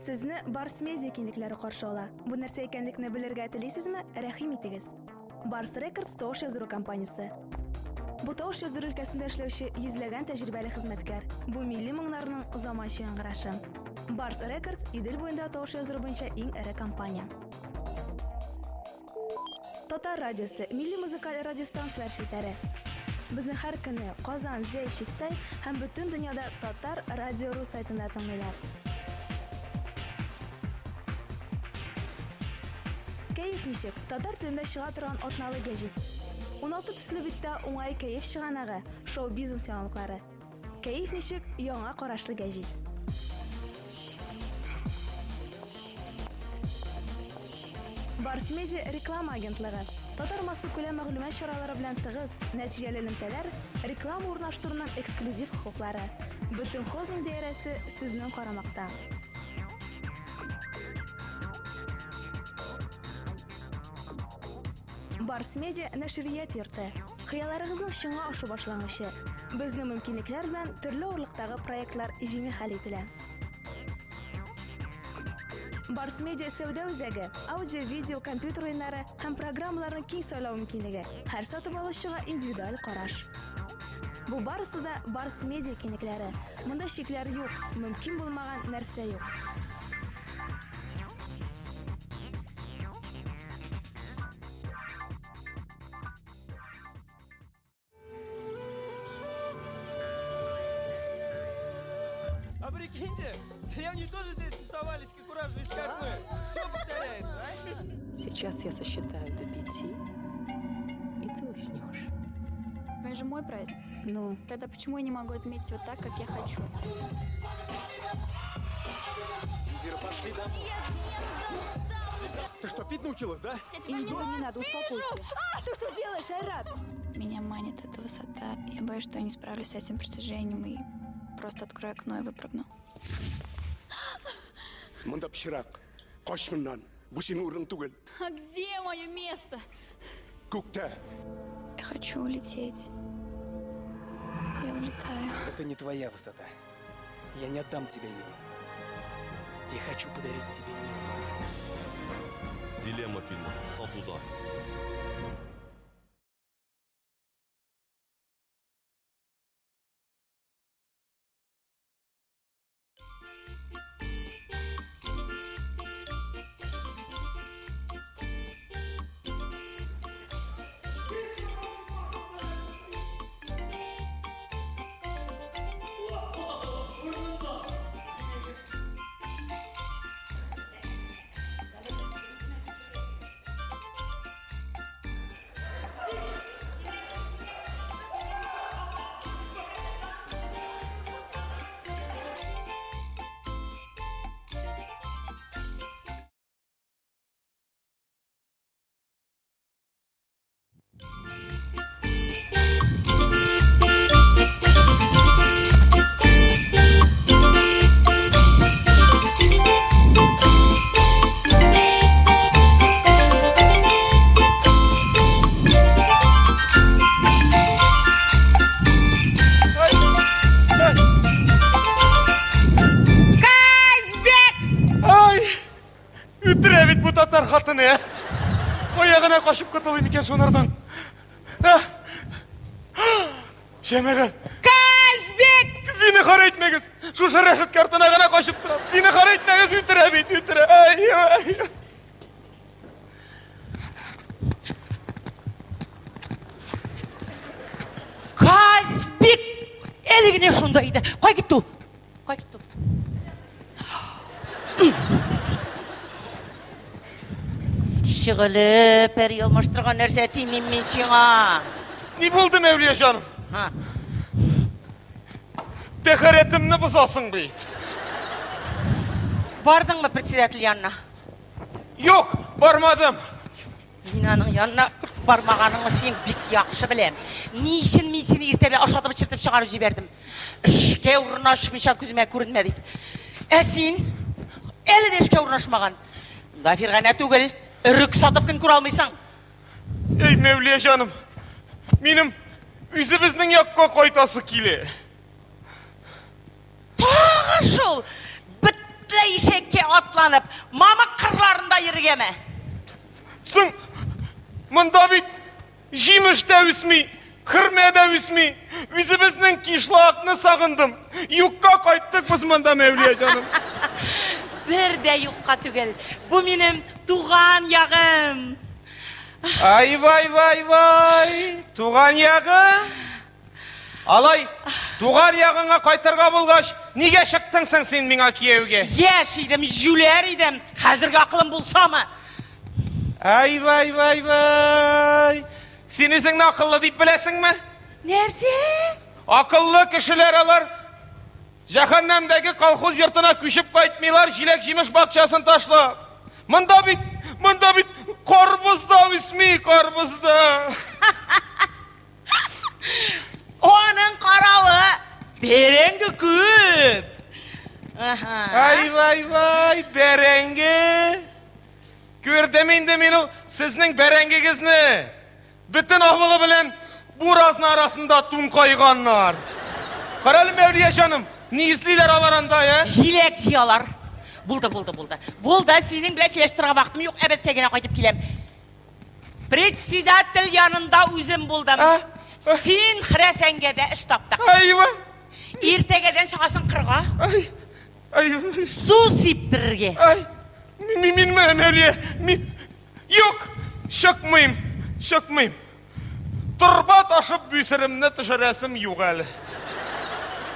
Сезне Барс Медиа киңлекләре каршы ала. Бу нәрсә икәнлекне белергә телисезме? Рәхим итегез. Барс Рекордс тавыш яздыру компаниясе. Бу тавыш яздыру өлкәсендә эшләүче йөзләгән тәҗрибәле хезмәткәр. Бу милли моңнарның заманча яңгырашы. Барс Рекордс Идел буенда тавыш яздыру буенча иң эре компания. Татар радиосы, милли музыкаль радиостанцияләр челтәре. Безне һәр көнне Казан, Зәй, Чистай һәм бөтен дөньяда Татар радио ру сайтында тыңлыйлар. Кәеф ничек? Татар телендә чыга торган атналы гәҗит. 16 төсле биттә уңай кәеф чыганагы, шоу-бизнес яңалыклары. Кәеф ничек? Яңа карашлы гәҗит. Барс Медиа реклама агентлыгы. Татар массакүләм мәгълүмат чаралары белән тыгыз, нәтиҗәле элемтәләр, реклама урнаштыруның эксклюзив хокуклары. Бөтен холдинг даирәсе сезнең карамакта. Барс Медиа нәшрият йорты. Хыялларыгызның чынга ашу башлангычы. Безнең мөмкинлекләр белән төрле авырлыктагы проектлар җиңел хәл ителә. Барс Медиа сәүдә үзәге, аудио, видео, компьютер уеннары һәм программаларның киң сайлау мөмкинлеге. Һәр сатып алучыга индивидуаль караш. Бу барысы да Барс Медиа киңлекләре. Монда чикләр юк, мөмкин булмаган нәрсә юк. А прикиньте, древние тоже здесь тусовались, как уражились, как мы. Все повторяется, а? Сейчас я сосчитаю до 5, и ты уснешь. Это же мой праздник. Ну? Тогда почему я не могу отметить вот так, как я хочу? Индира, пошли домой. Нет, меня достал уже! Ты что, пить научилась, да? Я тебя Индира, не надо, успокойся. А! Ты что делаешь, Айрат? Меня манит эта высота. Я боюсь, что я не справлюсь с этим притяжением и просто открою окно и выпрыгну. Монда пычрак. Кач моннан. Бу синең урының түгел. А где мое место? Күктә. Я хочу улететь. Я улетаю. Это не твоя высота. Я не отдам тебе ее. Я хочу подарить тебе небо. Дилемма фильмы сатуда. Ай! Үтерә бит бу татар хатыны, ә! Кая гына качып котылыйм икән шунардан? Ә? Җәмәгать! Казбек! Зинһар әйтмәгез! Шушы рәшәткә артына гына качып торам. Зинһар әйтмәгез, үтерә бит, үтерә. Ай, ай. Казбек! Әле генә шунда иде. Кай китте ул? Кай китте ул? Чыгылы, пәри алмаштырган нәрсә тимим мин сиңа. Ни булды, Мәүлия җаным? Ха. Тәһарәтемне бозасың бит. Бардыңмы председатель янына? Юк, бармадым. Мин аның янына бармаганыңны син бик яхшы беләм. Ни өчен мин сине иртә белән ашатып эчертеп чыгарып җибәрдем? Эшкә урнашмыйча күземә күренмә дип. Ә син әле дә эшкә урнашмаган. Монда Фирганә түгел, өрек сатып көн күрә алмыйсың. Эй, Мәүлия җаным, минем үзебезнең якка кайтасы килә. Тагы шул бетле ишәккә атланып, мамык кырларында йөрергәме? Соң, монда бит җимеш тә үсми, хөрмә дә үсми. Үзебезнең кишлакны сагындым. Юкка кайттык без монда, Мәүлия җаным. Бер дә юкка түгел. Бу минем туган ягым. Ай, вай, вай, вай, туган ягым. Алай, туган ягыңа кайтырга булгач, нигә чыктың соң син миңа кияүгә? Яшь идем, җүләр идем. Хәзерге акылым булсамы? Ай, вай, вай, вай. Син үзеңне акыллы дип беләсеңме? Нәрсә? Акыллы кешеләр алар җәһәннәмдәге колхоз йортына күчеп кайтмыйлар, җиләк-җимеш бакчасын ташлап. Монда бит, монда бит карбыз да үсми, карбыз да. Аның каравы бәрәңге күп. Аһа. Ай, вай, вай, бәрәңге. Күрдем инде мин ул сезнең бәрәңгегезне. Бөтен авылы белән буразна арасында туңкайганнар. Карале, Мәүлия җаным, ни эзлиләр алар анда, ә? Җиләк җыялар. Булды, булды, булды. Булды, синең белән сөйләшеп торырга вакытым юк, әбәткә генә кайтып киләм. Председатель янында үзем булдым. А? Син хрәсәнгә дә эш таптык. Айва! Иртәгәдән чыгасың кырга. Ай! Ай! Су сиптерергә. Ай! Мин мин Мәүлия, мин юк, чыкмыйм, чыкмыйм. Торба ташып бүсеремне төшерәсем юк әле.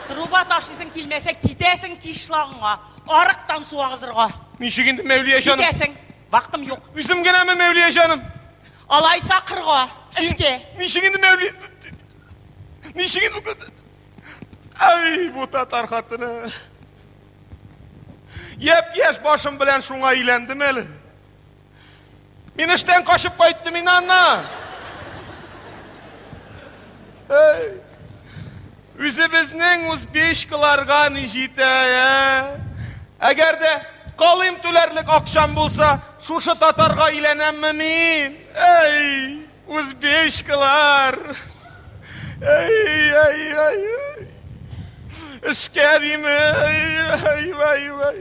Труба ташыйсың килмәсә, китәсең кишлагыңа, арыктан су агызырга. Ничек инде, Мәүлия җаным? Китәсең. Вакытым юк. Үзем генәме, Мәүлия җаным? Алайса кырга, эшкә. Ничек инде, Мәүлия? Ничек инде? Ай, бу татар хатыны. Япь-яшь башым белән шуңа өйләндем әле. Мин эштән качып кайттым инде аннан. Эй. Үзебезнең узбечкаларга ни җитә, ә? Әгәр дә калым түләрлек акчам булса, шушы татарга өйләнәмме мин? Эй, узбечкалар! Эй, ай, ай, ай. Эшкә диме? Ай, ай, ай, ай.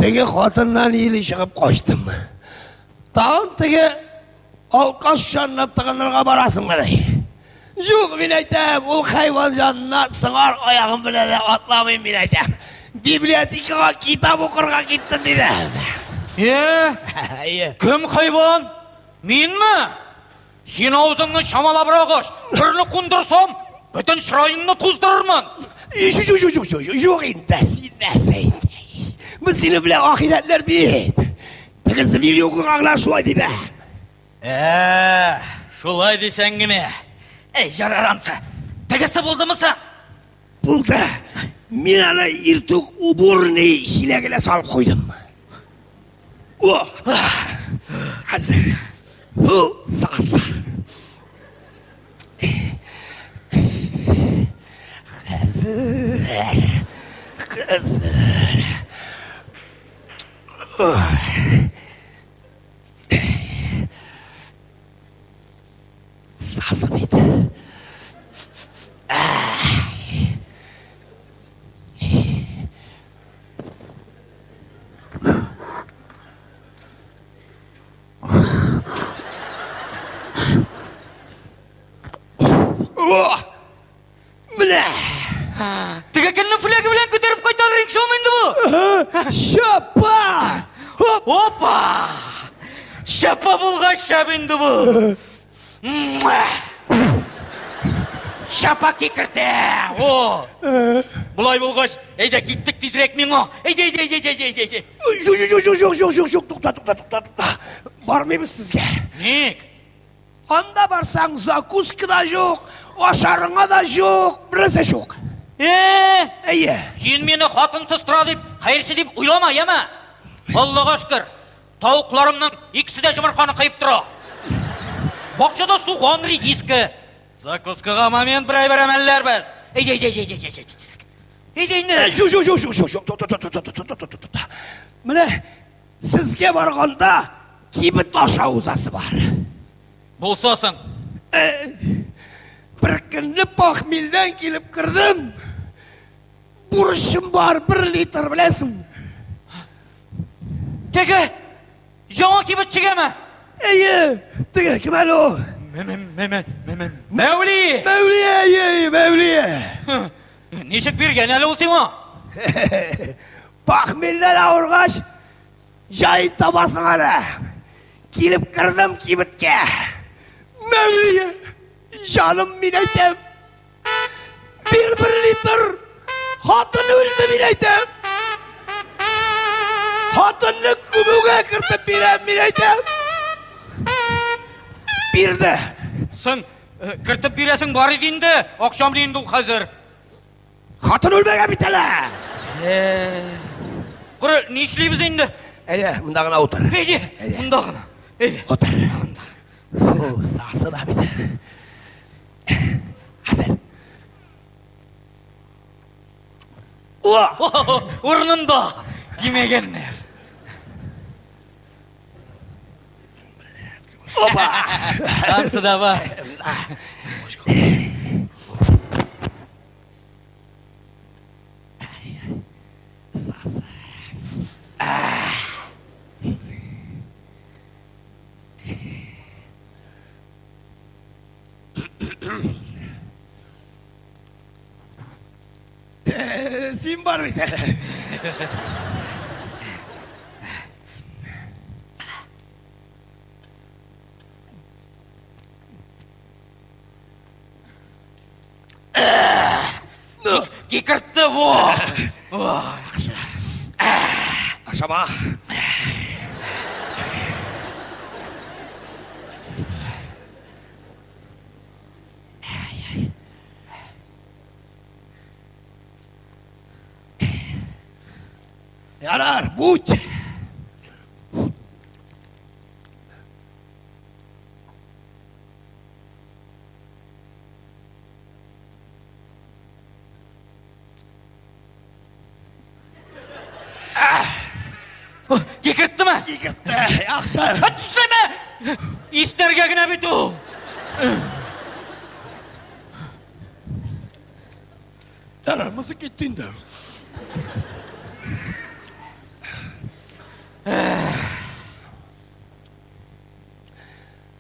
Теге хатыннан иле чыгып качтым. Тагын теге алкаш җанына тыгынырга барасың әле. Юк, мин әйтәм, ул хайван җанына сыңар аягым белән дә атламыйм, мин әйтәм. Библиотекага китап укырга киттем, диде. Е, Әйе. кем хайван? Минме? Син авызыңны чамалабрак ач, берне кундырсам, бөтен чыраеңны туздырырмын. Юк, юк, юк, юк, юк инде, син нәрсә инде? Без синең белән ахирәтләр бит. Теге Змеи укыган гына шулай диде. Ә, шулай дисәң генә. Әй, ярар ансы. Тегесе булдымы соң? Булды. Мин аны иртүк уборный чиләгенә салып куйдым. О! Хәзер. Ху, саса. Хәзер. Хәзер. Сасы бит. О! Менә! Теге көнне флягы белән күтәреп кайт. Беренче инде бу. Чапа! Хоп! Опа! Чапа булгач шәп инде бу. Муа! Чапа кикертә. О! Болай булгач, әйдә киттек тизрәк миңа. Әйдә, әйдә, әйдә, әйдә, әйдә, әйдә. Юк, юк, юк, юк, юк, юк, юк, тукта, тукта, тукта, тукта. Бармыйбыз сезгә. Ник? Анда барсаң, закуска да юк, ашарыңа да юк, бернәрсә юк. Э, Әйе. син мине хатынсыз тора дип, хәерче дип уйлама, яме? Аллага шөкер, тавыкларымның икесе дә йомырканы кыеп тора. Бакчада суган, редиска. Закускага момент бер әйбер әмәлләрбез. Әйдә, әйдә, әйдә, әйдә, әйдә, әйдә. Әйдә инде. Юк, юк, юк, юк, юк, юк, тукта, тукта, тукта, тукта, тукта, тукта. Менә сезгә барганда кибет аша узасы бар. Булса соң. Бер көнне похмельдән килеп кердем. Бурычым бар, бер литр, беләсең. Теге яңа кибетчегәме? Әйе, теге кем әле ул? Мәүли! Мәүлия, әйе, әйе, Мәүлия. Ничек биргән әле ул сиңа? Похмельдән авыргач, җай табасың әле. Килеп кердем кибеткә. Мәүлия, җаным мин әйтәм. Бир бер литр. Хатын үлде мин әйтәм. Хатынны күмүгә кертеп бирәм мин әйтәм. Бирде. Соң, кертеп бирәсең бар иде инде. Акчам инде ул хәзер. Хатын үлмәгән бит әле. Кара, нишлибез инде? Әйдә, монда гына утыр. Әйдә, монда гына. Әйдә. Утыр. Фу, сасы да бит. Хәзер. Уа! Урынында димәгәннәр. Опа! Ансы да бар. Сасы. Син бар бит әле. Кикертте бу. Ашама. Ярар, будь. Кикерттеме? Кикертте, яхшы. Төшләмә! Иснәргә генә бит ул. Ярар, монысы китте инде.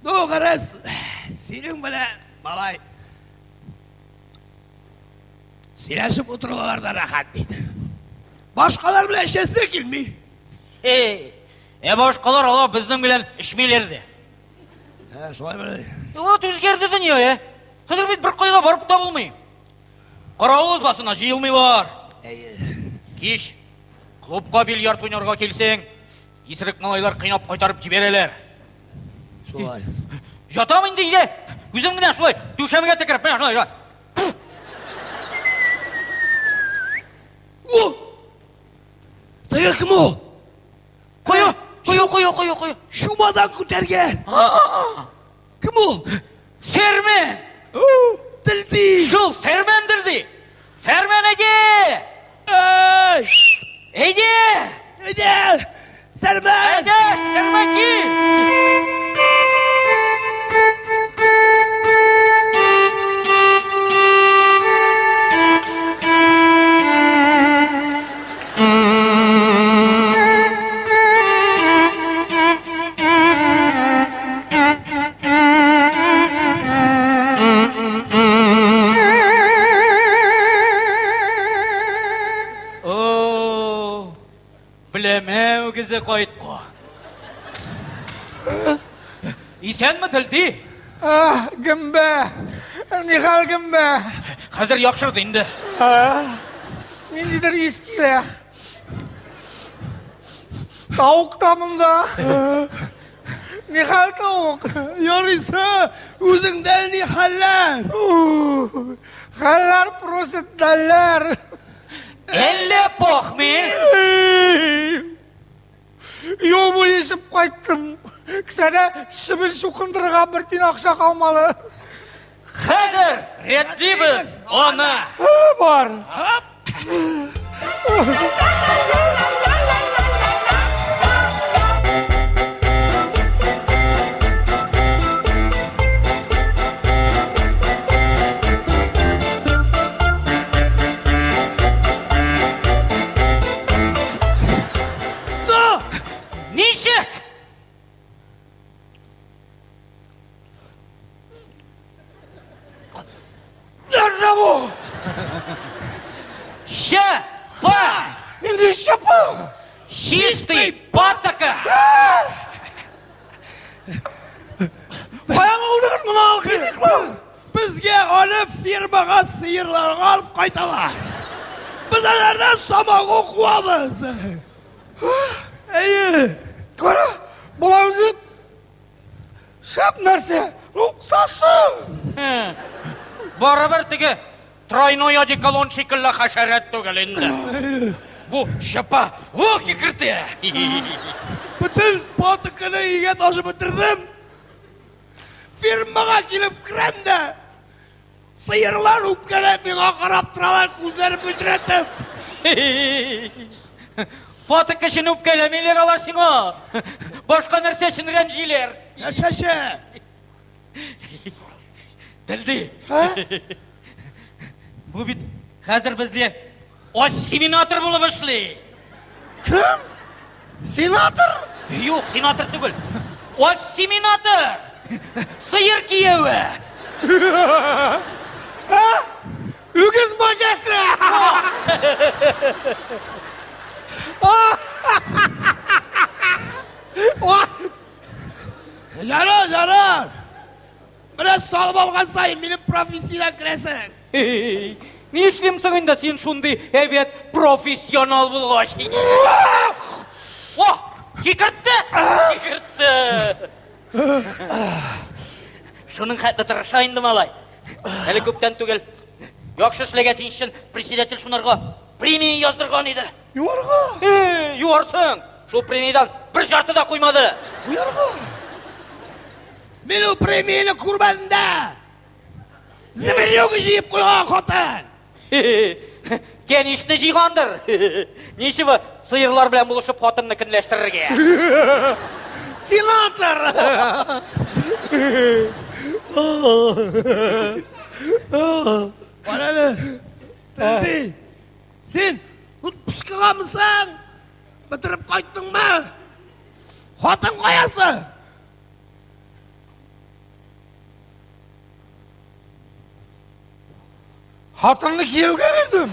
Ну, гарәз, синең белән, малай, сөйләшеп утырулар да рәхәт бит. Башкалар белән эчәсе дә килми. Эй, ә башкалар алар безнең белән эчмиләр дә. Ә, шулай белән. Вот үзгәрде дөнья, ә. Хәзер бит бер кайда барып та булмый. Каравыл басына җыелмыйлар. Әйе. Кич клубка бильярд уйнарга килсәң, исерек малайлар кыйнап кайтарып җибәрәләр. Шулай. Ятам инде өйдә. Үзем генә шулай түшәмгә текереп, менә шулай. О! Теге кем ул? Кую, кую, кую, кую, кую. Чумадан күтәргән. Кем ул? Сермен! Телди. Шул Сермендер ди. Сермен әйдә! Эй! Әйдә! Әйдә! Сәрмән! Әйдә! Сермен кил! Үзе кайткан. Исәнме, Дөлди? А, гөмбә! Нихәл гөмбә? Хәзер яхшырды инде. Ниндидер ис килә. Тавык та монда. Нихәл тавык? Ярыйсы, үзеңдә ни хәлләр? Хәлләр просит дәлләр. Әллә похмель? Юл буе эчеп кайттым. Кесәдә чебен чукындырырга бер тин акча калмады. Хәзер рәтлибез аны. Бар. Ничек? Нәрсә бу? Щепа! Нинди щепа? Чистый патока! Каян алдыгыз моны алхимикны? Безгә аны фирмага сыерларга алып кайталар. Без алардан самогон куабыз. Әйе. Кара, була үзе шәп нәрсә. Ну, сасы. Барыбер теге тройной одеколон шикелле хәшәрәт түгел инде. Бу шыпа, ух, кикерте. Бөтен патоканы өйгә ташып бетердем. Фирмага килеп керәм дә, сыерлар үпкәләп миңа карап торалар, күзләрен мөлдерәтеп. Паток өчен үпкәләмиләр алар сиңа. Башка нәрсә өчен рәнҗиләр. Нәрсәче? Дилди. Бу бит хәзер бездә ассиминатор булып эшли. Кем? Сенатор? Юк, сенатор түгел. Ассиминатор! Сыер кияве. Ә? Үгез баҗасы! Ярар, ярар. Менә салып алган саен минем профессиядән керәсең. Ни эшлим соң инде син шундый әйбәт профессионал булгач? О, кикертте! Кикертте! Шуның хәтле тырыша инде малай. Әле күптән түгел. Яхшы эшләгән өчен председатель шунарга премия яздырган иде. Юарга! Э, юарсың! Шул премиядән бер жарты да куймады. Куярга! Мин ул премияне күрмәдем дә. Зверюга җыеп куйган хатын. Кәнишне җыйгандыр. Ничего, сыерлар белән булышып хатынны көнләштерергә. Сенатор! Бар әле. Тәти. Син отпускыгамысың? Бетереп кайттыңмы? Хатын каясы? Хатынны кияүгә бирдем.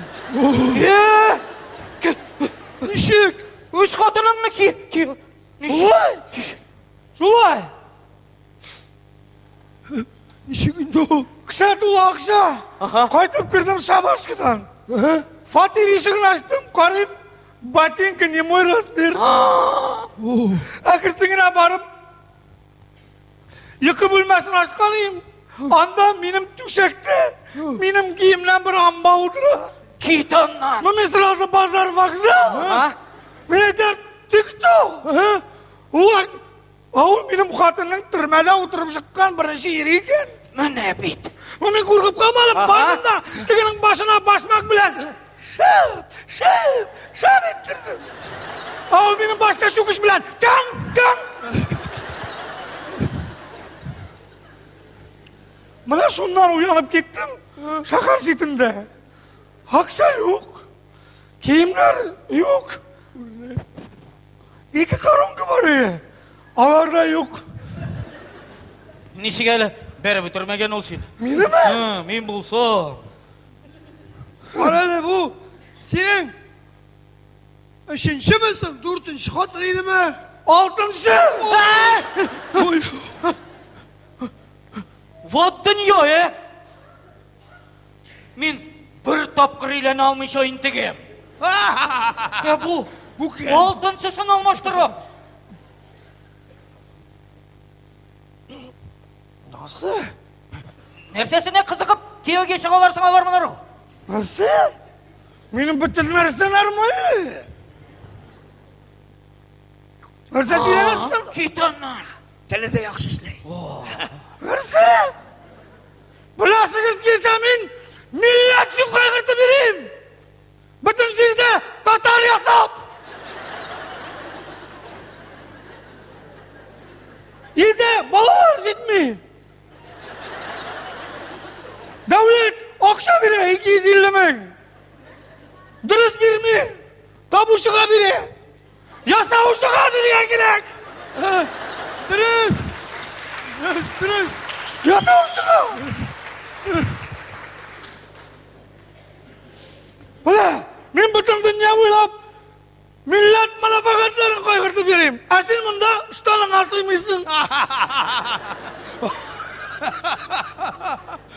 Ничек? Үз хатыныңны ки... ки... Шулай? Шулай. Ничек инде ул? Кесә тулы акча. Кайтып кердем шабашкадан. Фатир ишеген ачтым, карыйм, ботинка не мой размер. Әкертен генә барып, йокы бүлмәсен ачкан идем. Анда минем түшәктә, минем киемнән бер амба утыра. Кит аннан! Ну, мин сразу базар вокзал. Мин әйтәм, ты кто? Улан, ә ул минем хатынның төрмәдә утырып чыккан беренче ире икән. Менә бит. Ну, мин куркып калмадым, бардым да, тегенең башына башмак белән шәп, шәп, шәп иттердем. Ә ул минем башта чүкеч белән таң, таң. Менә шуннан уянып киттем. Шәһәр читендә. Акча юк. Киемнәр юк. Ике коронка бар иде. Алар да юк. Ничек әле бәреп үтермәгән ул сине? Минеме? Мин булсам. Кара әле бу синең. Өченчеме соң, дүртенче хатын идеме? Алтынчы! Ой. Вот дөнья, э! Мин бер тапкыр өйләнә алмыйча интегәм. Ә бу Бу кем? алтынчысын алмаштыра. Нәрсә? Нәрсәсенә кызыгып кияүгә чыгалар соң алар монары? Нәрсә? Минем бөтен нәрсә нормально. Нәрсә сөйләмәссең? Кит аннан. Теле дә яхшы эшли. Нәрсә? Беләсегез килсә, мин милләт өчен кайгыртып йөрим. Бөтен җирдә татар ясап. Илдә балалар җитми. Дәүләт акча бирә 250 мең. Дөрес бирми. Табучыга бирә. Ясаучыга бирергә кирәк. Дөрес. Дөрес, дөрес. Ясаучыга. Менә мин бөтен дөнья буйлап милләт мәнфәгатьләрен кайгыртып йөрим. Ә син монда штаныңа сыймыйсың.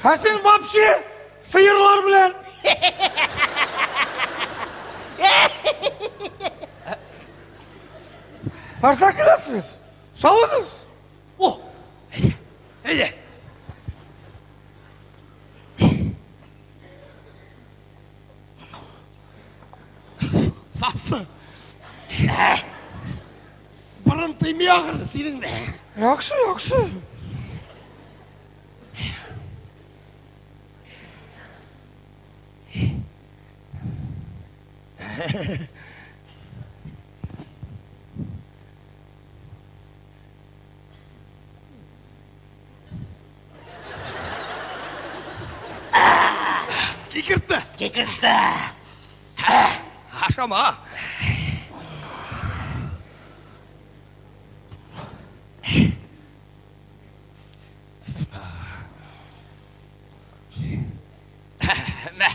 Ә син вообще сыерлар белән. Нәрсә көләсез? Салыгыз. О, Әйдә. Сасы. Борын тыймый ахыры синең дә. Яхшы, яхшы. Кикертте. Кикертте. Ашама. Мә.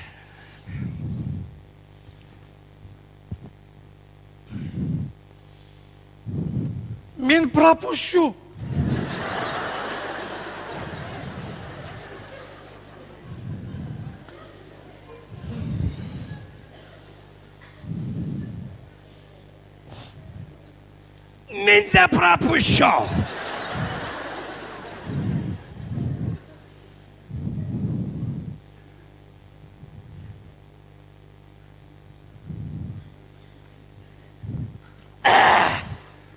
Мин пропущу. Мин дә пропущу.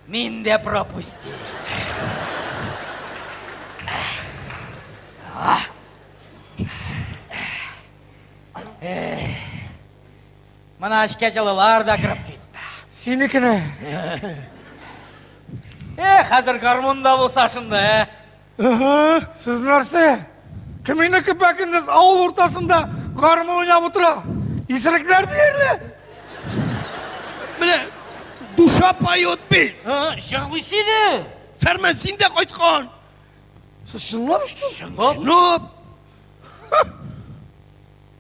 Мин дә пропусти. Менә эчкә җылылар да кереп китте. Синекенә. Э, хәзер гармун да булса шунда, э. Ыһы, сез нәрсә? Кемне көпә-көндез авыл уртасында гармун уйнап утыра? Исерекләр диярлек. Менә душа поет бит. Җырлыйсы иде. Сәрмән, син дә кайткан. Сез чынлап что? Чынлап. Чынлап.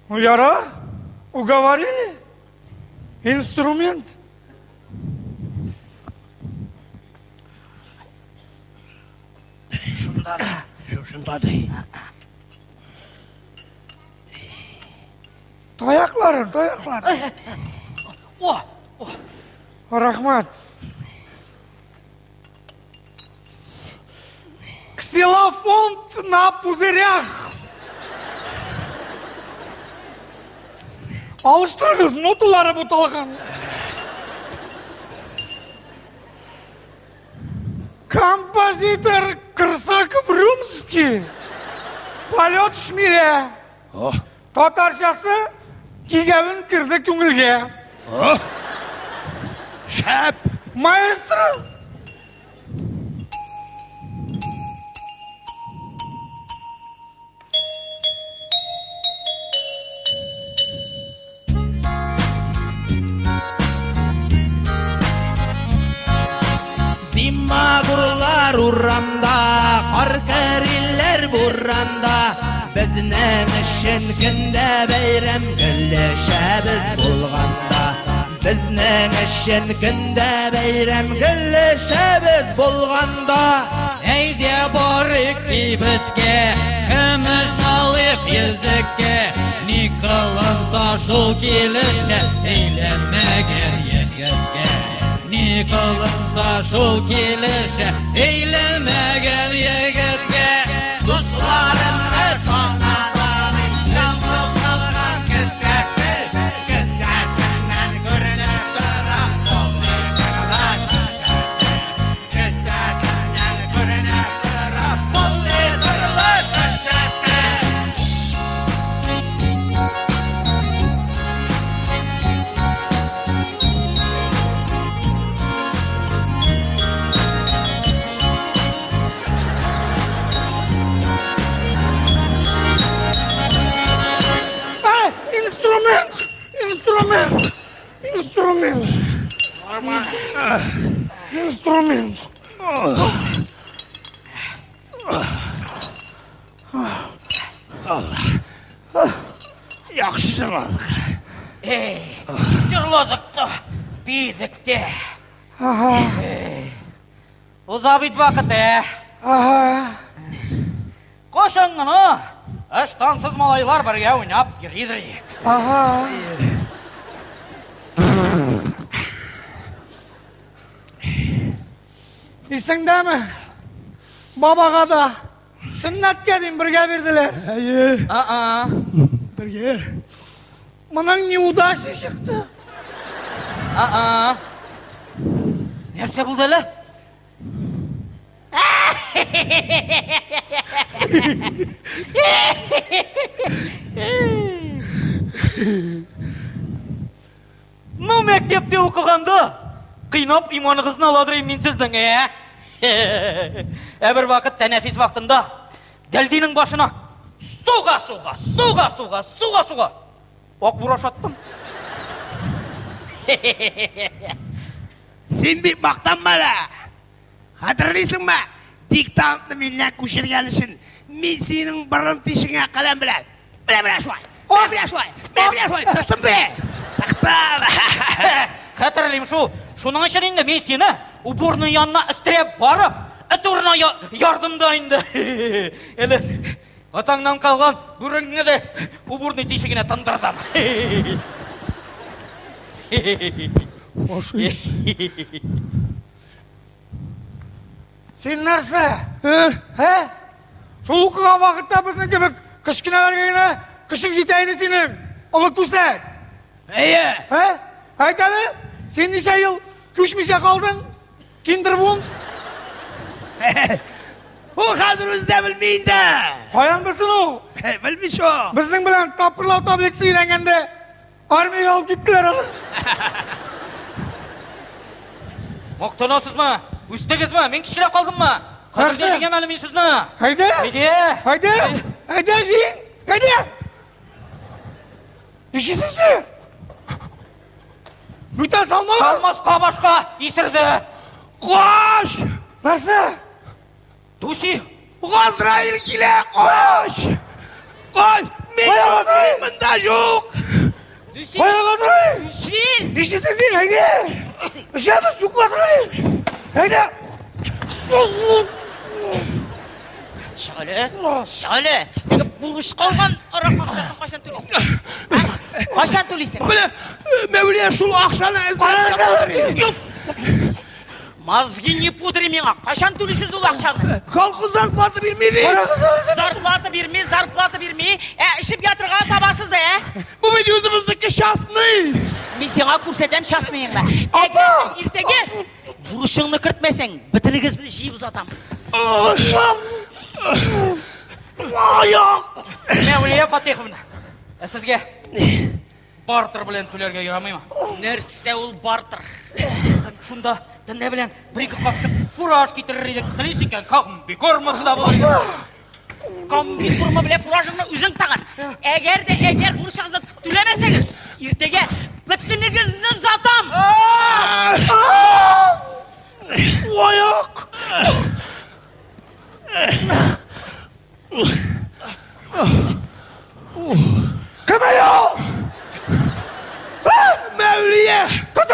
Ну, ярар. Уговорили. Инструмент. Шунда да. Шунда ди. Таякларын, таякларын. О, о. Рәхмәт. Ксилофонт на пузырях. Алыштырыгыз, ноталары буталган. Композитор Корсаков Румский. Полет шмеля. Татарчасы кигәвен керде күңелгә. Шәп! Маэстро! Зимагурлар урамда, кар кериләр буранда. Безнең өчен көндә бәйрәм, көлешәбез булганда. Безнең өчен көндә бәйрәм көлешәбез булганда. Әйдә барыйк кибеткә, көмеш алыйк йөзеккә. Ни кылынса шул килешә, әйләнмәгән егеткә. Ни кылынса шул килешә, әйләнмәгән егеткә. Дусларымны санатамын, яңгыр салган кесәсе, кесәсеннән күренеп тора пол-литрлы шешәсе. Кесәсеннән күренеп тора пол-литрлы шешәсе. Ә, инструмент! Инструмент! Инструмент! Инструмент! Яхшы җырладык. Эй, җырладык та, биедек тә. Уза бит вакыт, ә. Ага. Кайчан гына ыштансыз малайлар бергә уйнап йөридер идек. Ага. Исеңдәме? Бабага да сөннәткә дим бергә бирделәр. Әйе. А-а. Бергә. Моның неудача чыкты. А-а. Нәрсә булды әле? Ну, мәктәптә укыганда кыйнап иманыгызны аладыр мин сезнең, ә? Ә бер вакыт тәнәфис вакытында Дәлдинең башына суга-суга, суга-суга, суга-суга ак бура аттым. Син бик мактанма да. Хәтерлисеңме? Диктантны миннән күчергән өчен мин синең борын тишегеңә каләм белән менә менә шулай, менә менә шулай, менә менә шулай тыктым бе. Тыктым. Хәтерлим шул. Шуның өчен инде мин сине уборный янына өстерәп барып, эт урынына ярдым да инде. Әле атаңнан калган бүреңне дә уборный тишегенә тындырдым. Фашист. Син нәрсә? Ә? Шул укыган вакытта безнең кебек кечкенәләргә генә көчең җитә иде синең. Олы күсәк. Әйе. Ә? Әйт әле, син ничә ел күчмичә калдың? Киндервунд? Ул хәзер үзе дә белми инде. Каян белсен ул? Белми шул. Безнең белән тапкырлау таблица өйрәнгәндә армиягә алып киттеләр аны. Мактанасызмы? Үстегезме? Мин кечкенә калдыммы? Нәрсә? Хәзер җиңәм әле мин сезне. Әйдә! Әйдә! Әйдә! Әйдә, җиң! Әйдә! Ничесен син? Бүтән салмагыз! Салмаска башка исерде. Каш! Нәрсә? Дуси! Газраил килә! Каш! Каш! Мин Кая Газраил? монда юк! Дуси! Кая Газраил? Син! Ничесен син? Әйдә! Эчәбез, юк Газраил! Әйдә! Чык әле, чык әле. Теге бурыч калган аракы акчасын кайчан түлисең? А? Кайчан түлисең? Менә Мәүлия шул акчаны эзләп Юк. Мозги не пудри миңа. Кайчан түлисез ул акчаны? Колхоз зарплата бирми бит. Зарплата бирми, зарплата бирми. Ә эчеп ятырга табасыз, ә? Бу бит үзебезнеке частный. Мин сиңа күрсәтәм частныеңны. Әгәр иртәгә бурычыңны кертмәсәң, бөтенегезне җыеп озатам. Аяк! Мәүлия Фатиховна, ә сезгә бартер белән түләргә ярамыймы? Нәрсә ул бартер? Шунда төнлә белән бер-ике капчык фураж китерер идек. Телисең икән, комбикормасы да булыр иде. Комбикорма белән фуражыңны үзең тагын. Әгәр дә әгәр бурычыгызны түләмәсәгез, иртәгә бөтенегезне озатам. Аяк! Кем әле ул? Мәүлия! Тот!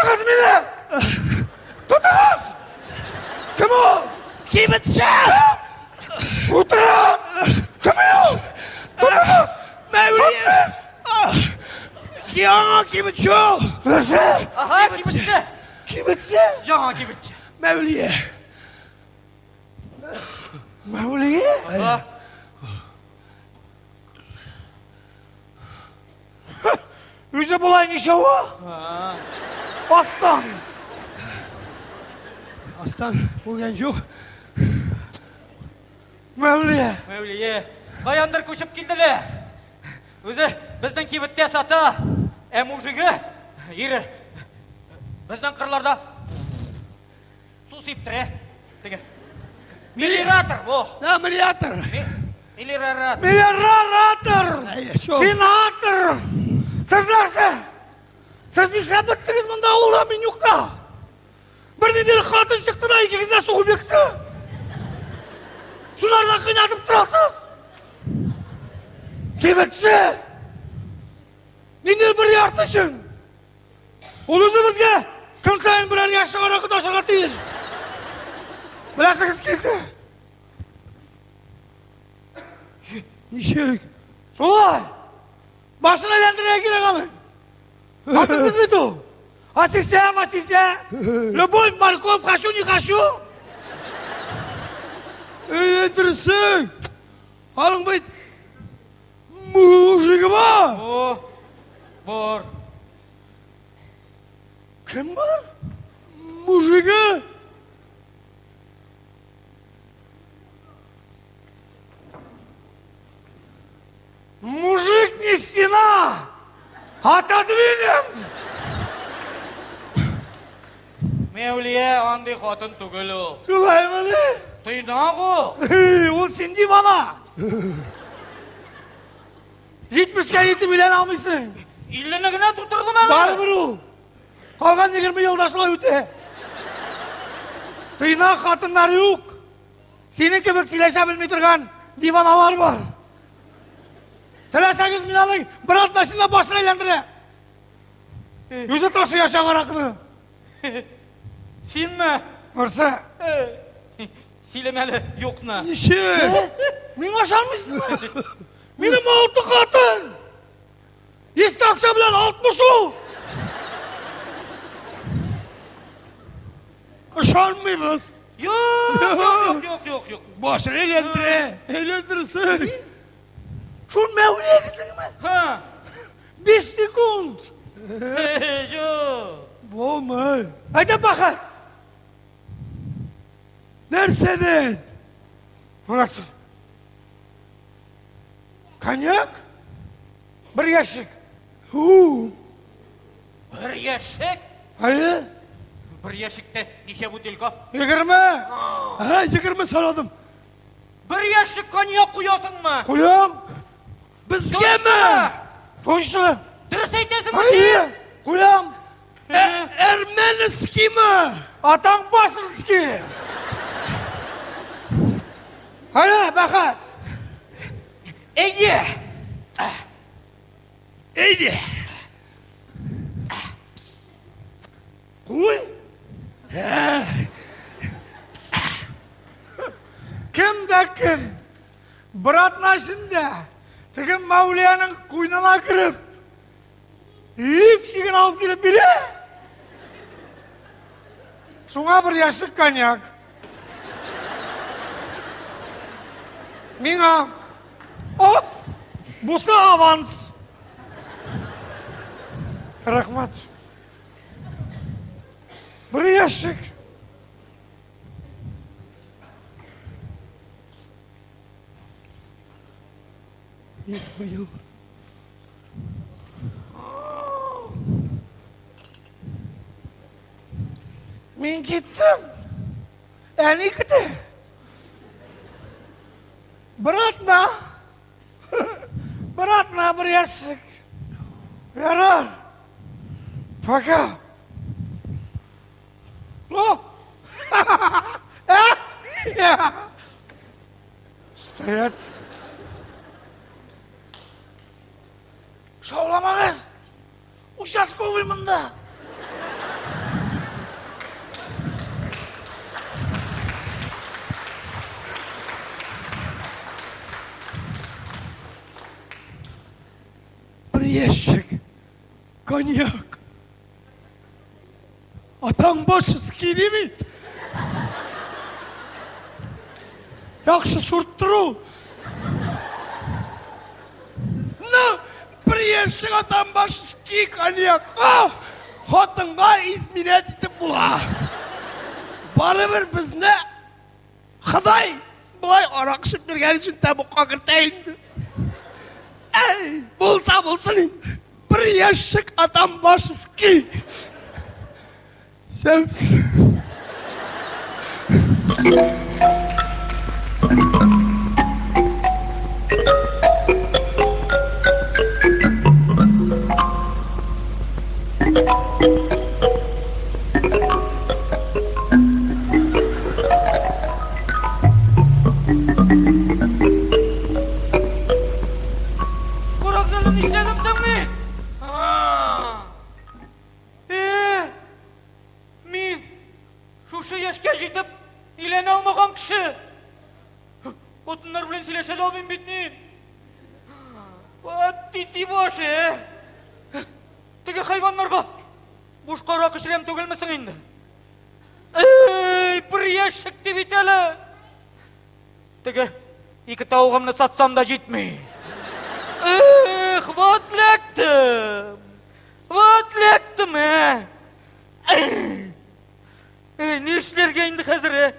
Яңа кибетче ул. Нәрсә? Ага, кибетче. Кибетче? Яңа кибетче. Мәүлия. Мәүлия? Ага. Үзе болай ничава? Астан. Астан күргән юк. Мәүлия. Мәүлия. Каяндыр күчеп килде лә. Үзе безнең кибеттә сата. Ә мужигы, ире, безнең кырларда су сиптерә. Теге. Мелиоратор, во. Да, мелиоратор. Мелиоратор. Мелиоратор. Шул. Сенатор. Сез нәрсә? Сез нишләп беттегез монда авылда, мин юкта? Бер ниндидер хатын чыкты да икегез дә сугып екты. Шулардан кыйнатып торасыз. Кибетче! Ниндидер бер ярты өчен. Ул үзе безгә көн саен берәр яшь аракы ташырга тиеш. Беләсегез килсә. Ничек? Шулай. Башын әйләндерергә кирәк аның. Хатын кыз бит ул. Асисә, масисә. Любовь, морковь, хочу, не хочу. Әйләндерсең. Аның бит мужигы бар. О, бар. Кем бар? Мужигы. Мужик не стена! Отодвинем! Мәүлия андый хатын түгел ул. Шулаймыни? Тыйнак ул. Ул син дивана! Җитмешкә җитеп өйләнә алмыйсың. Иллене генә тутырдым әле. Барыбер ул. Калган 20 елда шулай үтә. Тыйнак хатыннар юк. Синең кебек сөйләшә белми торган диваналар бар. Теләсәгез, мин аның бер атнасында башын әйләндерәм. Үзе ташыячак аракыны. Синме? Нәрсә? Сөйләмә әле юкны. Ничек? Миңа ышанмыйсызмы? Минем алты хатын! Иске акча белән 60 ул! Ышанмыйбыз. Юк, юк, юк, юк, юк. Башын әйләндерә, әйләндерсен. Шул Мәүлиягезеңме? Ха. 5 секунд. Юк. Булмый. Әйдә бәхәс. Нәрсәдән? Нәрсә? Коньяк? Бер ящик. Ху. Бер ящик? Әйе. Бер ящикта ничә бутылка? 20. Һә, 20 сорадым. Бер ящик коньяк куясыңмы? Куям. Безгәме? Точно. Дөрес әйтәсеңме Әйе. син? Куям. Әрмәнскийме? Атаң башынский. Әйе, бәхәс. Әйе. Әйдә. Куй. Кем дә кем бер атна эчендә теге Мәүлиянең куйнына кереп, лифчигын алып килеп бирә. Шуңа бер ящик коньяк. Миңа. О, бусы аванс. Рәхмәт. Бер ящик. Не понял. Мин киттем. Әни көтә. Бер атна. Бер атна, бер ящик. Ярар. Пока. Ну. Стоять. Шауламагыз. Участковый монда. Бер ящик. Коньяк. Атаң башский ди бит. Яхшы сурттыру. Ну, бер яшьлек атаң башский коньяк. А! Хатынга изменять итеп була. Барыбер безне Ходай болай арак эчеп биргән өчен тәмугка кертә инде. Әй, булса булсын инде. Бер ящик атамбашский. Сәмс. Карагыз нишләдем соң мин? Э, мин шушы яшькә җитеп өйләнә алмаган кеше. Хатыннар белән сөйләшә дә алмыйм бит мин. Вот тити баш, э. Теге хайваннарга бушка аракы эчерәм түгелме соң инде? Эй, бер ящик ди бит әле. Теге ике тавыгымны сатсам да җитми. Эх, вот эләктем. Вот эләктем, ә. Эй, нишләргә инде хәзер, ә?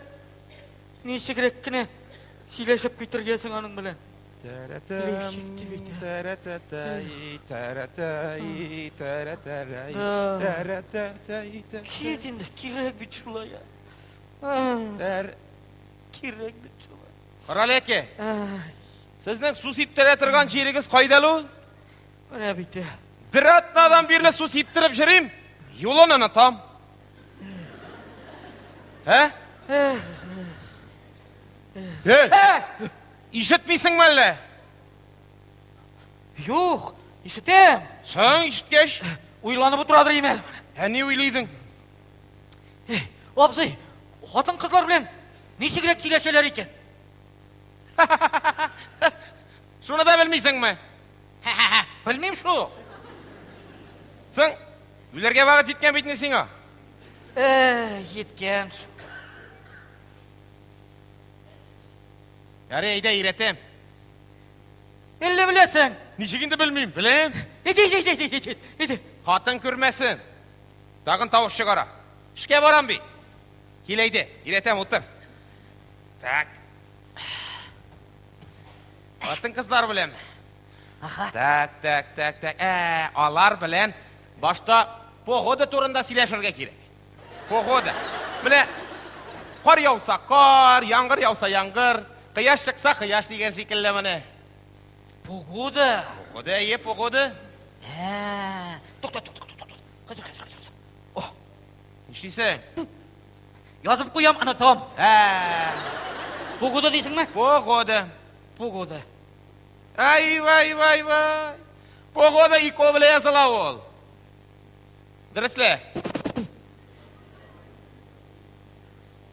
Ничегрәк кенә сөйләшеп китергә соң аның белән? Кит инде, кирәк бит шулай. Кирәк бит шулай. Карале әке. Сезнең су сиптерә торган җирегез кайда әле ул? Менә бит. Бер атнадан бирле су сиптереп йөрим, юлын онытам. Ә? Э! Ишетмисеңме әллә? Юк, ишетәм. Соң, ишеткәч? Уйланып утырадыр идем әле. Ә ни уйлыйдың? Абзый, хатын-кызлар белән ничегрәк сөйләшәләр икән? Шуны да белмисеңме? Белмим шул. Соң, үләргә вакыт җиткән бит инде сиңа. Э, җиткән. Ярый, әйдә, өйрәтәм. Әллә беләсең? Ничек инде белмим, беләм. Әйдә, әйдә, әйдә, әйдә, әйдә. Хатын күрмәсен. Тагын тавыш чыгара. Эшкә барам бит. Кил әйдә, өйрәтәм, утыр. Так. Хатын кызлар белән. Аха. Так, так, так, так. Ә, алар белән башта погода турында сөйләшергә кирәк. Погода. Менә кар яуса кар, яңгыр яуса яңгыр, кояш чыкса кояш дигән шикелле менә. Погода. Погода, әйе, погода. Ә, тукта, тукта, тукта, тукта. Хәзер, хәзер, хәзер. О, Нишлисең? Язып куям, онытам. Ә. Погода дисеңме? Погода. Погода. Ай, вай, вай, вай. Погода ико белән языла ул. Дөресле.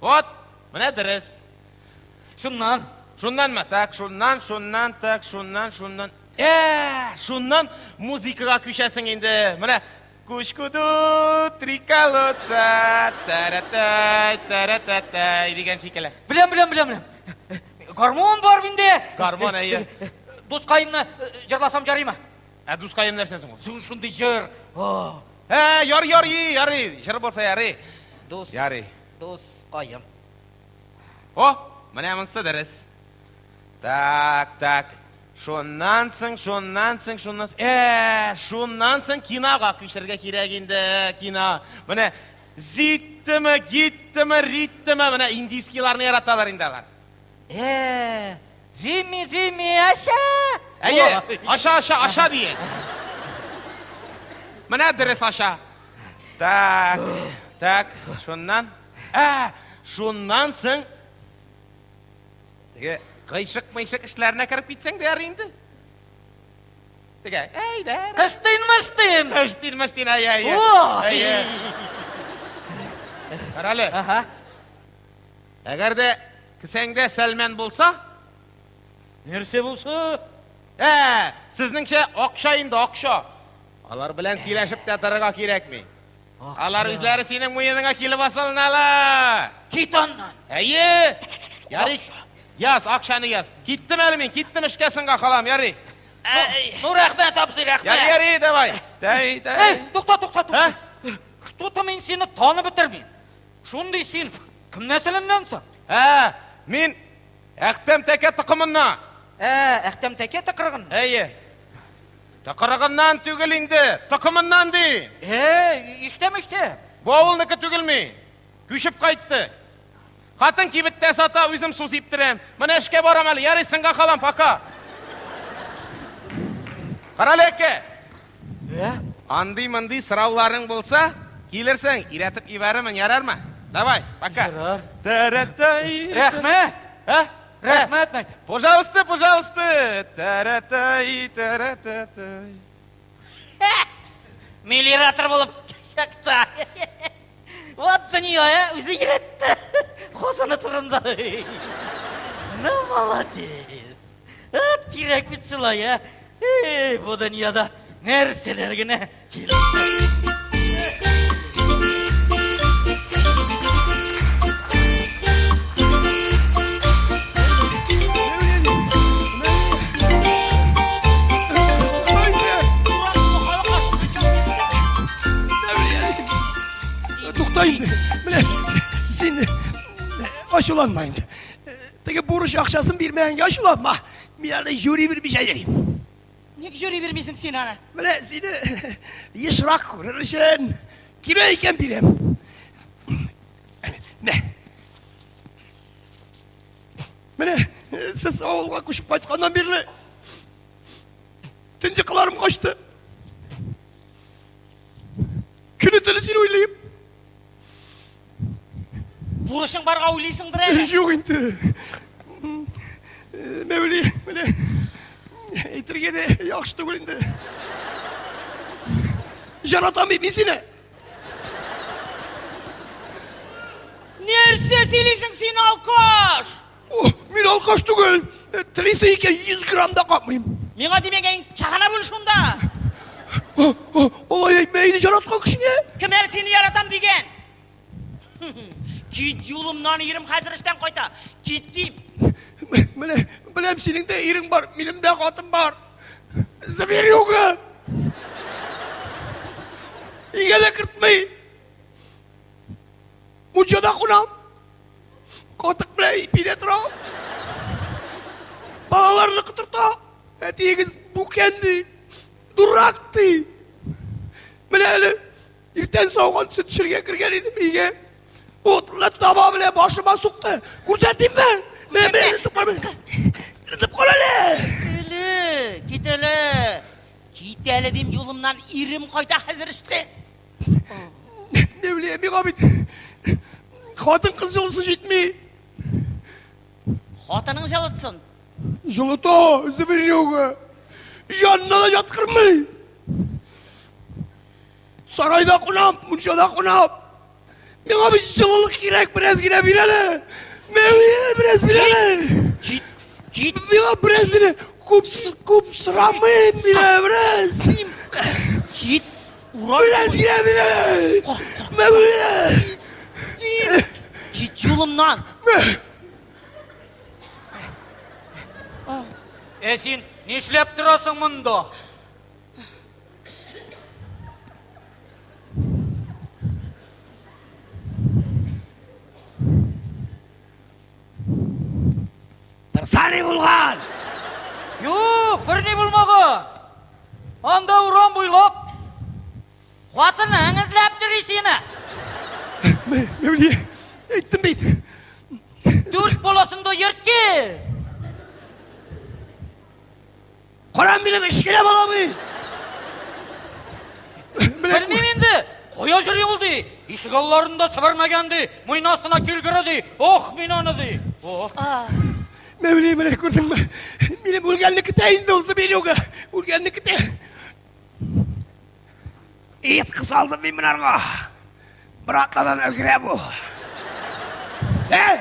Вот, менә дөрес. Шуннан. Шуннанмы? Так, шуннан, шуннан, так, шуннан, шуннан. Ә, шуннан музыкага күчәсең инде. Менә Кучкуду, три колодца, тара-тай, тара-та-тай дигән шикелле. Беләм, беләм, беләм, беләм. Гармун бар миндә. Гармун, әйе. Дускаемны җырласам ярыймы? Ә дускаем нәрсә соң ул? Шун шундый җыр. О. Ә, яр, ярый, ярый. Җыр булса ярый. Дус. Ярый. Дускаем. О, менә монысы дөрес. Так, так. Шуннан соң, шуннан соң, шуннан соң. Ә, шуннан соң кинога күчәргә кирәк инде, кино. Менә зиттеме, гиттеме, риттеме, менә индийскийларны яраталар инде алар. Ә, Джимми, Джимми, аша! Әйе, аша, аша, аша дие. Менә дөрес аша. Так, так, шуннан. Ә, шуннан соң Теге кыйшык-мыйшык эшләренә кереп китсәң дә ярый инде. Теге, әйдә. Кыштыйн-мыштыйн. Кыштыйн-мыштыйн, әй, әй. Ой! Карале. Ага. Әгәр дә кесәңдә сәлмән булса, Нәрсә булса? Ә, сезнеңчә акча инде, акча. Алар белән сөйләшеп тә торырга кирәкми. Алар үзләре синең муеныңа килеп асылыналар. Кит аннан. Әйе. Ярый. Яз, акчаны яз. Киттем әле мин, киттем эшкә соңга калам, ярый. Ну, рәхмәт, абзый, рәхмәт. Ярый, ярый, давай. Тәй, тәй. Эй, тукта, тукта, тукта. Что-то мин сине танып бетермим. Шундый син кем нәселеннән соң? Ә, мин Әхтәм тәкә токымыннан. Ә, Әхтәм тәкә тыкрыгыннан? Әйе. Тыкрыгыннан түгел инде, токымыннан ди. Ә, ишетәм, ишетәм. Бу авылныкы түгел мин. Күчеп кайтты. Хатын кибеттә сата, үзем су сиптерәм. Менә эшкә барам әле, ярый, сынга калам, пока. Карале, әкә. Ә? Андый-мондый сорауларың булса, килерсең, өйрәтеп ибәрермен, ярармы? Давай, пока. Ярар. Тәрәтәй. Рәхмәт. Ә? Рәхмәт, Мәйтәм. Пожалуйста, пожалуйста. Тәрәтәй, тәрәтәй. Мелиоратор булып чыкты. Вот дөнья, ә, үзе өйрәтте. Хатыны турында. Ну, молодец. Вот кирәк бит шулай, ә. Эй, бу дөньяда нәрсәләр генә килеп Тукта инде. Менә син ачуланма инде. Теге бурыч акчасын бирмәгәнгә ачуланма. Мин аны җүри бирмичә йөрим. Ник җүри бирмисең син аны? Менә сине ешрак күрер өчен кирәк икән бирәм. Менә. Менә сез авылга күчеп кайтканнан бирле төн йокыларым качты. Көне төне сине уйлыйм. Бурычың барга уйлыйсыңдыр әле. Юк инде. Мәүли, менә әйтергә дә яхшы түгел инде. Яратам бит мин сине. Нәрсә сөйлисең син, алкаш? Мин алкаш түгел. Телисең икән, 100 грамм да капмыйм. Миңа димәгән чагына бул шунда. Алай әйтмә инде яраткан кешеңә. Кем әле сине яратам дигән? Кит юлымнан, ирем хәзер эштән кайта. Кит дим. Менә беләм, синең дә ирең бар, минем дә хатын бар. Зверюга. Өйгә дә кертми. Мунчада кунам. Катык белән ипидә тора. Балаларны котырта. Әтиегез бүкән ди. Дурак ди. Менә әле иртән сауган сөт эчәргә кергән идем өйгә. Утлы таба белән башыма сукты. Күрсәтимме? Менә менә тотып кара. Тотып кара әле. Кит әле, кит әле. Кит әле дим юлымнан, ирем кайта хәзер эштән. Мәүлия, миңа бит хатын-кыз җылысы җитми. Хатының җылытсын. Җылыта, зверюга. Җанына да яткырмый. Сарайда кунам, мунчада кунам. Миңа бит җылылык кирәк, бераз генә бир әле. Мәүлия, бераз бир әле. Кит, кит. Миңа бераз генә күп күп сорамыйм, миңа бераз. Кит. Урам Бераз генә бир әле. Мәүлия. Кит юлымнан. Ә син нишләп торасың монда? Торса ни булган? Юк, берни булмаган. Анда урам буйлап хатының эзләп йөри сине. Мәүли, әйттем бит. Дүрт баласын да йөрткән. Кара минем эчкенә бала бит. Белмим инде. Кая йөри ул ди. Ишек алларында себермәгән ди. Муен астына килгере ди. Ох, мин аны ди. Ох. Мәүли, менә күрдеңме? Минем үлгәнне көтә инде ул Зөбәйрюга. Үлгәнне көтә. Ит кысалдым мин монарга. Бер атнадан өлгерә бу. Әй!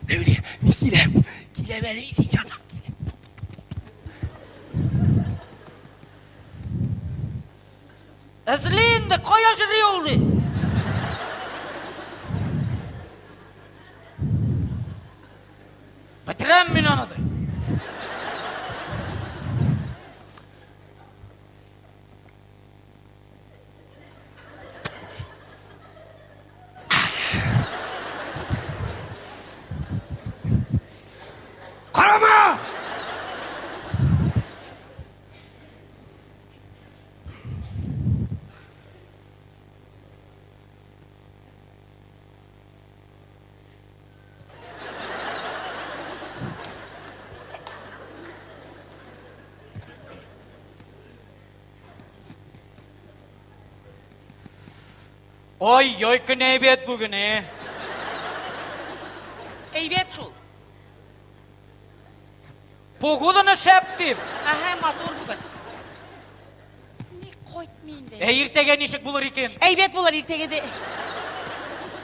Мәүли, мин киләм. Киләм әле, мин син җанак киләм. Эзли инде, кая йөри ул ди. Бетерәм мин аны ди. Карама! Ой-ой, көн әйбәт бүген, э. Әйбәт шул. Погоданы шәп дип. Әһә, матур бүген. Ник кайтмый инде? Ә иртәгә ничек булыр икән? Әйбәт булыр иртәгә дә.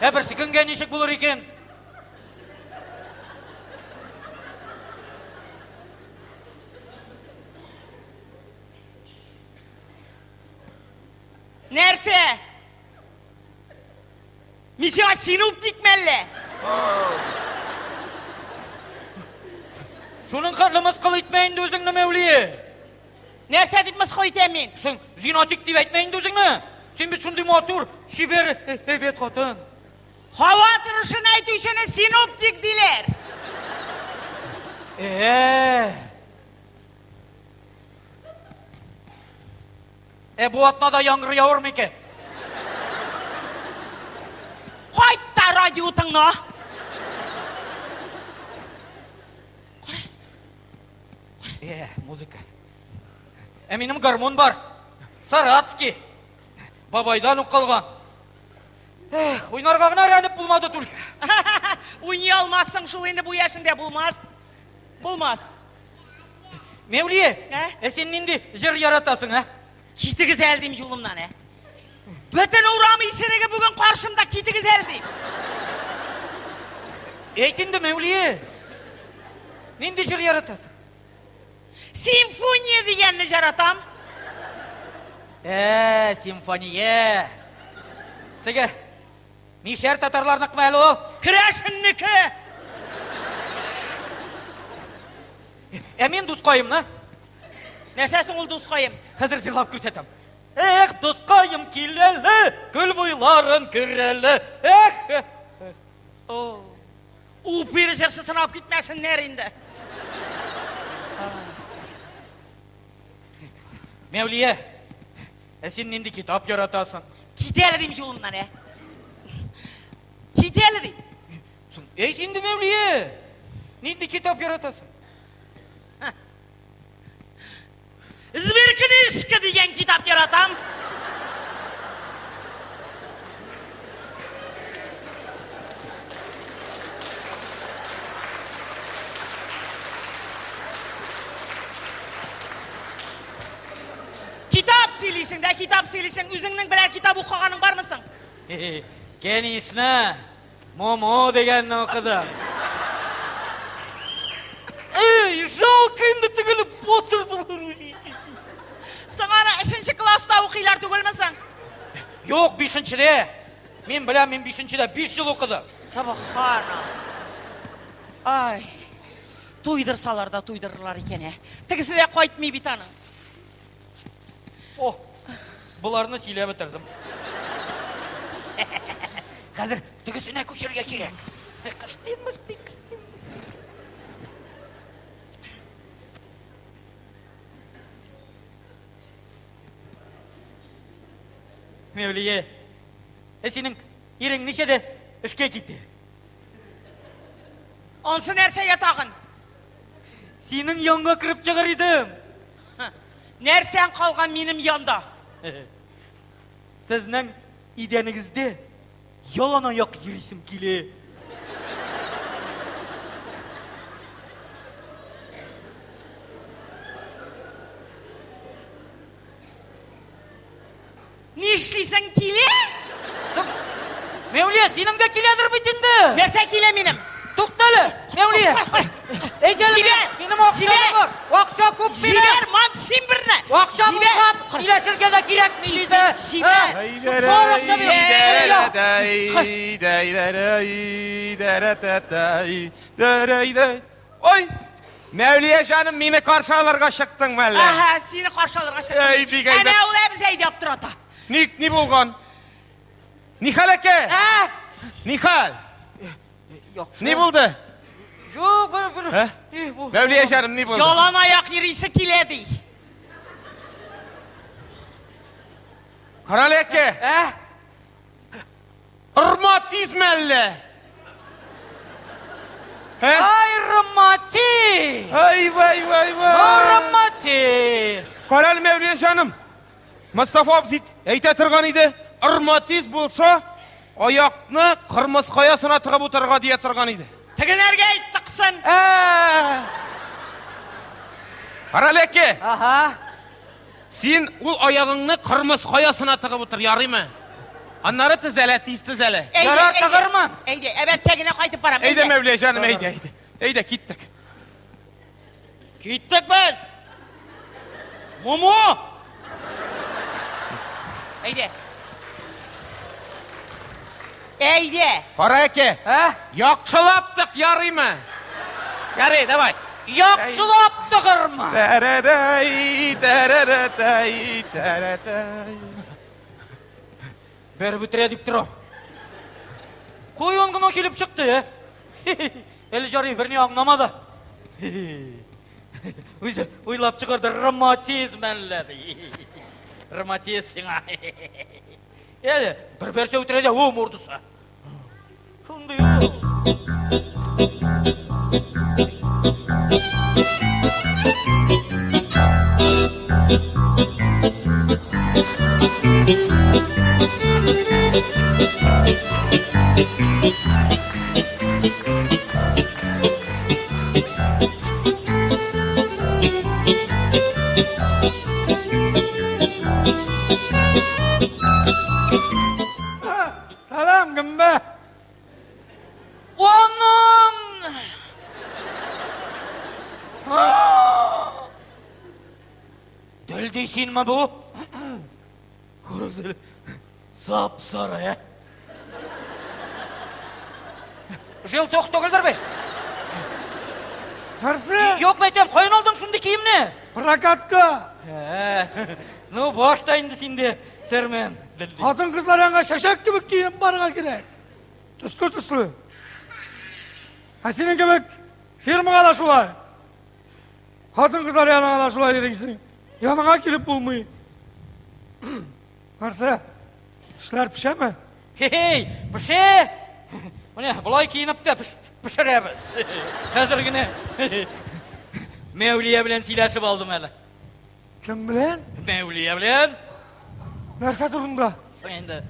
Ә берсе көнгә ничек булыр икән? Нәрсә? Мин сиңа синоптикме әллә? Шуның хәтле мыскыл итмә инде үзеңне, Мәүлие. Нәрсә дип мыскыл итәм мин? Соң, зинатик дип әйтмә инде үзеңне. Син бит шундый матур, чибәр, әйбәт хатын. Һава торышын әйтүчене синоптик диләр. Э. Ә бу атнада яңгыр явыр микән? Кайт та радио тыңла. Э, музыка. Ә минем гармун бар. Саратский. Бабайдан ук калган. Эх, уйнарга гына өйрәнеп булмады только. Уйный алмассың шул инде бу яшеңдә булмас. Булмас. Мәүлия, Ә? ә син нинди җыр яратасың, ә? Китегез әле дим юлымнан, ә? Бөтен урам исереге бүген каршымда, китегез әле дим. Әйт инде, Мәүлия. Нинди җыр яратасың? Симфония дигәнне яратам. Ә, симфония. Теге мишәр татарларныкмы әле ул? Керәшеннеке. Ә мин дускаемны Нәрсә соң ул дускаем? хәзер җырлап күрсәтәм. Эх, дускаем, кил әле, күл буйларын күр әле. Эх, эх. О, Опера җырчысын алып китмәсеннәр инде. Мәүлия, ә син нинди китап яратасың? Кит әле дим юлымнан, ә. Кит әле дим. Соң, әйт инде, Мәүлия. Нинди китап яратасың? Сберкнижка дигән китап яратам. Китап сөйлисең дә, китап сөйлисең. Үзеңнең берәр китап укыганың бармы соң? Конечно. Момо дигәнне укыдым. Эй, жалко инде тегене батырдылар. Соң аны өченче класста укыйлар түгелме соң? Юк, бишенчедә. Мин беләм, мин бишенчедә 5 ел укыдым. Субхана. Ай. Туйдырсалар да туйдырырлар икән, ә. Тегесе дә кайтмый бит аның. О, боларны сөйләп бетердем. Хәзер тегесенә күчәргә кирәк. Кыштым, мыштым, кыштым. Мәүлия, ә синең ирең ничәдә эшкә китә? Ансы нәрсәгә тагын? Синең янга кереп чыгыр идем. Нәрсәң калган минем янда? Сезнең идәнегездә ялан аяк йөрисем килә. Нишлисең килә? Мәүлия, синең дә киләдер бит инде. Нәрсә килә минем? Туктале. Мәүлия! Әйдә әле, Җибәр! минем акча Җибәр! бар. Акча күп минем. Җибәр, ман син берне! Акча Җибәр! булсам, сөйләшергә дә кирәкми диде. Җибәр! Бар акча минем. Ой, Мәүлия җаным, мине каршы алырга чыктыңмы әллә? Аһа, сине каршы алырга чыктым. Әй, бик әйбәт. Әнә ул әбез әйдәп тора та. Ник, ни булган? Нихәл әкә? Ә? Нихәл? Яхшы. Ни булды? Юк, бер бер. Ә? Ни бу? Мәүлия җаным, ни булды? Ялан аяк йөрисе килә ди. Карале әкә. Ә? Ырма тизме әллә? Ә? Ай, рымати! Ай, вай, вай, вай. Рымати! Карале, Мәүлия җаным. Мостафа абзый әйтә торган иде, ырматиз булса, аякны кырмыскаясына тыгып утырырга дия торган иде. Тегеләргә әйт тыксын. Ә? Карале, әкә. Аһа. Син ул аягыңны кырмыскаясына тыгып утыр, ярыймы? Аннары төзәлә, тиз төзәлә. Әйдә, Ярар, әйдә. тыгырмын. Әйдә, әбәткә генә кайтып барам. Әйдә, Мәүлия җаным, әйдә, әйдә. Әйдә, киттек. Киттек без. Муму! Әйдә. Әйдә. Кара әкә, Ә? яхшылап тык, ярыймы? Ярый, давай. Яхшылап тыгырмын. Тәрәдәй, тәрәдәтәй, тәрәтәй. Бәреп үтерә дип торам. Куян гына килеп чыкты, ә? Әле жарый берни аңламады. Үзе уйлап чыгарды, романтизм әллә ди. Романтизм сиңа. Әле бер берсе үтерә дә о мордысы. Шундый ул. Сәлам, гөмбә. Аның! Дөлди синме бу? Күрәсең, сап-сары, ә? Желток түгелдер бит? Нәрсә? Юк, мәйтәм, каян алдың шундый киемне? Прокатка. Ә, Ну, башта инде синде, сәрмен. Хатын-кызлар янга чәчәк кебек киенеп барырга кирәк. Төсле-төсле. Ә синең кебек фирмага да шулай. Хатын-кызлар янына да шулай йөрисең. Яныңа килеп булмый. Нәрсә? Эшләр пешәме? Хей, пеше! Менә болай киенеп тә пешерәбез. Хәзер генә Мәүлия белән сөйләшеп алдым әле. Кем белән? Мәүлия белән. Нәрсә турында? Соң инде.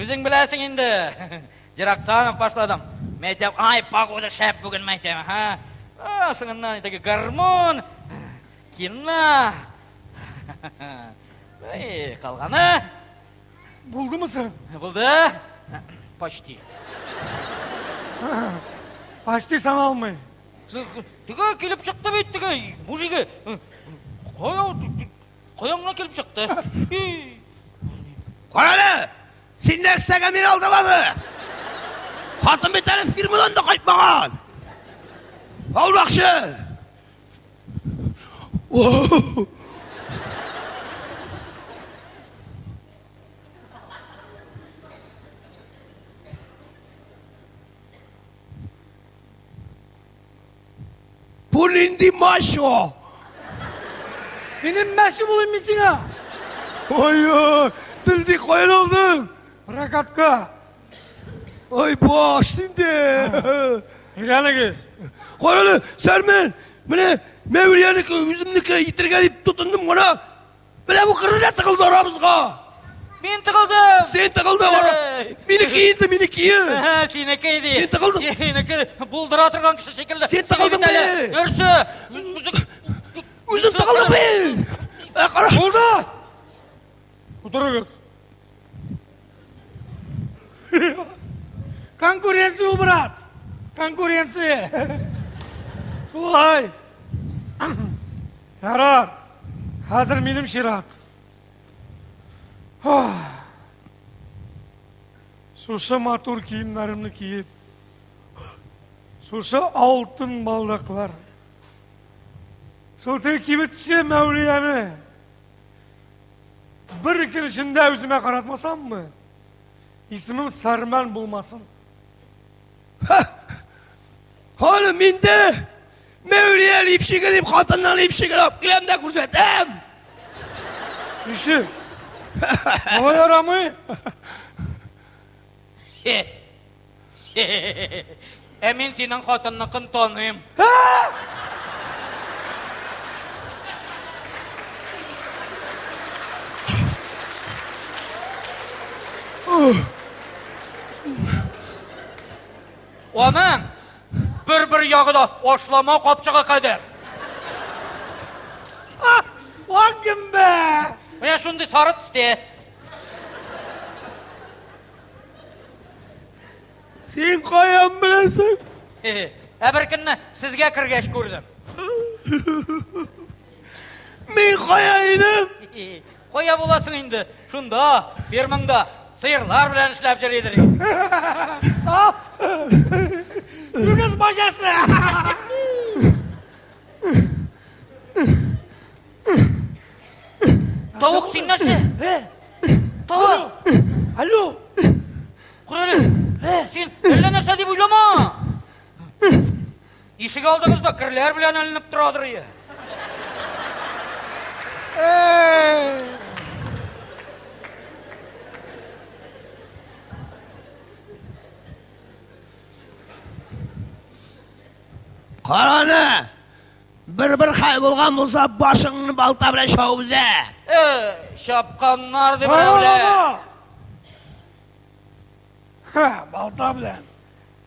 Үзең беләсең инде. Ерактан ук башладым. Мәйтәм, ай, погода шәп бүген, мәйтәм, ха. А, соңыннан теге гармун, кино. Ай, калганы Булдымы соң? булды. Почти. Почти саналмый. Теге килеп чыкты бит теге мужиге. Кая каян гына килеп чыкты. Карале, син нәрсәгә мине алдалады? Хатын бит әле фирмадан да кайтмаган. Алдакчы! Бу нинди мачо? Минем мәче булыйм мин сиңа. Ой, телди каян алдың? Прокатка. Ой, баш синде. Өйләнегез. Карале, Сәрмен, менә Мәүлиянеке, үземнеке итергә дип тотындым гына. Менә бу кырды да тыгылды арабызга. Мин тыгылдым. Син тыгылдың ара. Эй. Минеке инде, минеке. Әһә, Синеке иде. Син тыгылдың. Синеке булдыра торган кеше шикелле. Син тыгылдың Син бит әле. бе. Дөресе. Үзем тыгылдым мин. Ә, кара. Булды. Утырыгыз. Конкуренция ул, брат. Конкуренция. Шулай. Ярар. Хәзер минем чират. Шушы матур киемнәремне киеп, шушы алтын балдаклар, шул теге кибетче Мәүлияне бер көн эчендә үземә каратмасаммы, исемем Сәрмән булмасын. Аны мин дә Мәүлия липчиге дип хатыннан липчиген алып киләм дә күрсәтәм. Ничек? Алай ярамый. Ә мин синең хатынныкын таныйм. Аның бер-бер ягы да ашлама капчыгы кадәр. Вак гөмбә! Менә шундый сары төстә. Син каян беләсең? Ә бер көнне сезгә кергәч күрдем. Мин кая идем? Кая буласың инде? Шунда, фермаңда сыерлар белән эшләп йөридер. Үгез баҗасы! Тавык син нәрсә? Тавык! Алло! Кор әле. Син әллә нәрсә дип уйлама. Ишек алдыгызда керләр белән эленеп торадыр ие. Караны! Бер-бер хәл булган булса, башыңны балта белән чабып өзә. Э, чапканнар дип берәүләр. Ха, балта белән.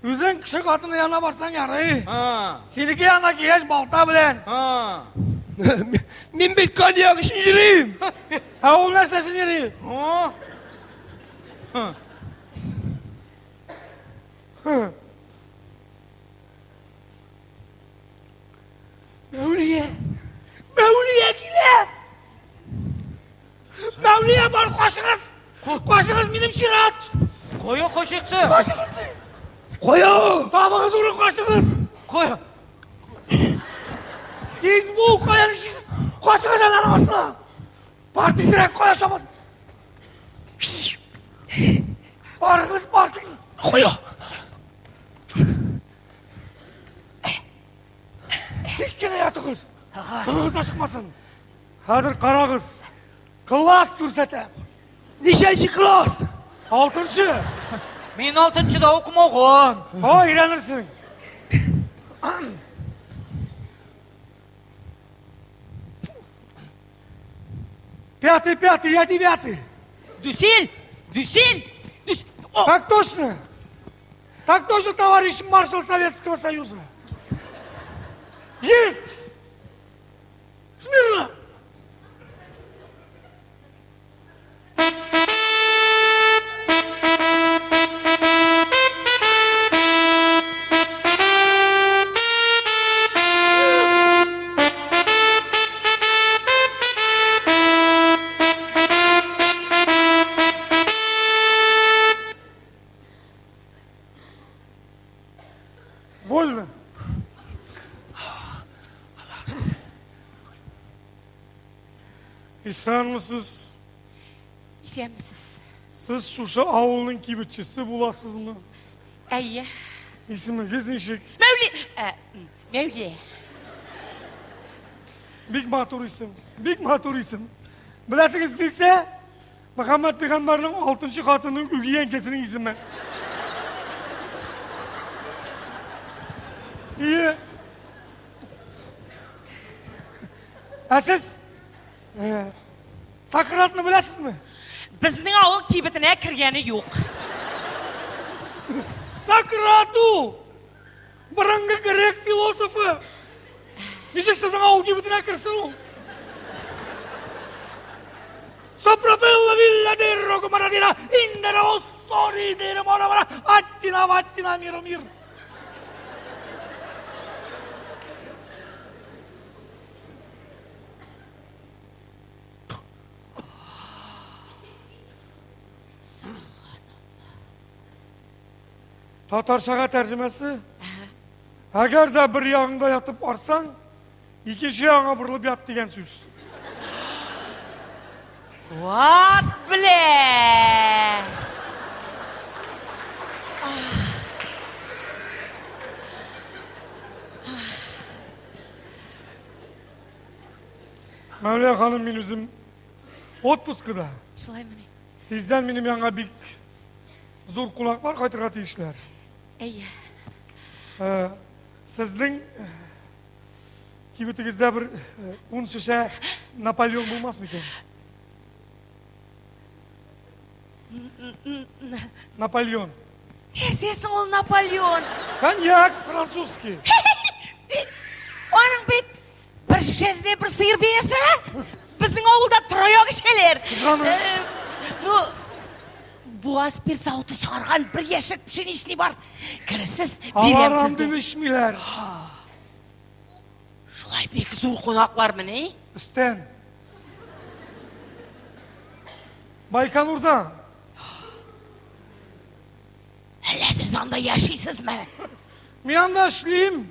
Үзең кеше хатыны янына барсаң ярый. Синеке янына килгәч балта белән. Мин бит коньяк өчен йөрим. Ә ул нәрсә өчен йөри? Мәүлия! Мәүлия килә! Мәүлия бар, кашыгыз! Кашыгыз минем чират! Кая кашыксы? Кашыгыз! Кая? Табыгыз урын кашыгыз! Кая? Тиз бул, кая кешесез? Кашыгыз ананың артына! Бар тизрәк, кая чабасың? Барыгыз, бар тиз. Кая? Тик кенә ятыгыз. Тыныгыз да чыкмасын. Хәзер карагыз. Класс күрсәтәм. Ничәнче класс? Алтынчы. Мин алтынчыда укымаган. О, өйрәнерсең. Пятый, пятый, я девятый. Дүсел! Дүсел! Дүс... О! Так точно. Так точно, товарищ маршал Советского Союза. Есть! Смирно! Вольно. Исәнмесез. Исәнмесез. Сез шушы авылның кибетчесе буласызмы? Әйе. Исемегез ничек? Мәүли, ә, Мәүлия. Бик матур исем. Бик матур исем. Беләсегез килсә, Мөхәммәд пәйгамбәрнең алтынчы хатынының үги әнкәсенең исеме. Ие. Ә сез э, Сократны беләсезме? Безнең авыл кибетенә кергәне юк. Сократ ул! Борынгы грек философы. Ничек сезнең авыл кибетенә керсен ул? Сопропелла вилла дерро кумарадира индера оссори дере мора мора аттина ваттина миру мир. Татарчага тәрҗемәсе? Әгәр дә бер ягыңда ятып арсаң, икенче ягыңа борылып ят дигән сүз. Вот бле! Мәүлә ханым, мин үзем отпускыда. Шулаймыни? Тиздән минем янга бик зур кунаклар кайтырга тиешләр. Әйе. Э, сезнең э, кибетегездә бер э, ун шешә Наполеон булмас микән? Наполеон. Нәрсә соң ул Наполеон? Коньяк французский. Аның бит Бер шешәсенә бер сыер биясе. Безнең авылда трояк эчәләр. Кызганыч. Э, ну, Буаз пир савыты чыгарган бер яшек пшеничный бар. Кересез, бирәм Алар сезгә. андыйны эчмиләр. Шулай бик зур кунаклармыни? Өстән. Байконурдан. Әллә сез анда яшисезме? Мин анда эшлим.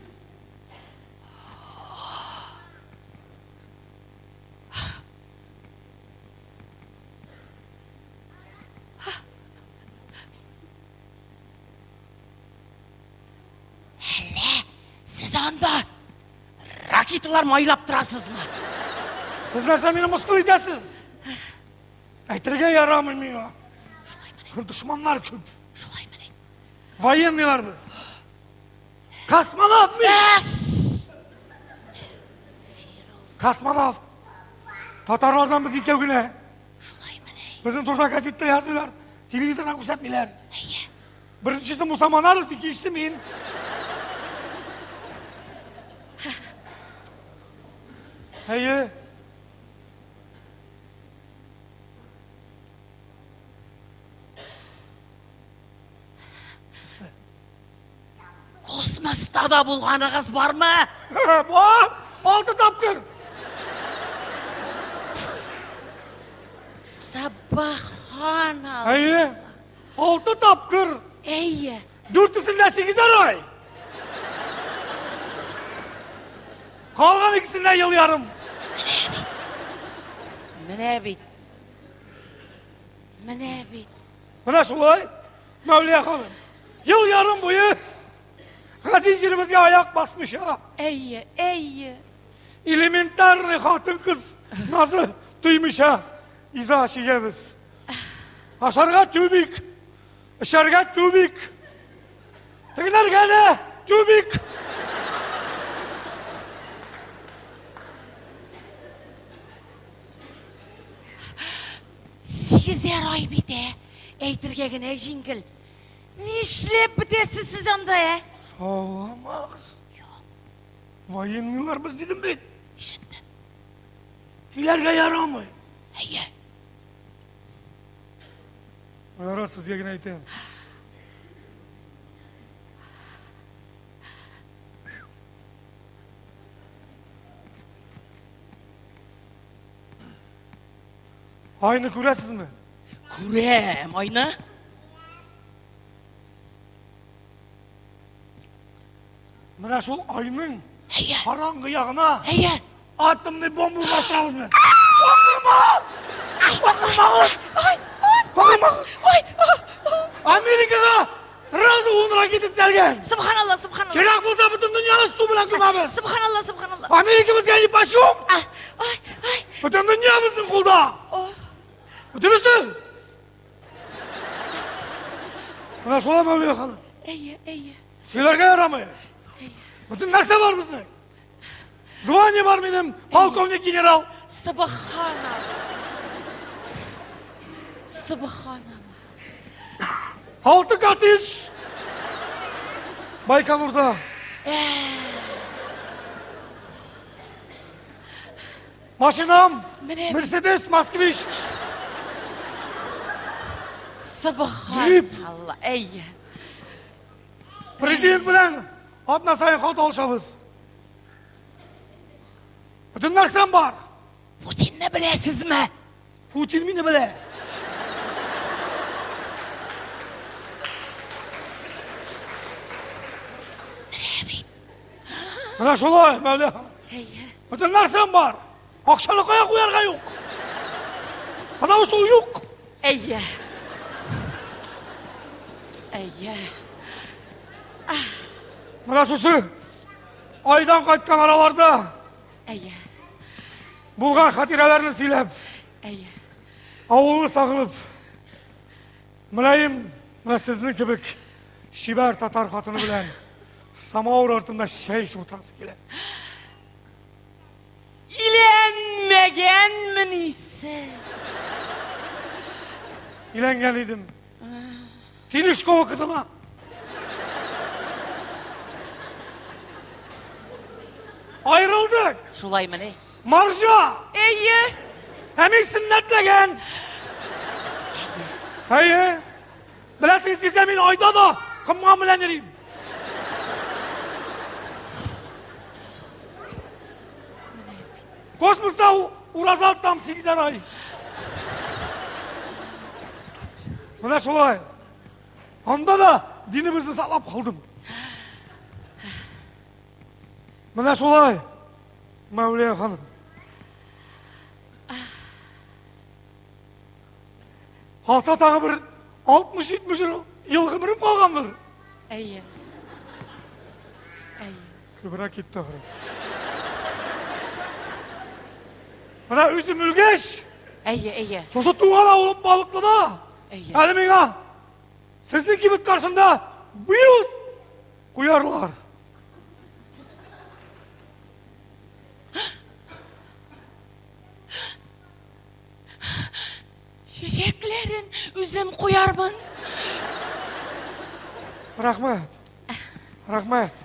Әллә сез анда ракеталар майлап торасызмы? Сез нәрсә мине мыскыл итәсез? Әйтергә ярамый миңа. Дошманнар күп. Шулаймыни? Военныйлар без. Космонавт мин! Космонавт. Татарлардан без икәү генә. Безнең турыда газетта язмыйлар, телевизордан күрсәтмиләр. Беренчесе Муса Манаров, икенчесе мин. Әйе. Космоста да булганыгыз бармы? Бар! Алты тапкыр! Сабаханалла. Әйе, алты тапкыр. Әйе. Дүртесендә сигезәр ай. Калган икесендә ел ярым. Менә бит. Менә бит. Менә шулай, Мәүлия ханым. Ел ярым буе газиз җиребезгә аяк басмыйча. Әйе, әйе. Элементарный хатын-кыз назы тоймыйча иза чигәбез. Ашарга тюбик, эчәргә тюбик, тегенәргә дә тюбик. Сигезәр ай бит, ә? Әйтергә генә җиңел. Нишләп бетәсез сез анда, ә? Саламагыз. Юк. Военныйлар без дидем бит. Ишеттем. Сөйләргә ярамый. Әйе. Ярар, сезгә генә әйтәм. Айны күрәсезме? Күрәм, айны. Менә шул айның Әйе. караңгы ягына Әйе. атомный бомба урнаштырабыз без. Акырма! Акырмагыз! Акырмагыз! Америкага сразу ун ракета төзәлгән. Субханалла, субханалла. Кирәк булса бөтен дөньяны су белән күмәбез. Субханалла, субханалла. Америка безгә нипочем. Ай, ай. Бөтен дөнья безнең кулда. Бөтенесе. Менә шулай Мәүлия ханым. Әйе, әйе. Сөйләргә ярамый. Бөтен нәрсә бар безнең. Звание бар минем, полковник генерал. Субханалла. Субханалла. Алты коттедж. Байконурда. Машинам Менә- Мерседес Москвич. Субханалла. Әйе. Президент белән атна саен хат алышабыз. Бөтен нәрсәм бар. Путинны беләсезме? Путин мине белә. Менә шулай, Мәүлә. Әйе. Бөтен нәрсәм бар. Акчаны кая куярга юк. Ана шул юк. Әйе. Әйе. Менә шушы айдан кайткан араларда Әйе. булган хатирәләрне сөйләп, Әйе. авылны сагынып, мөлаем, менә сезнең кебек чибәр татар хатыны белән самавыр артында чәй эчеп утырасы килә. Иләнмәгәнмени сез? Иләнгән идем. Терешкова кызына. Аерылдык. Шулаймыни? Маржа! Әйе. Ә мин сөннәтләгән. Әйе. Беләсегез килсә, мин айда да комган белән йөрим. Космоста ураза тотам сигезәр ай. Менә шулай. Анда да динебезне саклап калдым. Менә шулай, Мәүлия ханым. Алса тагы бер 60-70 ел гомерем калгандыр. Әйе. Әйе. Күбрәк китте ахры. Менә үзем үлгәч, Әйе, әйе. шушы туган авылым Балыклыда. Әйе. Әле миңа сезнең кибет каршында бюст куярлар. Чәчәкләрен үзем куярмын. Рәхмәт. Рәхмәт.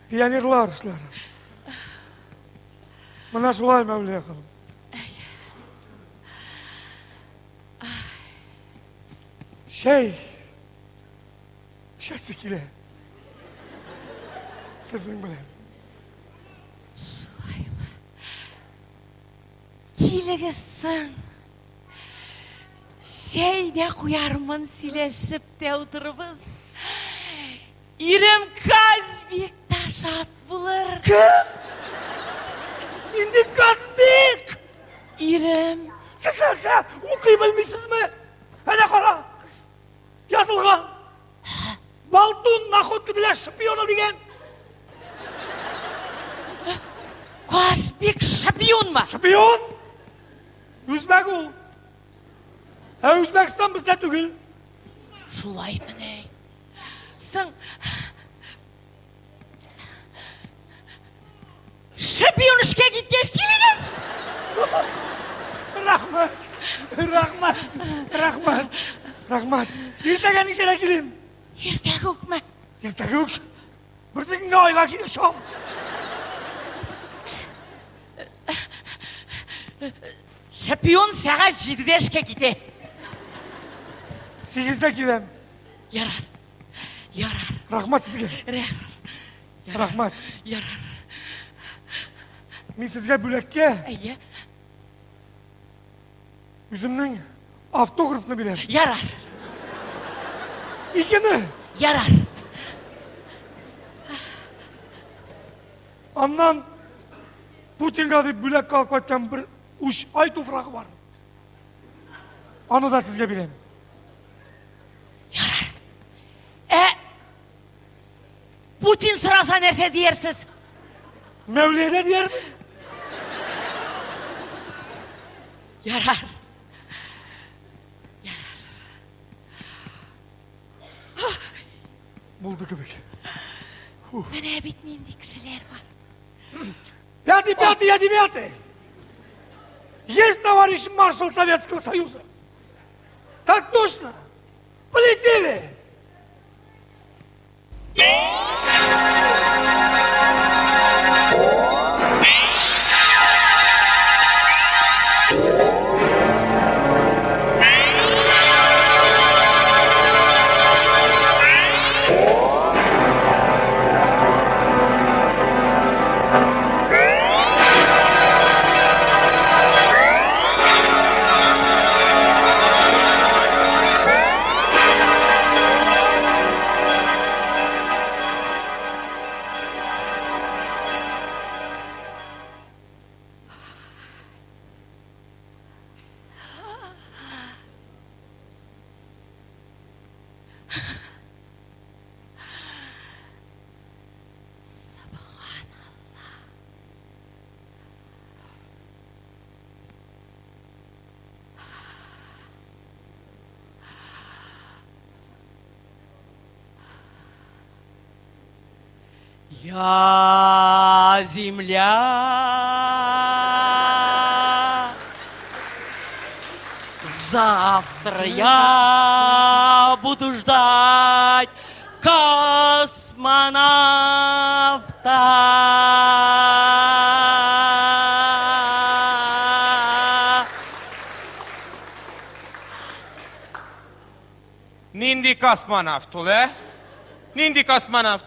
Пионерлар эшләре. Менә шулай, Мәүлия ханым. Чәй эчәсе килә. Сезнең белән. Шулаймы? Килегез соң. Чәй дә куярмын, сөйләшеп тә утырырбыз. Ирем Казбек та шат булыр. Кем? Нинди Казбек? Ирем. Сез нәрсә, укый белмисезме? Әнә кара, язылган. Болтун находка для шпиона дигән. Казбек шпионмы? Шпион? Үзбәк ул. Ә Үзбәкстан бездә түгел. Шулаймыни? Соң Шпион эшкә киткәч килегез. Рәхмәт. Рәхмәт. Рәхмәт. Рәхмәт. Иртәгә ничәдә килим? Иртәгә үкме? Иртәгә үк. Берсе көнгә айга очам. Шпион сәгать җидедә эшкә китә. Сигездә киләм. Ярар. Ярар. Рәхмәт сезгә. Ярар. Рәхмәт. Ярар. Мин сезгә бүләккә Әйе. үземнең автографны бирәм. Ярар. Икене. Ярар. Аннан Путинга дип бүләккә алып кайткан бер уч ай туфрагы бар. Аны да сезгә бирәм. Ярар. Ә Путин сораса нәрсә диярсез? Мәүлиядә диярмен. Ярар. Ярар. Булды кебек. Менә бит нинди кешеләр бар. Пятый, пятый, я девятый. Есть товарищ маршал Советского Союза. Так точно. Полетели. Я земля. Завтра я буду ждать космонавта. Нинди космонавт ул, ә? Нинди космонавт?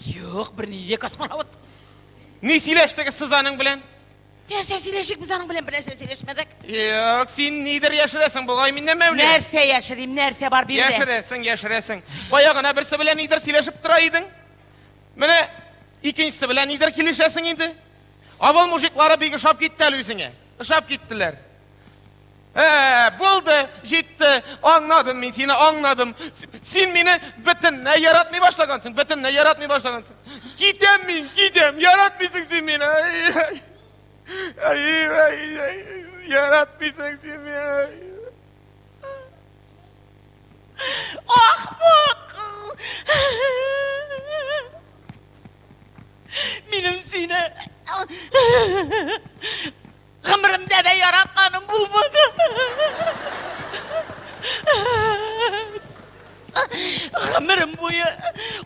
Юк, бернинди космонавт. Ни сөйләштегез сез аның белән? Нәрсә сөйләшик без аның белән, бернәрсә сөйләшмәдек. Юк, син нидер яшерәсең бугай миннән, Мәүлә. Нәрсә яшерим, нәрсә бар биредә? Яшерәсең, яшерәсең. Бая гына берсе белән нидер сөйләшеп тора идең. Менә икенчесе белән нидер килешәсең инде. Авыл мужиклары бик ошап китте әле үзеңә. Ошап киттеләр. Ә, булды, җитте. Аңладым мин сине, аңладым. Син мине бөтенләй яратмый башлагансың, бөтенләй яратмый башлагансың. Китәм мин, китәм. Яратмыйсың син мине. Ай, ай, ай, ай, яратмыйсың син мине. Ахмак! Минем сине Гомеремдә дә яратканым булмады. Гомерем буе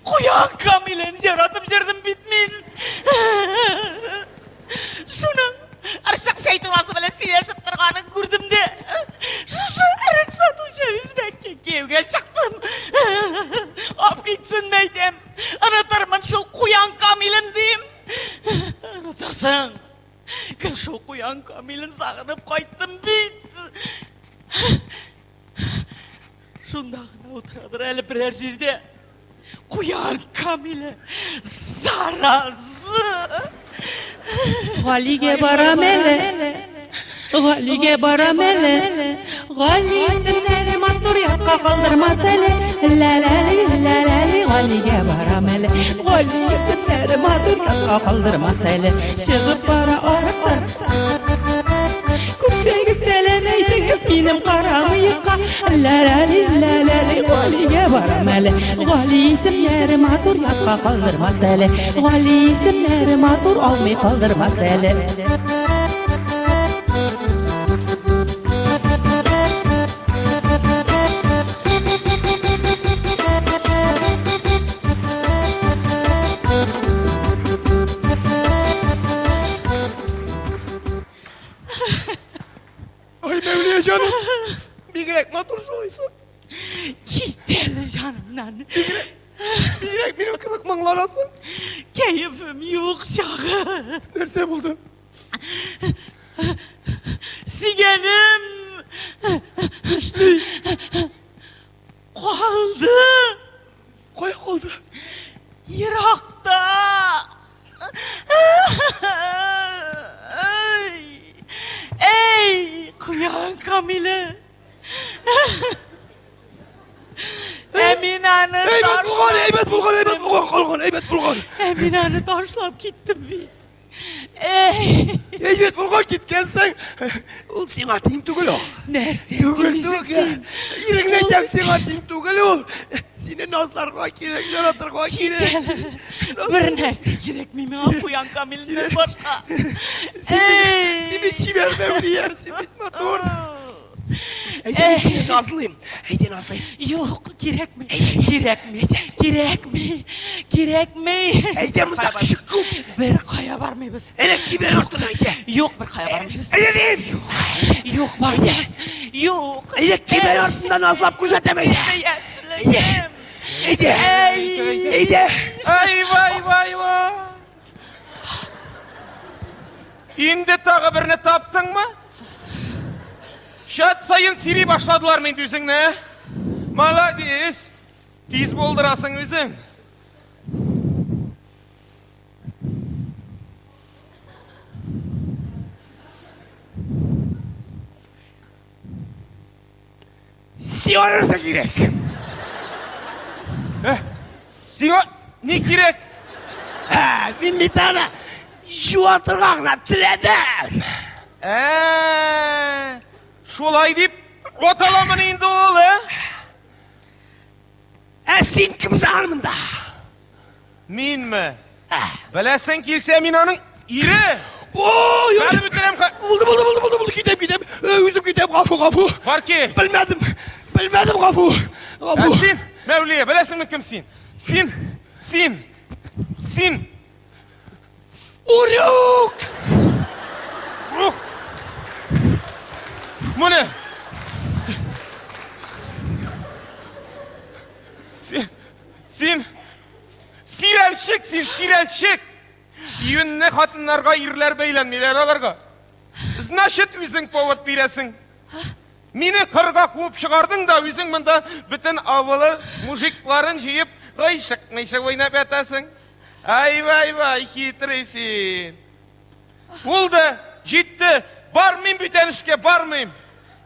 Куян Камилен яратып йөрдем бит мин. Шуның Ырчык Сәйтурасы белән сөйләшеп торганын күрдем дә, шушы өрек сатучы үзбәккә кияүгә чыктым. Ап китсен, мәйтәм. Онытырмын шул Куян Камилен дим. Онытырсың. Гел шул куян Камилен сагынып кайттым бит. Шунда гына утырадыр әле берәр җирдә. Куян Камиле, заразы. Галигә барам әле. Галигә барам әле. Гали исемнәре матур ятка калдырмас әле. Лә-лә-ли, лә-лә-ли, Галигә барам әле. Гали исемнәре матур ятка калдырмас әле. Чыгып бара арыктан. Күрсәгез сәлам әйтегез минем кара мыекка. Лә-лә-ли, лә-лә-ли, Галигә барам әле. Гали исемнәре матур ятка калдырмас әле. Гали исемнәре матур алмый калдырмас әле. Ай, Мәүлия җаным, бигрәк матур шулайсы. Кит әле җанымнан. Бигрәк минем кебек моңланасың. Кәефем юк чагы. Нәрсә булды? Сөйгәнем Нишли? калды. Кая калды? Еракта. Эй, куян Камиле. Ә мин аны Әйбәт булган, әйбәт булган, әйбәт булган, калган, әйбәт булган. Ә мин аны ташлап киттем бит. Эй! Әйбәт булган киткәнсең. Ул сиңа тиң түгел ул. Нәрсә Түгел, сөйлисең түгел. син? Иреңне әйтәм, сиңа тиң түгел ул. Сине назларга кирәк, яратырга кирәк. Бер нәрсә кирәкми миңа Куян Камилнең башка. Син бит чибәр Мәүлия, син бит матур. Әйдә, мин сине назлыйм. Әйдә, назлыйм. Юк, кирәкми. Кирәкми. Кирәкми. Кирәкми. Әйдә, монда кеше күп. Бер кая бармыйбыз. Әнә кибер артына әйдә. Юк, бер кая бармыйбыз. Әйдә дим. Юк, бармыйбыз. Юк. Әйдә, кибер артында назлап күрсәтәм, әйдә. Яшьлегем. Әйдә. Әйдә. Ай, вай, вай, вай. Инде тагы берне таптыңмы? Чат саен сөйли башладылар инде үзеңне. Молодец. Тиз булдырасың үзең. Сиңа нәрсә кирәк? Э, сиңа ни кирәк? Ә, мин бит аны юатырга гына теләдем. Ә, шулай дип аталамыни инде ул, ә? Ә син кем саган монда? Минме? Беләсең килсә, мин аның ире. Ой, ой. Бәреп үтерәм. Булды, булды, булды, булды, булды. Китәм, китәм. Үзем китәм. Гафу, гафу. Бар ки. Белмәдем. Белмәдем, гафу. Ә Гафу. син, Мәүлия, беләсеңме кем син? Син, син, син. Урюк! Ух! Моны. Син, син, сирәлчек син, сирәлчек. Юньле хатыннарга ирләр бәйләнмиләр аларга. Значит, үзең повод бирәсең. Мине кырга куып чыгардың да, үзең монда бөтен авылы мужикларын җыеп, гыйшык-мыйшык уйнап ятасың. Ай-вай-вай, хитрый син. Булды, җитте. Бармыйм бүтән эшкә, бармыйм.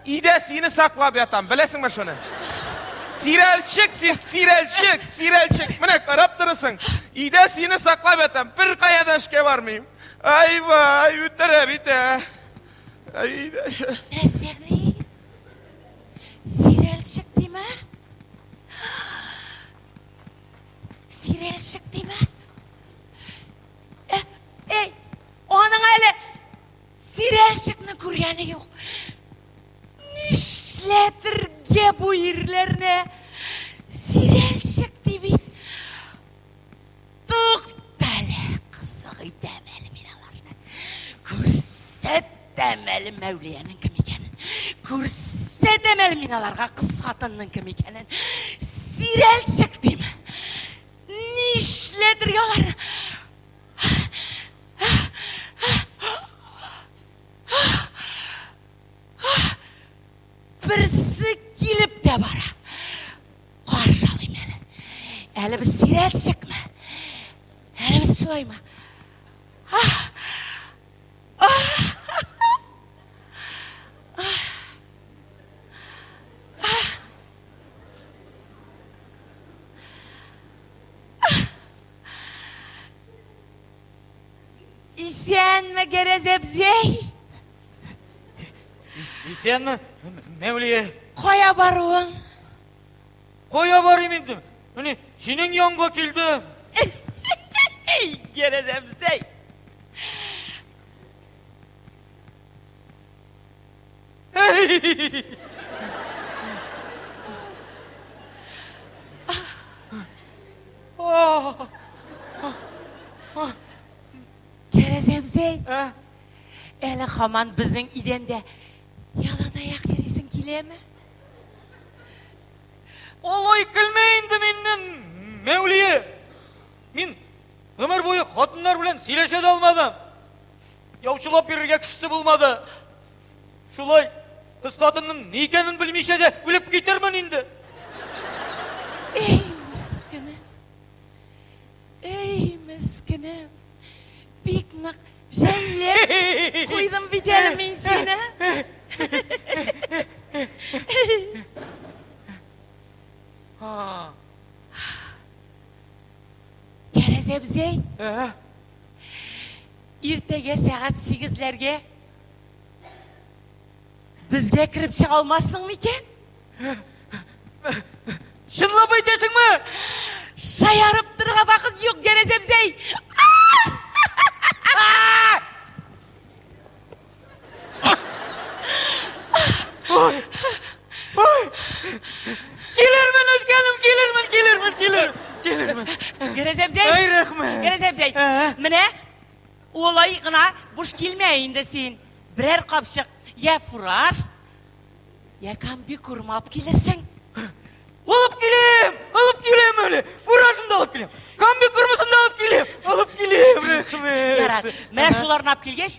Өйдә сине саклап ятам, беләсеңме шуны? Сирәлчек син, сирәлчек, сирәлчек. Менә карап торасың. Өйдә сине саклап ятам, бер кая да эшкә бармыйм. Ай-вай, үтерә бит, ә. Ай, Нәрсә ди? Сирәлчек димә? Сирәлчек димә? Э, эй, аның әле сирәлчекне күргәне юк. Нишләтергә бу ирләрне? Сирәлчек ди бит. Туктале, кызык итәм әле мин аларны. Күрсәтәм әле Мәүлиянең кем икәнен. Күрсәтәм әле мин аларга кыз хатынның кем икәнен. Сирәлчек дим. Нишләтергә аларны? Берсе килеп тә бара. Каршы алыйм әле. Әле без сирәлчекме? Әле без шулаймы? Исәнме, Гәрәз әбзәй? Исәнме, Мәүлия? Кая баруың? Кая барыйм инде? Менә синең янга килдем. Гәрәз әбзәй! Гәрәз әбзәй! Әле һаман безнең идәндә яланаяк йөрисең киләме? Алай көлмә инде миннән, Мәүлия. Мин гомер буе хатыннар белән сөйләшә дә алмадым. Яучылап йөрергә кешесе булмады. Шулай кыз хатынның ни икәнен белмичә дә үлеп китермен инде. Эй, мескенем. Эй, мескенем. Бик нык жәлләп куйдым бит әле мин сине. Гәрәз әбзәй. Иртәгә сәгать сигезләргә безгә кереп чыга алмассың микән? Чынлап әйтәсеңме? Шаярып торырга вакыт юк, Гәрәз әбзәй. Ой! Ой! Килермен, үскәнем, килермен, килермен, килер, килермен. Гәрәз әбзәй. Ай, рәхмәт. Гәрәз әбзәй. Менә улай гына буш килмә инде син. Берәр капчык я фураж, я комбикорм алып килерсең. Алып киләм, алып киләм әле. Фуражын да алып киләм. Комбикормысын да алып киләм. Алып киләм, рәхмәт. Ярар. Менә шуларны алып килгәч,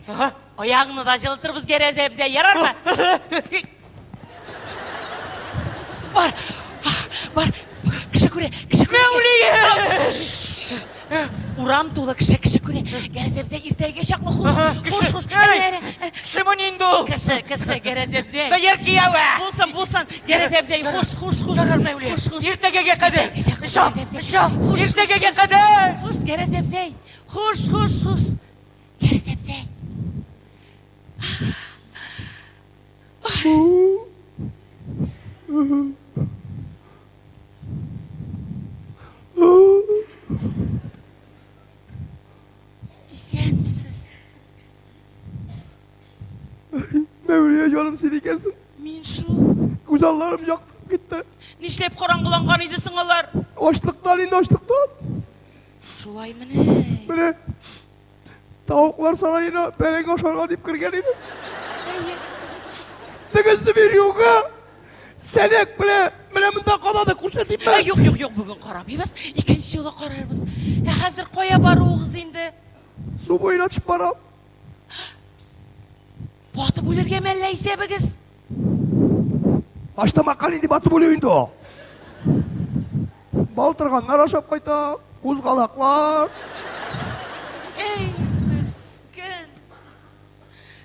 аягыңны да җылытырбыз, Гәрәз әбзәй, ярармы? Бар, бар, кеше күрә, кеше күрә. Мәүлия! Урам тулы кеше, кеше күрә. Гәрәз әбзәй, иртәгә чаклы хуш, хуш, хуш. Әнә, әнә. Кешеме инде ул? Кеше, кеше, Гәрәз әбзәй. Сыер кияве. Булсын, булсын. Гәрәз әбзәй, хуш, хуш, хуш. Ярар, Мәүлия. Хуш, хуш. Иртәгәгә кадәр. Ышам, ышам. Иртәгәгә кадәр. Хуш, Гәрәз әбзәй. Хуш, хуш, хуш. Гәрәз әбзәй. Мәүлия җаным син икәнсең. Мин шул. Күз алларым яктырып китте. Нишләп караңгыланган иде соң алар? Ачлыктан инде, ачлыктан. Шулаймыни? Менә тавыклар сараена бәрәңге ашарга дип кергән идем. Әйе. Теге зверюга сәнәк белән менә монда калады, күрсәтимме? Ә, юк, юк, юк, бүген карамыйбыз. Икенче юлы карарбыз. Ә хәзер кая баруыгыз инде? Су буена төшеп барам. Батып үлергәме әллә исәбегез? Аштамакка нинди батып үлү инде ул? Балтырганнар ашап кайта, кузгалаклар. Эй, мескен.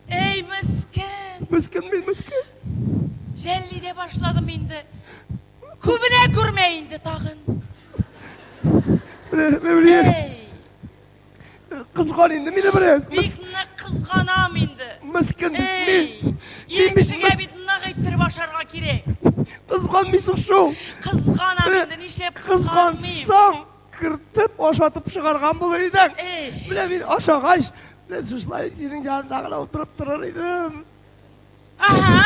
Эй, мескен. Мескен мин, мескен. Жәлли дә башладым инде. Күбенә күрмә инде тагын. Менә, Мәүлия. Эй. Кызган инде мине бераз. Бик нык кызганам инде. Мескен бит мин. Ир кешегә бит нык иттереп ашарга кирәк. Кызганмыйсың шул. Кызганам инде, нишләп кызганмыйм? Кызгансаң, кертеп ашатып чыгарган булыр идең. Менә мин ашагач, менә шушылай синең янында гына утырып торыр идем. Ага.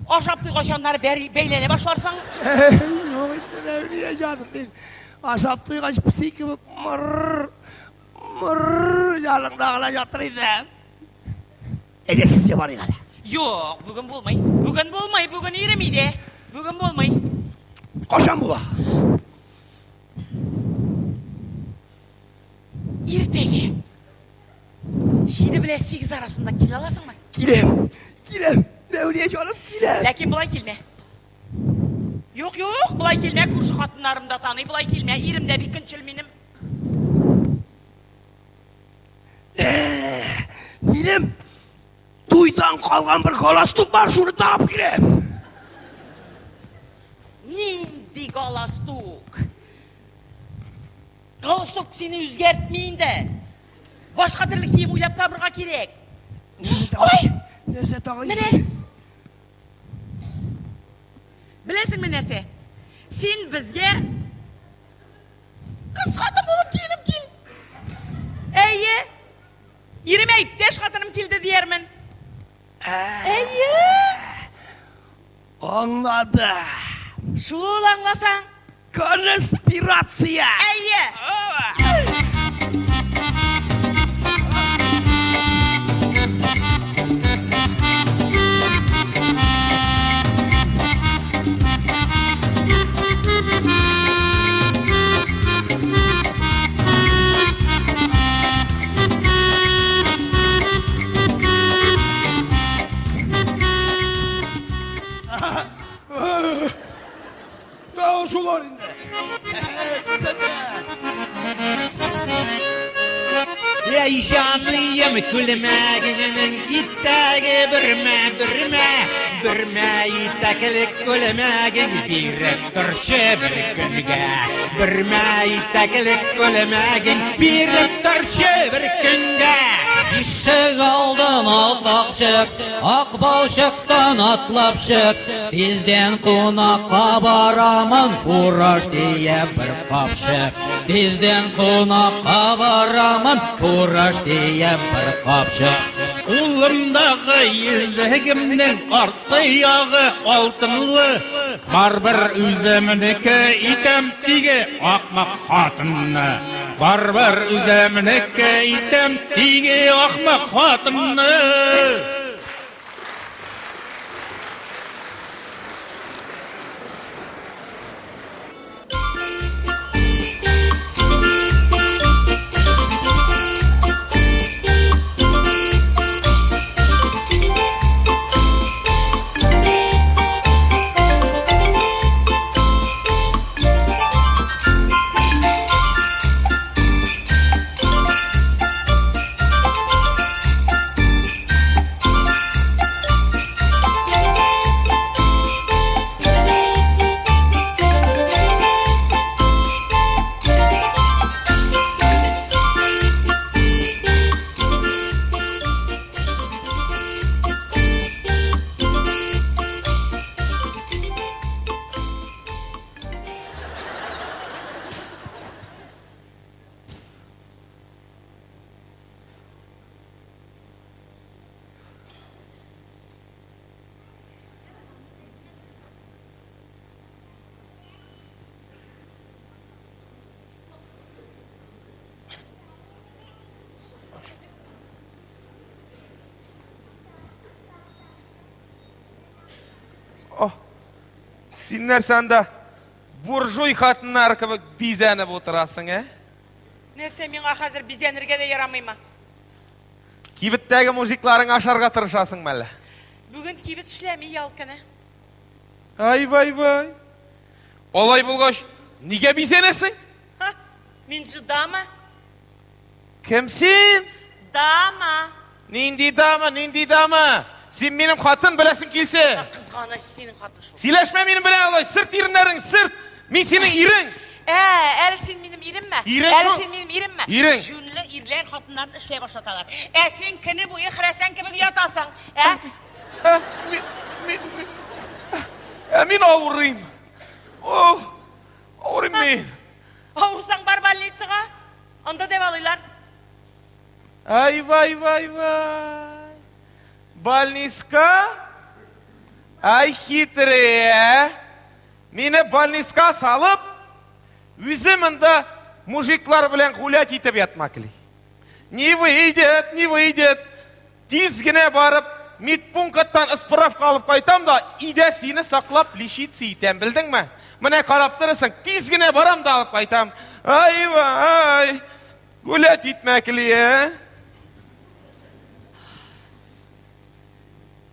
Ашап туйгач аннары бәйләнә башларсың. Юк инде, Мәүлия җаным, мин ашап туйгач песи кебек мыр, мыр яныңда гына ятыр идем. Әйдә сезгә барыйк әле. Юк, бүген булмый. Бүген булмый, бүген ирем өйдә. Бүген булмый. Кашан була? Иртәгә. 7 белән 8 арасында килә аласыңмы? Киләм, киләм, Мәүлия җаным, киләм. Ләкин болай килмә. Юк, юк, болай килмә, күрше хатыннарым да таный, болай килмә, ирем дә бик көнчел минем. Минем туйдан калган бер галастук бар, шуны тагып киләм. Нинди галастук? Галстук сине үзгәртми инде. Башка төрле кием уйлап табырга кирәк. Ой! Нәрсә тагын? Менә. Беләсеңме нәрсә? Син безгә кыз хатын булып киенеп кил. Әйе. Иремә иптәш хатыным килде диярмен. Әйе. Аңладым. Шул аңласаң. Конспирация! Әйе! Тагын шулар инде. Күрсәтә. Әй җаныем күлмәгеңнең итәге бөрмә бөрмә бөрмә итәкле күлмәгең биреп торчы бер көнгә бөрмә итәкле күлмәгең биреп торчы бер көнгә. Ишек алдын ак балчык, ак балчыктан атлап чык. Тиздән кунакка барамын, фураж дия бер капчык. Тиздән кунакка барамын, фураж дия бер капчык. Кулымдагы йөзегемнең арткы ягы алтынлы. Барбер үземнеке итәм тиге ахмак хатынны. Барбер үземнеке итәм тиге ахмак хатынны. Син нәрсә анда буржуй хатыннар кебек бизәнеп утырасың, ә? Нәрсә, миңа хәзер бизәнергә дә ярамыймы? Кибеттәге мужикларың ашарга тырышасыңмы әллә? Бүген кибет эшләми, ял көне. Ай, вай, вай. Алай булгач, нигә бизәнәсең? Ха, мин же дама. Кем син? Дама. Нинди дама, нинди дама? Син минем хатын беләсең килсә. Кызганыч синең хатын шул. Сөйләшмә минем белән алай, сырт иреннәрең, сырт. Мин синең ирең. Ә, әле син минем иремме? Ирең Әле шул. син минем иремме? Ирең. Җүнле ирләр хатыннарын эшләй башлаталар. Ә син көне буе хрәсән кебек ятасың. Ә? Ә, ә мин авырыйм. О, авырыйм мин. Авырсаң бар больницага. Анда дәвалыйлар. Ай, вай, вай, вай. Больниска? Ай, хитрый, ә? Мине больниска салып, үзе монда мужиклар белән гулять итеп ятмакли. Не выйдет, не выйдет. Тиз генә барып, медпункттан справка алып кайтам да, өйдә сине саклап лечиться итәм, белдеңме? Менә карап торасың, тиз генә барам да алып кайтам. Ай, вай. Гулять итмәкли, ә?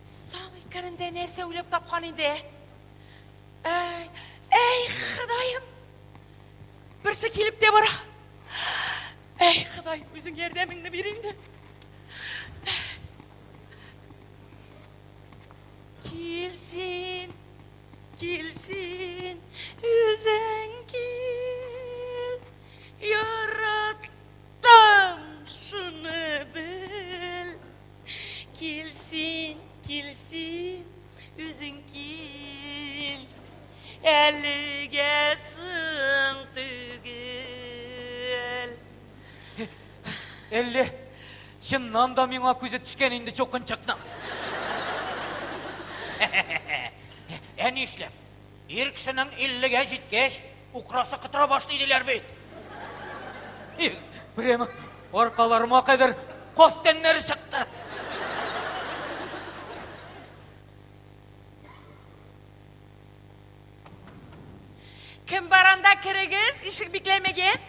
Самый көнендә нәрсә уйлап тапкан инде? Әй, әй, Ходаем! Берсе килеп тә бара. Әй, Ходай, үзең ярдәмеңне бир инде. Кил син, кил син, үзең кил. Яраттым, шуны бел. Кил син, кил син, үзең кил. Әлегә соң түгел. Әллә чыннан да миңа күзе төшкән инде чукынчыкның. Ә нишләп? Ир кешенең иллегә җиткәч, украсы котыра башлый диләр бит. Их, прямо аркаларыма кадәр каз тәннәре чыкты. Кем бар анда, керегез, ишек бикләмәгән.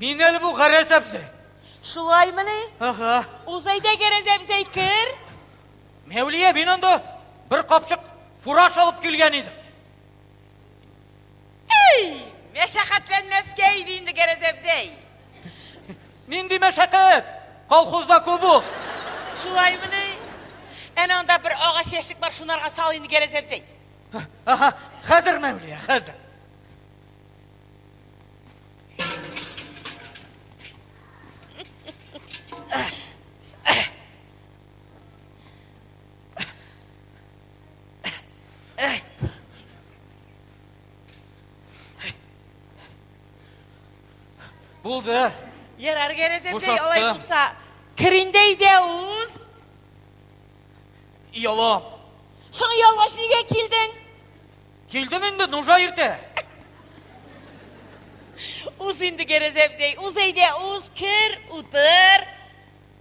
Мин әле бу Гарәз абзый. Шулаймыни? Ага. Уз әйдә, Гарәз абзый, кер. Мәүлия, мин анда бер капчык фураж алып килгән идем. Әй, мәшәкатьләнмәскә иде инде, Гәрәз әбзәй. Нинди мәшәкать? Колхозда күп ул. Шулаймыни? Әнә анда бер агач ящик бар, шунарга сал инде, Гәрәз әбзәй. Аһа, хәзер, Мәүлия, хәзер. Булды. Ярар, Гәрәз әбзәй, Бушаттым. алай булса, кер инде әйдә, уз. Оялам. Соң оялгач нигә килдең? Килдем инде, нужа иртә. Уз инде, Гәрәз әбзәй, уз әйдә, уз, кер, утыр.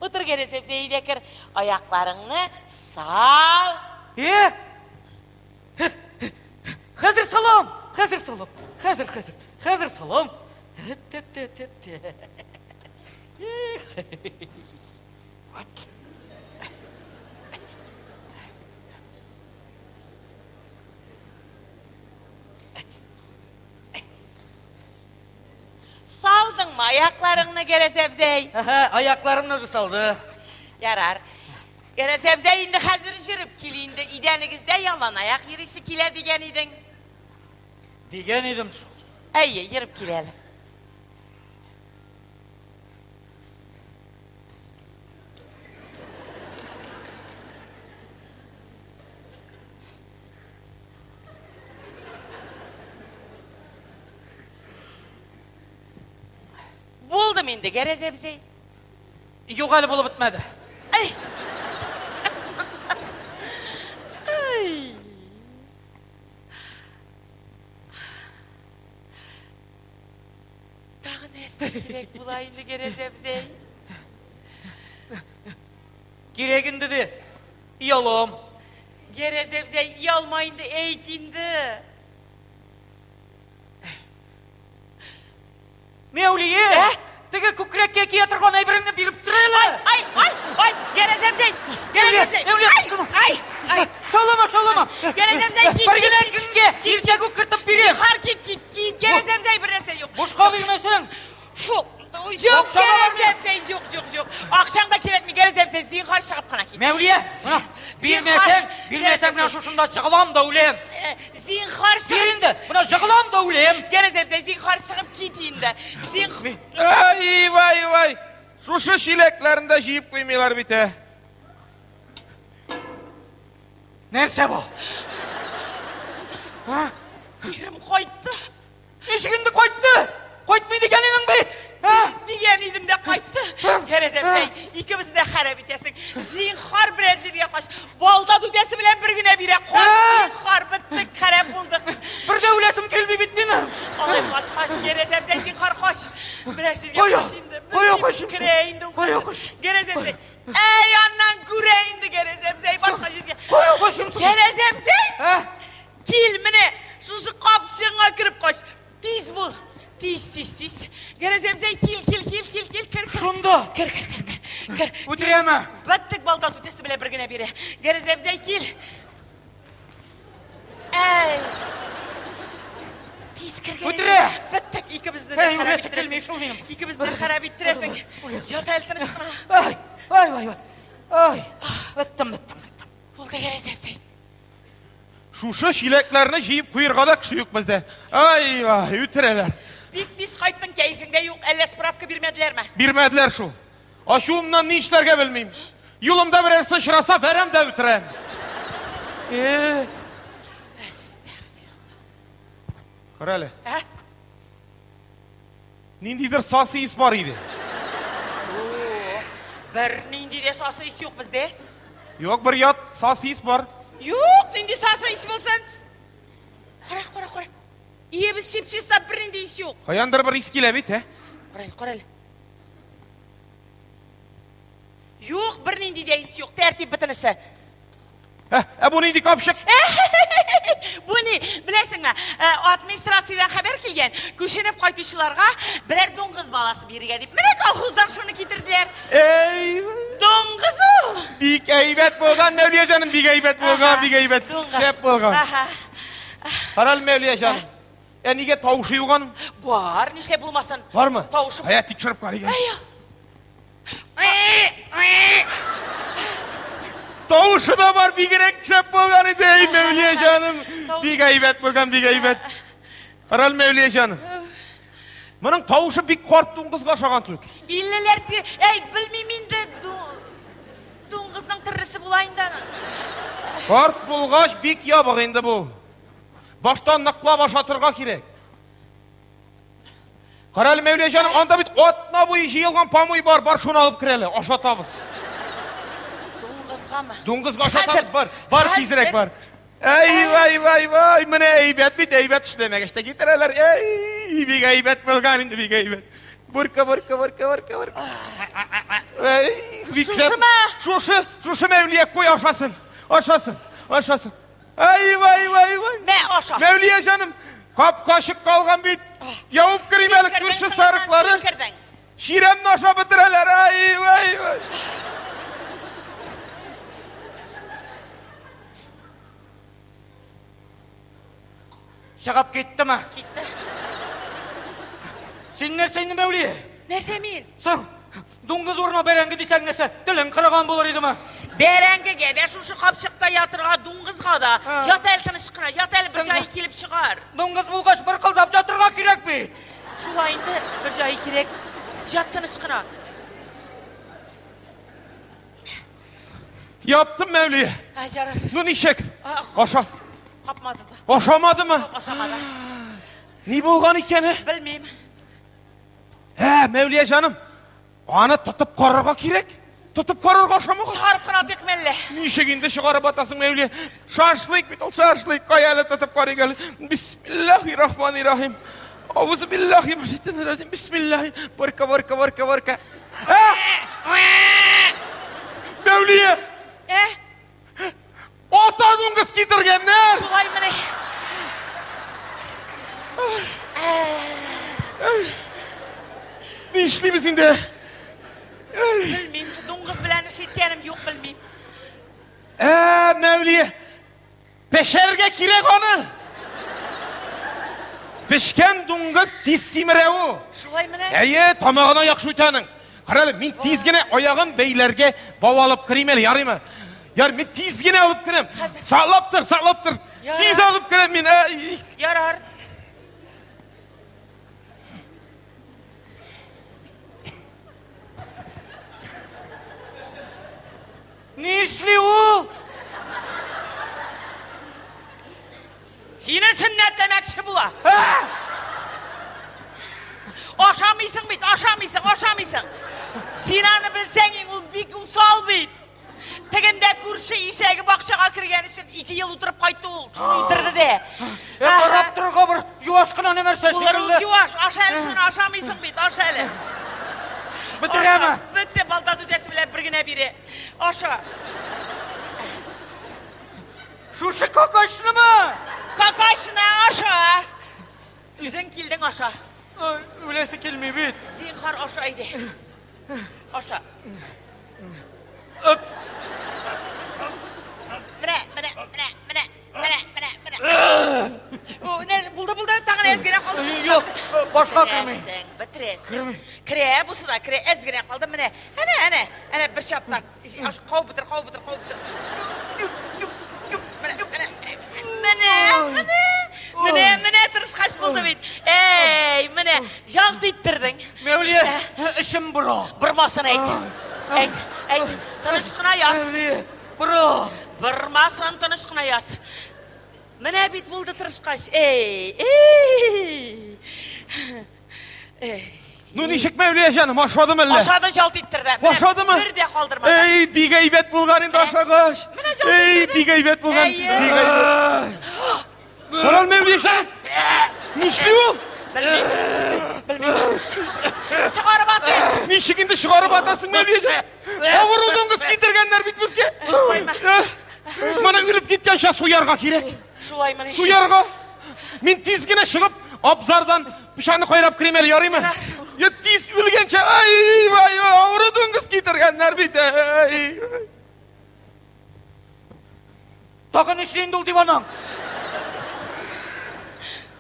Утыр, Гәрәз әбзәй, әйдә кер. Аякларыңны сал. Э? Хәзер салам, хәзер салам, хәзер, хәзер, хәзер салам. Вот. Салдыңмы аякларыңны, Гәрәз әбзәй? Әһә, аякларымны уже салды. Ярар. Гәрәз әбзәй, инде хәзер җөреп кил инде. Идәнегездә ялан аяк йөрисе килә дигән идең. Дигән идем шул. Әйе, йөреп кил әле. Булдым инде, Гәрәз әбзәй. Юк әле булып бетмәде. Ай. Ай. Тагы нәрсә кирәк була инде, Гәрәз әбзәй? Кирәк инде ди. Оялам. Гәрәз әбзәй, ялма инде, әйт инде. Мәүлие! Ә? Теге күкрәккә кия торган әйбереңне биреп тор әле! Ай, ай, ай, Гәрәз әбзәй! Гәрәз әбзәй! Мәүлия, Ай, ай, ай. Шаулама, шаулама! Гәрәз әбзәй, кит, Бер генә кит, көнгә иртәгә үк кертеп бирәм! Зинһар, кит, кит, кит, Гәрәз әбзәй, бер нәрсә юк. Бушка бирмәсәң! Фу, юк, Акча Гәрәз бармы? әбзәй, юк, юк, юк. Акчаң да кирәкми, Гәрәз әбзәй, зинһар чыгып кына кит. Мәүлия, менә бирмәсәң, бирмәсәң, менә шушында жыгылам да үләм. Зинһар чыгып. Бир инде, менә жыгылам да үләм. Гәрәз әбзәй, зинһар чыгып кит инде. Зинһар. Ай, вай, вай. Шушы чиләкләрен дә җыеп куймыйлар бит, ә. Нәрсә бу? Ирем кайтты. Ничек инде кайтты? Кайтмый дигән идең бит. Ә? Дигән идем дә кайтты. Гәрәз әбзәй, икебезне дә харап итәсең. Зинһар берәр җиргә кач. Балта түтәсе белән бер генә бирә. Кач, зинһар, беттек, харап булдык. Бер дә үләсем килми бит минем. Алай кач, кач, Гәрәз әбзәй, зинһар кач. Берәр җиргә Кая? кач инде. Кая Белмим, качыйм? Керә инде ул. Кая хәзер. качыйм? Гәрәз әбзәй. Әй, аннан күрә инде Гәрәз әбзәй, башка җиргә. Кая качыйм? Гәрәз әбзәй! Ә? Кил менә, шушы капчыгыңа кереп кач. Тиз бул. Тиз, тиз, тиз. Гәрәз әбзәй, кил, кил, кил, кил, кил, кер, кер. Шунда. Кер, кер, кер, кер. Кер. Үтерәме? Беттек балта түтәсе белән бер генә бирә. Гәрәз әбзәй, кил. Әй. Тиз кер, Гәрәз. Үтерә. Беттек, икебезне дә Әй, харап үләсе килми иттерәсең. шул минем. Икебезне дә харап иттерәсең. Ят әле тыныч кына. Ай, ай, ай, ай. Ай, беттем, беттем, беттем. Булды, Гәрәз әбзәй. Шушы чиләкләрне җыеп куерга да кеше юк бездә. Ай, вай, үтерәләр. Бик тиз кайттың, кәефеңдә юк, әллә справка бирмәделәрме? Бирмәделәр шул. Ачуымнан ни эшләргә белмим. Юлымда берәрсе очраса, бәрәм дә үтерәм. Э, Кара әле. Ә? Ниндидер сасы ис бар иде. Бер нинди дә сасы ис юк бездә. Юк, бер ят сасы ис бар. Юк, нинди сасы ис булсын? Кара, кара, кара. Иебез чип-чиста, бер нинди ис юк. Каяндыр бер ис килә бит, ә? Кара әле, кара әле. Юк, бер нинди дә ис юк. Тәртип бөтенесе. Ә, ә бу нинди капчык? Бу ни, беләсеңме, администрациядән хәбәр килгән, күченеп кайтучыларга берәр дуңгыз баласы бирергә дип. Менә колхоздан шуны китерделәр. Әй, Дуңгыз ул! бик әйбәт булган, Мәүлия җаным, бик әйбәт булган, бик әйбәт. Дуңгыз. Шәп булган. Аһа. Кара әле, Мәүлия җаным. Ә нигә тавышы юк аның? Бар, нишләп булмасын? Бармы? Тавышы. Әйә, тикшереп карыйк. әле. Әй, Тавышы да бар, бигрәк шәп булган иде, әй, Мәүлия җаным. Бик әйбәт булган, бик әйбәт. Кара әле, Мәүлия җаным. Моның тавышы бик карт дуңгызга ошаган түгел. Иллеләр ти, әй, белмим инде, дуңгызның төрлесе була инде аның. Карт булгач, бик ябык инде бу. Баштан ныклап ашатырга кирәк. Кара әле, Мәүлия җаным, анда бит атна буе җыелган помой бар, бар шуны алып кер әле, ашатабыз. Дуңгызгамы? Дуңгызга ашатабыз, Хәзер, бар, бар хәзер. тизрәк бар. Әй, вай, вай, вай, менә әйбәт бит, әйбәт эшләмәгәч тә китерәләр. Әй, бик әйбәт булган инде, бик әйбәт. Бурка, бурка, бурка, бурка, бурка. Әй, бик шәп. Шушымы? Шушы, шушы Мәүлия, куй ашасын, ашасын, ашасын. Әй, вай, вай, вай. Мә, аша. Мәүлия җаным, капкачык калган бит. Явып керим әле Син кердең, күрше соңыннан сарыклары. син кердең. Чирәмне ашап бетерәләр. Ай, вай, вай. Чыгып киттеме? Китте. Син нәрсә инде, Мәүлия? Нәрсә мин? Соң, дуңгыз урынына бәрәңге дисәң нәрсә, телең кырыган булыр идеме? Бәрәңгегә дә шушы капчыкта ятырга, дуңгызга да. А. Ят әле тыныч кына, ят әле бер җае килеп чыгар. Дуңгыз булгач, бер кылдап ятырга кирәк бит. Шулай инде, бер җае кирәк. Ят тыныч кына. Яптым, Мәүлия. Ә, ярар. Ну ничек? А, Аша. Капмады да. Ашамадымы? Ашамады. Ни булган икән? ә? Белмим. Ә, Мәүлия җаным, аны тотып карарга кирәк. Тотып карарга ашамаган. Чыгарып кына атыйк мәллә. Ничек инде чыгарып атасың, Мәүлия? Шашлык бит ул, шашлык. Кая әле тотып карыйк әле. Бисмиллахи рахмани рахим. Аузу биллахи минәш разим. Бисмиллахи. Борка, борка, борка, борка. Ә! Мәүлия! Ә? Ата дуңгыз! китергәннәр. Шулай менә. Нишлибез инде? Белмим, дуңгыз белән эш иткәнем юк, белмим. Ә, Мәүлия, пешәргә кирәк аны. Пешкән дуңгыз тиз симерә ул. Шулай менә. Әйе, тамагына яхшы үтә аның. Кара әле, мин тиз генә аягын бәйләргә бау алып керим әле, ярыймы? Яр, мин тиз генә алып керәм. Саклап тор, саклап тор. Тиз алып керәм мин. Әй. Ярар. Нишли ул? Сине сөннәтләмәкче була. Ашамыйсың бит, ашамыйсың, ашамыйсың. Син аны белсәң, ул бик усал бит. Тегендә күрше ишәге бакчага кергән өчен 2 ел утырып кайтты ул. Шуны үтерде дә. Ә, карап торырга бер юаш кына нәмәрсә Булыр ул шикелле. юаш, аша әле шуны, ашамыйсың бит, аша әле. Бетерәме? Аша. Бетте, балта түтәсе белән бер генә бире. Аша. Шушы какашнымы? Какашны аша. Үзең килдең, аша. Ай, үләсе килми бит. Зинһар аша иде. Аша. Менә, менә, менә, менә, менә, менә, менә. О, нә, булды, булды, тагын әз генә калды. Юк, башка керми. Бетерәсең, бетерәсең. Керә, бусы да керә, әз генә калды, менә. Әнә, әнә, әнә бер чатнак. Аш, кау бетер, кау бетер, кау бетер. Менә, менә, менә, менә, менә, менә тырышкач булды бит. Әй, менә, ялт иттердең. Мәүлия, эшем бора. Бормасын әйт. Әйт, әйт, тыныч кына ят. Мәүлия, бора. Бормасын, тыныч кына ят. Менә бит булды тырышкач. Эй, эй. Эй. Ну ничек Мәүлия җаным, ашадым әллә? Ашады, жалт иттерде. Менә Ашадымы? Бер дә калдырмады. Эй, бик әйбәт булган инде ашагач. Менә жалт Эй, иттерде. бик әйбәт булган. Әйе. Бик әйбәт. Карал Мәүлия җаным. Нишли ул? Белмим. Белмим. Чыгарып атыйк. Ничек инде чыгарып атасың Мәүлия җаным? Авыру дуңгыз китергәннәр бит безгә. Шулаймы? Моны үлеп киткәнчә суярга кирәк. Шулаймыни? Суярга. Мин тиз генә чыгып, абзардан пычакны кайрап керим әле, ярыймы? Я тиз үлгәнчә, ай, ай, авыру дуңгыз китергәннәр бит. Ай. Тагын нишли инде ул диванаң?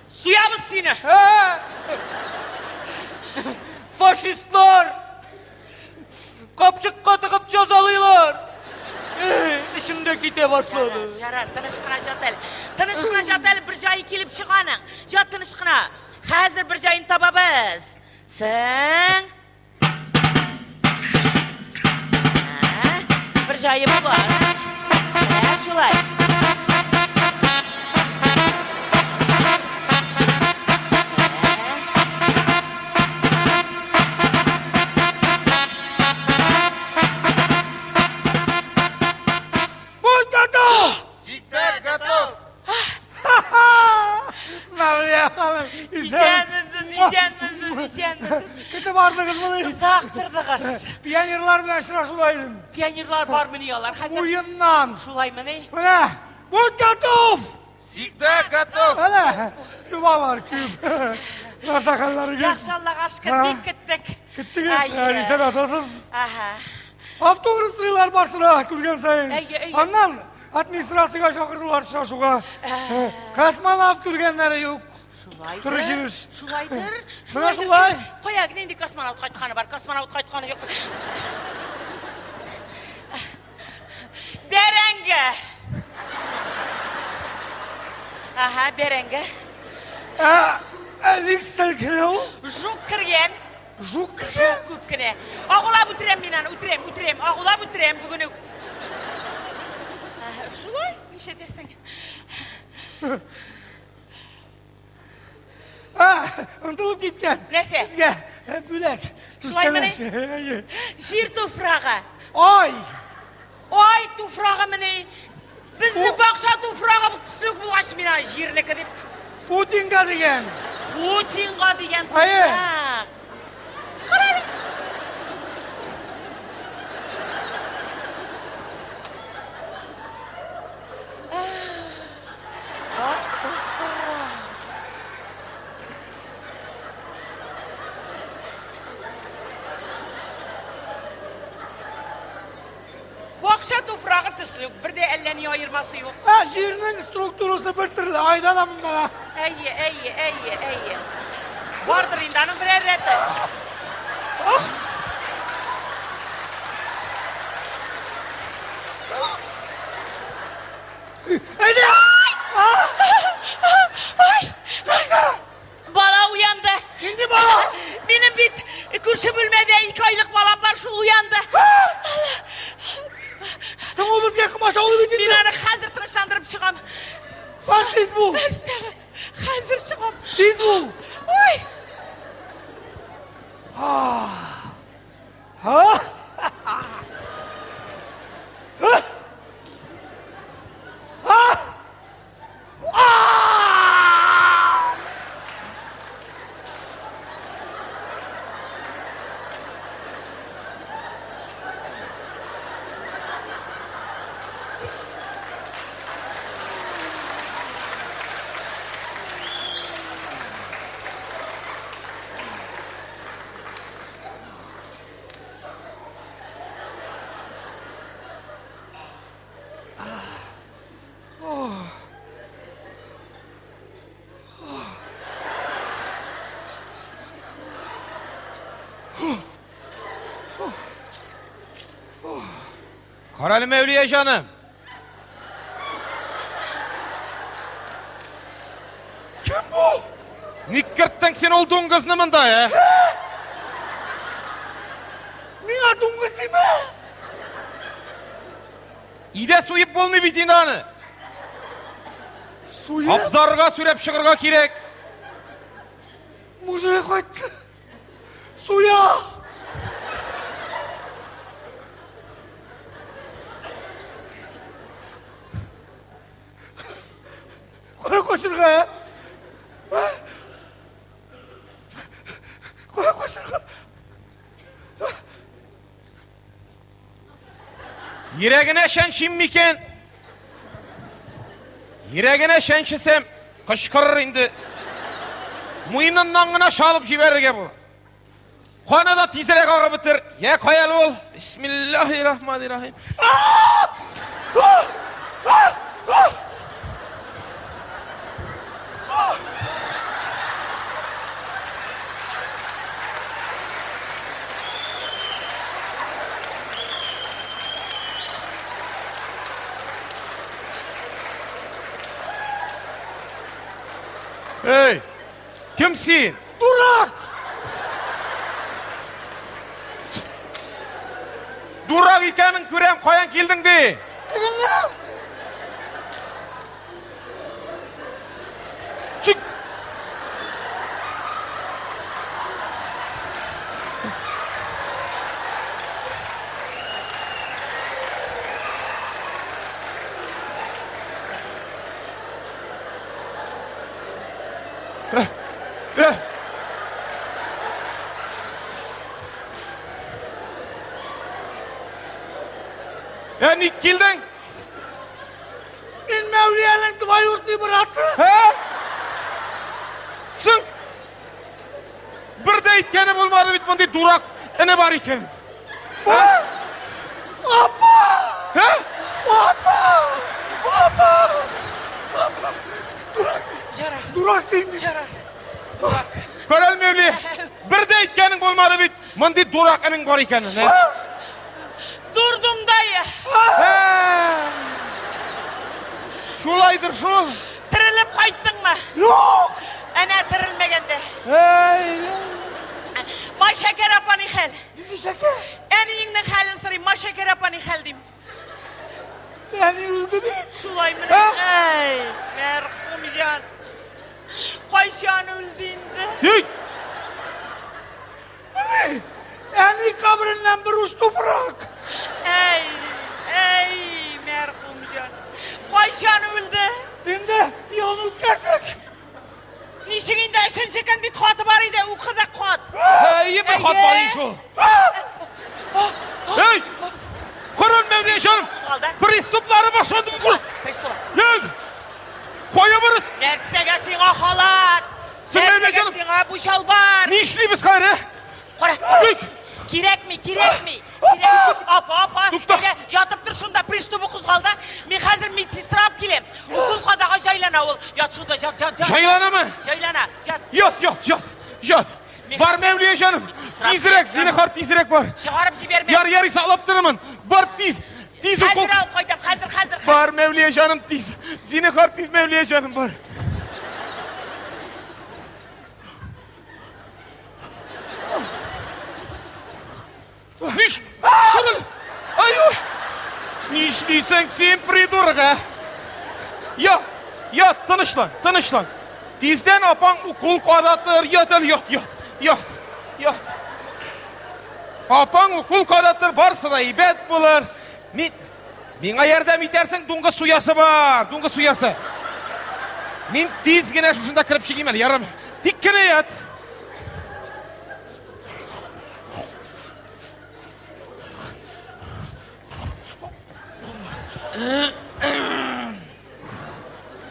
Суябыз сине. Ә? Фашистлар! Капчыкка тыгып җәзалыйлар. Эчем дә китә башлады. Ярар, тыныч кына ят әле. Тыныч кына ят әле, бер җае килеп чыга аның. Ят тыныч кына. Хәзер бер җаен табабыз. Соң. Бер җае була. Менә шулай. Будь готов! Всегда готов. Мәүлия ханым, Исәнмесез, исәнмесез, исәнмесез. Көтеп бардыгыз моны. Озак тордыгыз. Пионерлар белән очрашуда идем. Пионерлар бармыни алар хәзер? Уеннан. Шулаймыни? Менә, будь готов! Всегда готов. Әнә, күп алар, күп. Нәрсә хәлләрегез? Яхшы, Аллага шөкер, бик көттек. Көттегез? Әйе. Ничә атасыз? Аһа. Автобус стрелар барсына күргән саен. Әйе, әйе. Аннан администрациягә чакырдылар очрашуга. Космонавт күргәннәре юк. Шулайдыр. Туры килеш. Шулайдыр. Менә шулай. Кая, нинди космонавт кайтканы бар? Космонавт кайтканы юк. Бәрәңге. Аһа, бәрәңге. Ә, ник селкенә ул? Жук кергән. Жук кергән? Жук күп кенә. Агулап үтерәм мин аны, үтерәм, үтерәм. Агулап үтерәм бүген үк. Аһа, Шулай, нишләтәсең? Ә, онытылып киткән. Нәрсә? Сезгә бүләк. Шулаймыни? Күчтәнәч. Әйе. Җир туфрагы. Ай! Ай туфрагы мени? Безнең бакча туфрагы төсле булгач мин аны җирнеке дип. Путинга дигән. Путинга дигән Әйе. туфрак. Кара әле. Бакча туфрагы төсле үк, бер дә әллә ни аермасы юк. Ә җирнең структурасы бер төрле, айда да монда да. Әйе, әйе, әйе, әйе. Бардыр инде аның берәр рәте. Ах! Әйдә! Ай! Нәрсә? Бала уянды. Нинди бала? Минем бит күрше бүлмәдә ике айлык балам бар, шул уянды. Соң ул безгә комачаулый бит инде. Мин аны хәзер тынычландырып чыгам. Бар тиз бул. Хәзер чыгам. Тиз бул. Ой! Ха? Ха? Карале, Мәүлия җаным. Кем бу? Ник керттең син ул дуңгызны монда, ә? Миңа дуңгыз димә! Өйдә суеп булмый бит инде аны. Суеп? Абзарга сүрәп чыгарга кирәк. Мужик кайтты. Суя! Кая качырга, ә? Кая качырга? Йөрәгенә чәнчим микән? Йөрәгенә чәнчесәм, кычкырыр инде. Муеныннан гына чалып җибәрергә була. Каны да тизрәк агып бетер. Я, кая әле ул? Бисмиллаһи-рахмани-рахим. Эй, кем син? Дурак! Дурак икәнен күрәм, каян килдең ди? Тегеннән! Чик! Ә ник килдең? Мин Мәүлиянең двоюродный браты. Ә? Соң бер дә әйткәне булмады бит мондый дурак эне бар икән. Апа! Ә? Апа! Апа! Апа! Дурак! Ярар. Дурак дим. Ярар. Дурак. Күрәл Мәүли, бер дә әйткәнең булмады бит мондый дурак энең бар икәнен. Ә? Дурдым да я. Ә? Шулайдыр шул. Терелеп кайттыңмы? Юк! Әнә терелмәгәндә. Әй! Майшәкәр апа ни хәл? Нинди шәкәр? Әниеңнең хәлен сорыйм, Майшәкәр апа ни хәл дим. Әни үлде бит. Шулай менә. Әй, мәрхүм җан. Кайчан үлде инде? Ей! Әни, әни кабереннән бер уч туфрак. Әй, әй, мәрхүм җан. Кайчан үлде? Инде елын үткәрдек. Ничек инде өченче көн бит хаты бар иде, укыдык хат. Әйе, бер хат бар иде шул. Эй! Корон Мәүлия җаным! Салды. Приступлары башланды бу. Приступ. Эй! Кая барыз? Нәрсәгә сиңа халат? Син Мәүлия Нәрсәгә җаным? сиңа бу чалбар? Нишлибез хәзер, ә? Кара. Эй! Кирәкми, кирәкми. Кирәк. Апа, апа, әйдә, ятып тор шунда, приступы кузгалды. Мин хәзер медсестра алып киләм. Укол кадага җайлана ул. Ят шунда, ят, ят, ят. Җайланамы? Җайлана, ят. Ят, ят, ят, ят. Бар, Мәүлия җаным. Тизрәк, зинһар, тизрәк бар. Чыгарып җибәрмә. Яр, ярый, саклап торырмын. Бар, тиз. Тиз укол. Хәзер алып кайтам, хәзер, хәзер, хәзер. Бар, Мәүлия җаным, тиз. Зинһар, тиз, Мәүлия җаным, бар. Ниш? Күрел! Ай, Нишлисең син, придурок, ә? Я, я, тынычлан, тынычлан. Тиздән апаң укол кадатыр. Ят әле, ят, ят, ят, ят. Апаң укол кадатыр, барсы да әйбәт булыр. Мин миңа ярдәм итәрсең, дуңгыз суясы бар, дуңгыз суясы. Мин тиз генә шушында кереп чыгыйм әле, ярым. Тик кенә ят.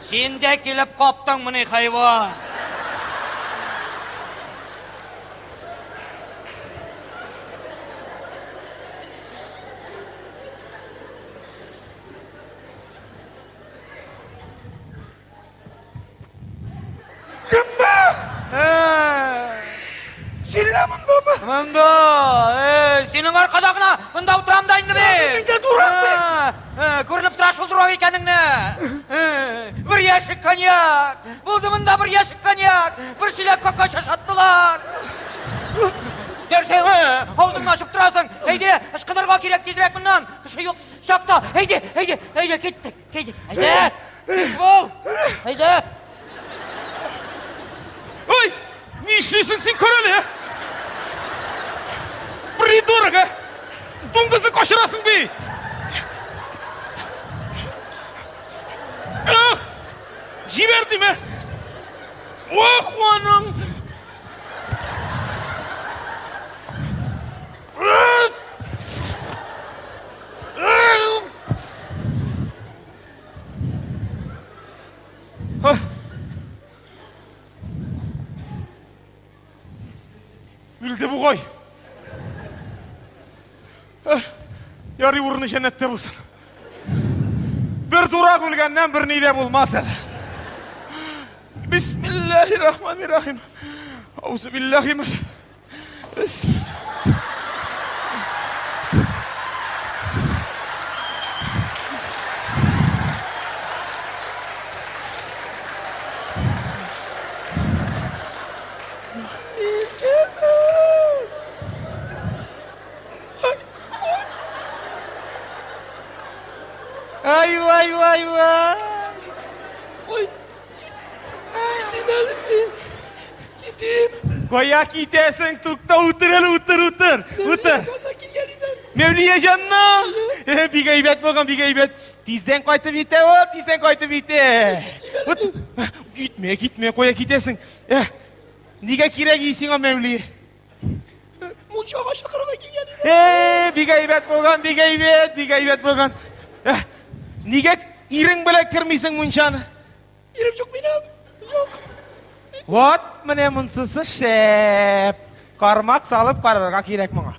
Син дә килеп каптыңмыни, хайван? Кемме? Син дә мондамы? Монда. Э, синең аркада гына монда утырам да инде мин. Мин дә дурак бит. Э, күренеп тора шул дурак икәнеңне. Э, бер ящик коньяк. Булды монда бер ящик коньяк. Бер чиләк какач ашаттылар. Нәрсә, э, авызыңны ачып торасың. Әйдә, ычкынырга кирәк тизрәк моннан. Кеше юк чакта. Әйдә, әйдә, әйдә, киттек. Киттек. Әйдә. Тиз бул. Әйдә. Ой, нишлисең син, кара әле? Придурок, ә? Дуңгызны качырасың бит. Ах, җибәр димә. Ох, аның. Үлде бугай. Ярый урыны җәннәттә булсын. Бер дурак үлгәннән бер ни дә булмас әле. Бисмиллахи-рахмани-рахим. Аузу биллахи Бисмилла. Ай, вай, вай, вай. Ой, китим әле мин. Китим. Кая китәсең? Тукта, утыр әле, утыр, утыр. Утыр. Мәүлия җанна. Э, бик әйбәт булган, бик әйбәт. Тиздән кайтып җитә ул, тиздән кайтып җитә. Вот, китмә, китмә, кая китәсең? Э, нигә кирәк и сиңа Мәүлия? Мунчага чакырырга килгән идем. Э, бик әйбәт булган, бик әйбәт, бик әйбәт булган. Э, нигә ирең белән кермисең мунчаны? Ирем юк минем. Юк. Вот менә монсысы шәп. Кармак салып карарга кирәк моңа.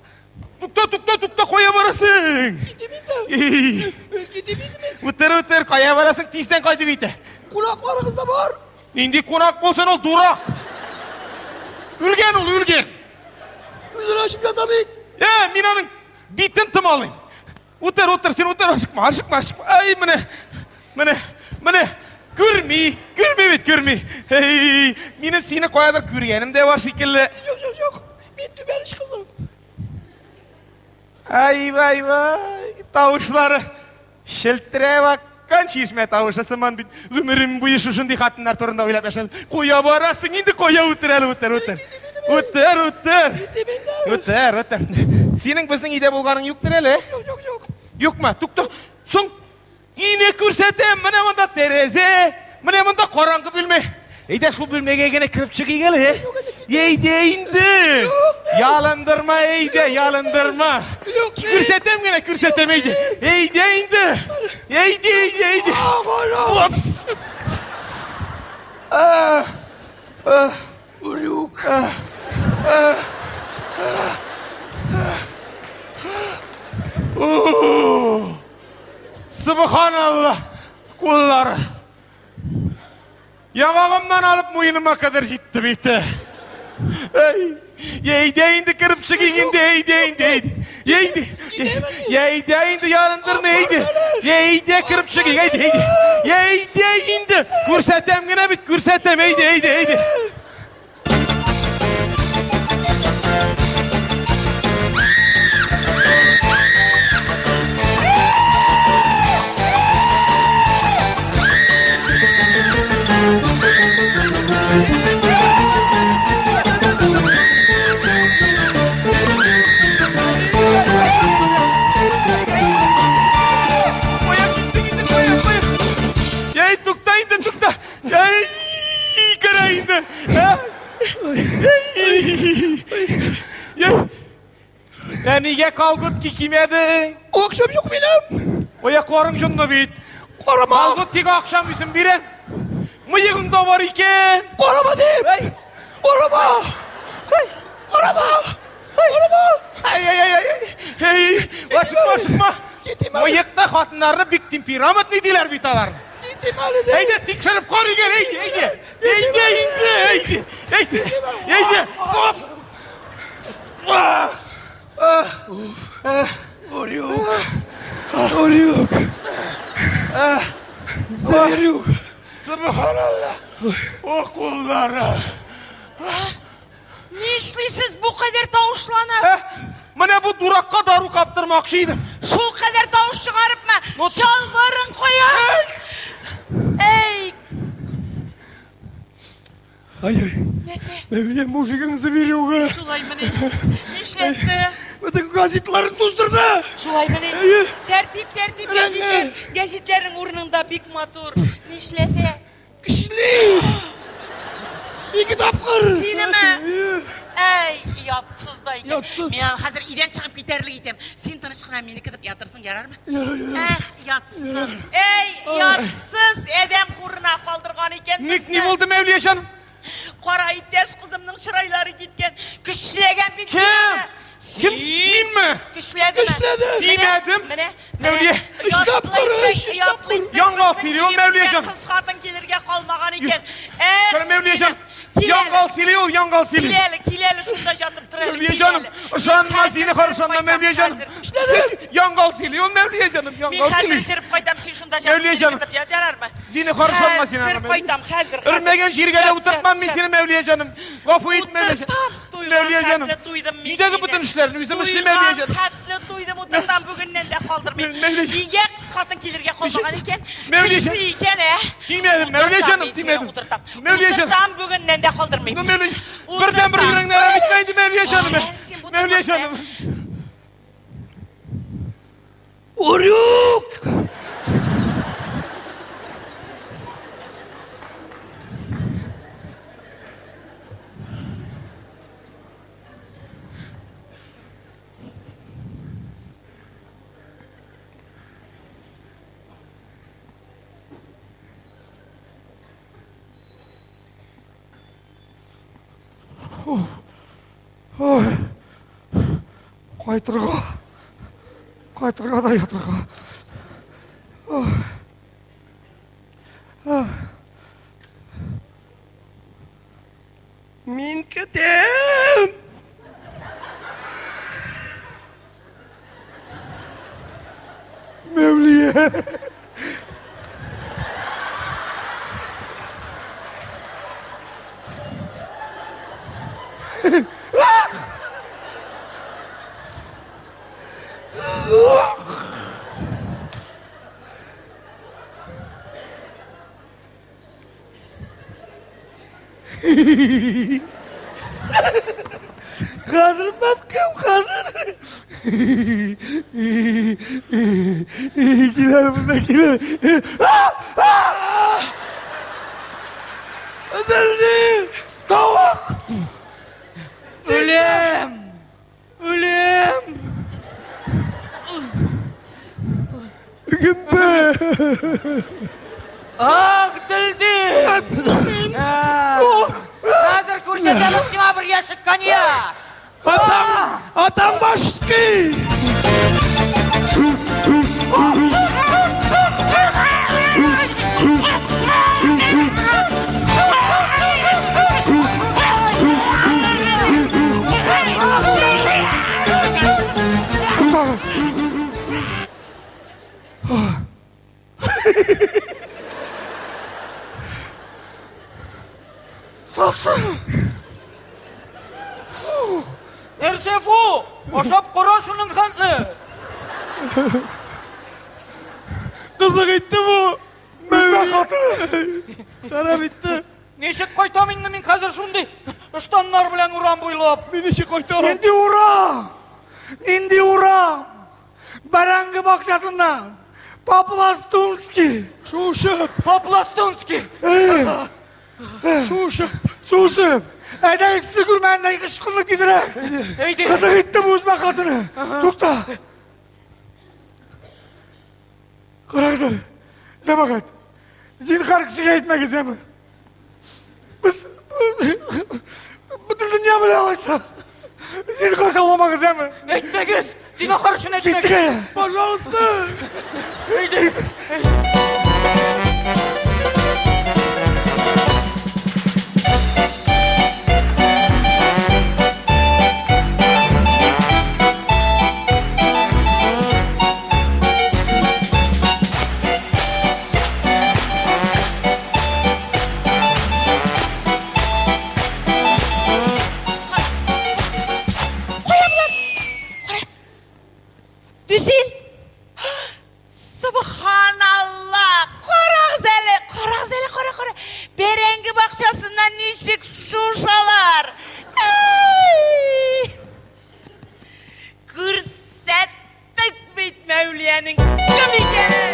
Тукта, тукта, тукта, кая барасың? Китим инде. Китим инде мин. Утыр, утыр, кая барасың? Тиздән кайтып җитә. Кунакларыгыз да бар. Нинди кунак булсын ул, дурак? Үлгән ул, үлгән. Күзен ачып ята бит. Э, мин аның битен томалыйм. Утыр, утыр, син утыр, ашыкма, ашыкма, ашыкма. Ай, менә, менә, менә. Күрми, күрми бит, күрми. Эй, минем сине каядыр күргәнем дә бар шикелле. Юк, юк, юк. Мин түбән оч кызы. Ай, вай, вай, тавышлары челтерәп аккан чишмә тавышы сыман бит. Гомерем буе шушындый хатыннар турында уйлап яшәдем. Кая барасың инде, кая утыр әле, утыр, утыр. Утыр, утыр. Утыр, утыр. Синең безнең өйдә булганың юктыр әле? Юк, юк, юк. Юкмы? Тукта. Соң өйне күрсәтәм. Менә монда тәрәзә, менә монда караңгы бүлмә. Әйдә шул бүлмәгә генә кереп чыгыйк әле. Әйдә инде. Ялындырма, әйдә, ялындырма. Күрсәтәм генә, күрсәтәм, әйдә. Әйдә инде. Әйдә, әйдә, әйдә. А, а. Урюк. А, а, а, а. Субханалла, куллары. Яңагымнан алып муеныма кадәр җитте бит. Әй, әйдә инде кереп чыгыйк инде, әйдә инде, әйдә. Әйдә, әйдә инде ярындырма, әйдә. Әйдә кереп чыгыйк, әйдә, әйдә. Әйдә инде, күрсәтәм генә бит, күрсәтәм, әйдә, әйдә, әйдә. Ей, тукта инде, тукта. Ей, керә инде. Ей. Ә нигә колготки кимәдең? Акчам юк минем. Аякларың җонлы бит. Карама. Колготкига акчам үзем бирәм. Мыегың да бар икән. Карама дип. Карама. Карама. Карама. Ай, ай, ай, ай. Эй, ашыкма, ашыкма. Мыекны хатыннарны бик темпераментный диләр бит алар. Китим әле дә. Әйдә, тикшереп карыйк әле, әйдә, әйдә. Әйдә инде, әйдә. Әйдә, әйдә. Оф. Урюк. Урюк. Зверюк. Субханалла. О, куллары. Нишлисез бу кадәр тавышланып? Менә бу дуракка дару каптырмакчы идем. Шул кадәр тавыш чыгарыпмы? Чалбарың кая? Әй! Ай-ай. Нәрсә? Менә мужигың зверюга. Шулаймыни? Нишләтте? Бөтен газетларын туздырды. Шулаймыни? Тәртип, тәртип, гәҗитләр, гәҗитләрнең урынында бик матур. Нишләтә? Көчле! Ике тапкыр! Синеме? Әй, ятсыз да икән. Ятсыз. Мин аны хәзер өйдән чыгып китәрлек итәм. Син тыныч кына мине көтеп ятырсың, ярармы? Ярар, ярар. Эх, ятсыз. Әй, ятсыз адәм хурына калдырган икән. Ник ни булды, Мәүлия җаным? Кара иптәш кызымның чырайлары киткән. Көчләгән бит. Кем? Сине. Кем? Минме? Көчләдеме? Көчләде. Тимәдем. Менә, Мәүлия. Өч тапкыр, өч, өч тапкыр. Яңгал сөйли ул, Мәүлия җан. Кыз хатын килергә калмаган икән. Эх, Кара, Мәүлия җан. Кил әле. Яңгал сөйли ул, яңгал сөйли. Кил әле, кил әле, шунда жатып тор әле. Мәүлия кил җаным, әле. ышанма Мин сине, хәзер ышанма, кайтам, Мәүлия җаным. хәзер. Яңгал сөйли ул, Мәүлия җаным, Мин яңгал хәзер сөйли. җырып кайтам, син шунда жатып Мәүлия җаным. ятып ят, ярармы? Зинһар ышанма син аңа, Хәзер Мәүлия. кайтам, хәзер, хәзер. Өрмәгән җиргә дә Ят, утыртмам мин ят, сине, Мәүлия җаным. Гафу ит, Мәүлия җаным. Утыртам, туйган Мәүлия җаным. хәтле туйдым мин Өйдәге сине. бөтен эшләрне үзем эшлим, Мәүлия Туйган җаным. хәтле туйдым, утыртам, бүгеннән дә калдырмыйм. Мәүлия җаным. Өйгә кыз хатын килергә калмаган икән. Мәүлия Көчле җаным. икән, ә? Тимәдем, Мәүлия Утыртам җаным, мин сине, тимәдем. Утыртам. Мәүлия җаным. Утыртам, бүгеннән дә калдырмыйм. Ну, Мәүлия, бердән бер Утыртам. йөрәгеңне әрәм итмә инде, Мәүлия җаным. Ай, син бу Мәүлия тормышта. җаным. Урюк! Ой. Кайтырга. Кайтырга да ятырга. Ой. Ах. Мин көтәм. Мәүлия. Хәзер бәбкәм, хәзер. Килә, монда килә. Өзелде. Тавык. Үлем! Үлем! Гөмбә. Ах, дөлде! Хәзер күрсәтәбез сиңа бер яшек коньяк! Атаң, атаң башский. Туктагыз. Сасы. Нәрсә фу? Ашап кара шуның хәтле. Кызык итте бу. Мәүлия хатыны. Харап итте. Ничек кайтам инде мин хәзер шундый ыштаннар белән урам буйлап? Мин ничек кайтам? Нинди урам? Нинди урам? Бәрәңге бакчасыннан. По-пластунски. Шуышып. По-пластунски. Шуышып. Шуышып. Әйдәгез, сез күрмәгәндәй ычкындык тизрәк. Әйдә. Кызык итте бу үзбәк хатыны. Тукта. Карагыз әле. Җәмәгать. Зинһар кешегә әйтмәгез, яме. Без бөтен дөнья белә алайса. Зинһар шауламагыз, яме. Әйтмәгез! Зинһар өчен Киттек әйтмәгез! әле. Пожалуйста. Әйдә. Кая болар? Кара. Дүсил. Субханалла! Карагыз әле, карагыз әле, кара, кара. Бәрәңге бакчасыннан ничек шушалар. Әй! Күрсәттек бит Мәүлиянең кем икәнен.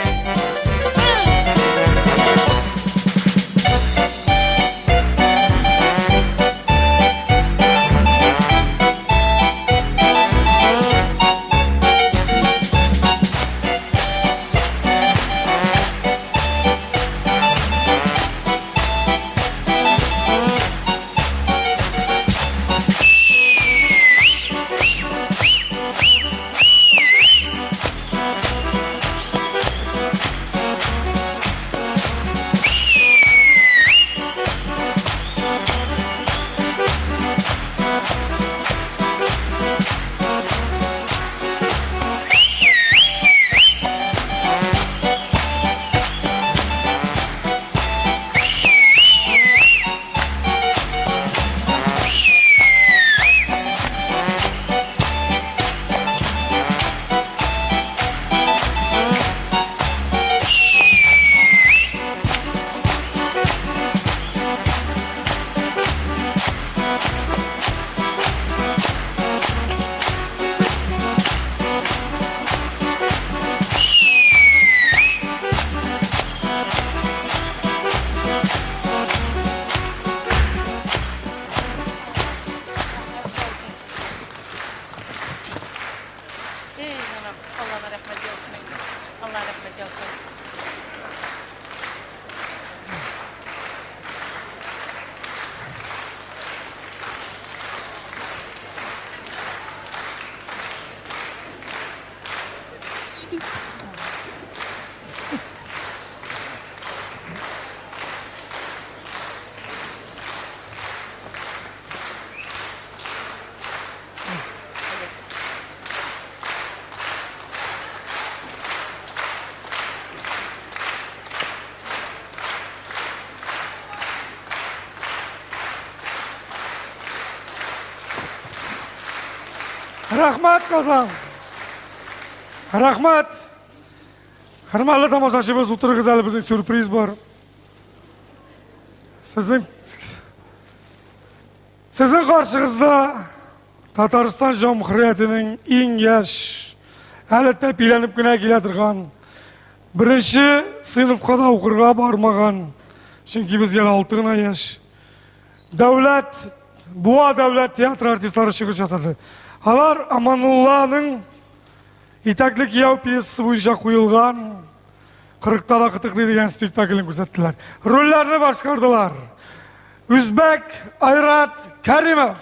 Ey anam, Allah'ına rahmet olsun. Allah rahmet olsun. Рәхмәт, Казан. Рәхмәт. Хөрмәтле тамашачыбыз, утырыгыз әле безнең сюрприз бар. Сезнең Сезнең каршыгызда Татарстан җәмгыятенең иң яшь, әле тәпиләнеп кенә килә торган, беренче сыйныфка да укырга бармаган, чөнки безгә әле 6 гына яшь, Дәүләт Буа дәүләт театры артистлары чыгыш ясады. Алар Аманулланың Итәкле кияү пьесасы буенча куелган Кырыкта да кытыклый дигән спектаклен күрсәттеләр. Рольләрне башкардылар. Үзбәк Айрат Каримов.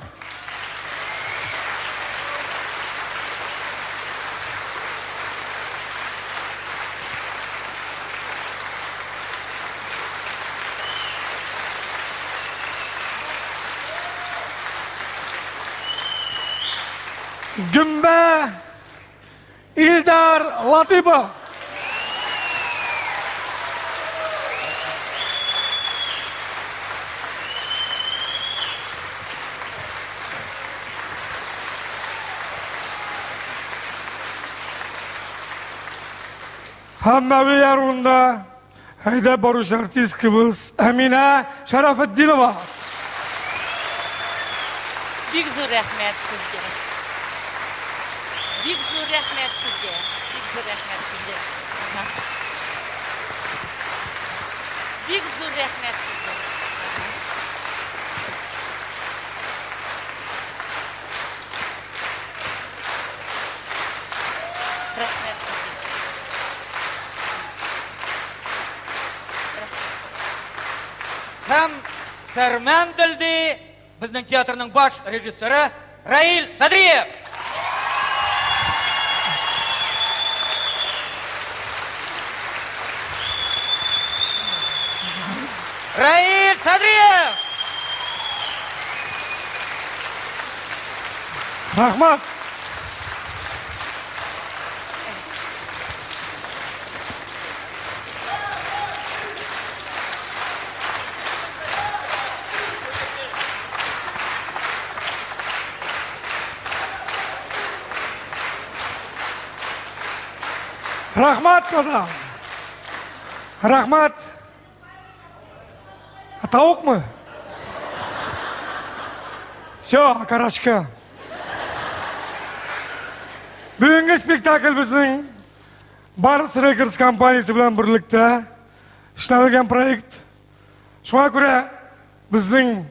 Гөмбә Илдар Латыйпов. Һәм Мәвия урында әйдәп баручы артисткабыз Әминә Шәрәфетдинова. Бик зур рәхмәт сезгә. Бик зур рәхмәт сезгә. Бик зур рәхмәт сезгә. Бик зур рәхмәт сезгә. Рәхмәт сезгә. Һәм Сәрмән Дөлди, безнең театрның баш режиссеры Раил Садриев. Раил Садриев! Рәхмәт. Рәхмәт, Казан. Рәхмәт. А тавыкмы? Все, карачка. Бүгенге спектакль безнең Барс Records компаниясе белән берлектә эшләнелгән проект. Шуңа күрә безнең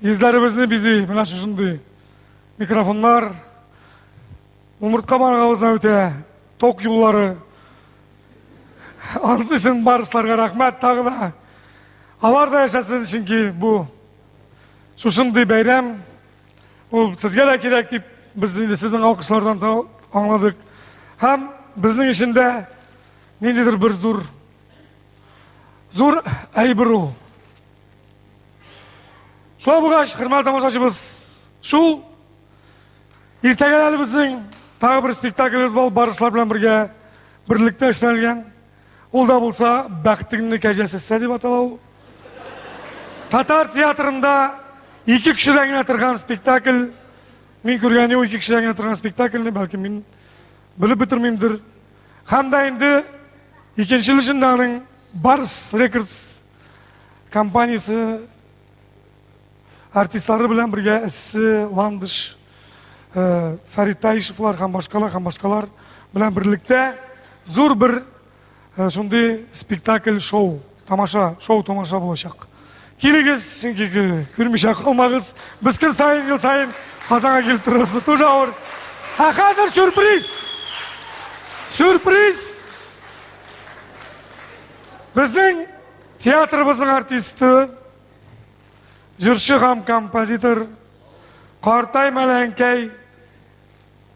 йөзләребезне бизи менә шушындый микрофоннар, умыртка баргабыздан үтә ток юллары. Анысы өчен барсларга рәхмәт тагы да. Алар да яшәсен, чөнки бу шушындый бәйрәм ул сезгә дә кирәк дип без инде сезнең алкышлардан да аңладык. Һәм безнең өчен дә ниндидер бер зур зур әйбер ул. Шулай булгач, хөрмәтле тамашачыбыз, шул иртәгә әле безнең тагы бер спектаклебез бар, барышлар белән бергә берлектә эшләнелгән. Ул да булса Бәхтеңне кәҗә сизсә дип атала ул. Татар театрында ике кешедән генә торган спектакль. Мин күргән юк ике кешедән генә торган спектакльне, бәлки мин белеп бетермимдер. Һәм дә инде икенче өлешендә аның Барс Рекордс компаниясе артистлары белән бергә Эссе, Ландыш, э, Фәрит Таишевлар һәм башкалар һәм башкалар белән берлектә зур бер э, шундый спектакль шоу, тамаша, шоу тамаша булачак. Килегез, чөнки күрмичә калмагыз. Без көн саен, ел саен Казанга килеп торабыз. Тоже авыр. Ә хәзер сюрприз! Сюрприз! Безнең театрыбызның артисты Җырчы һәм композитор Картай Мәләнкәй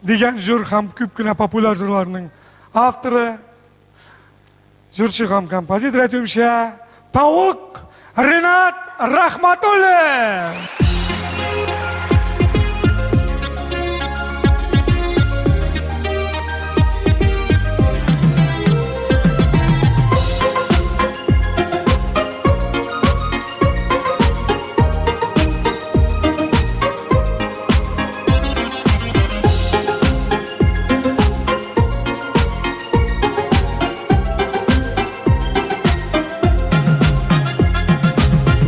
дигән җыр һәм күп кенә популяр җырларның авторы, җырчы һәм композитор әйтүемчә, Тавык Ренат Рахматуллин!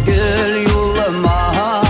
Гөл юлыма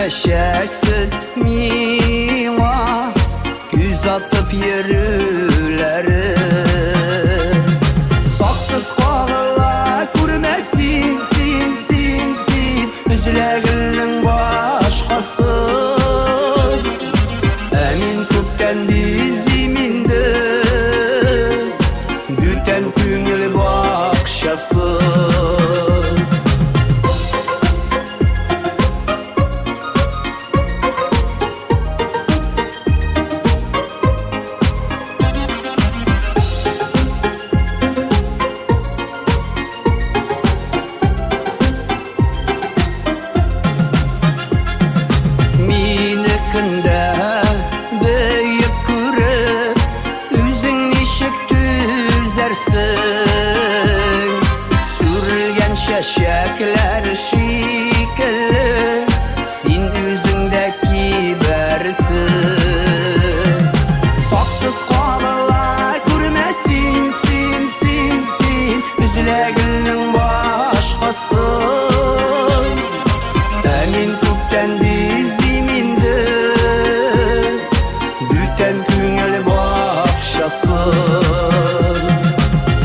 чәчәксез миңа күз атып йөрүләре. Саксыз кагыла күрмә син, син, син, син, өзелә гөлнең башкасы. Ә мин күптән бизим инде бүтән күңел бакчасы. Мине көндә бөек күреп, үзең ничек түзәрсең? Сүрелгән чәчәкләр шикелле, син үзең дә кибәрсең. Саксыз кагыла күрмә син, син, син, син, өзелә гөлнең башкасы. Ә мин күптән бизим инде бүтән күңел бакчасын.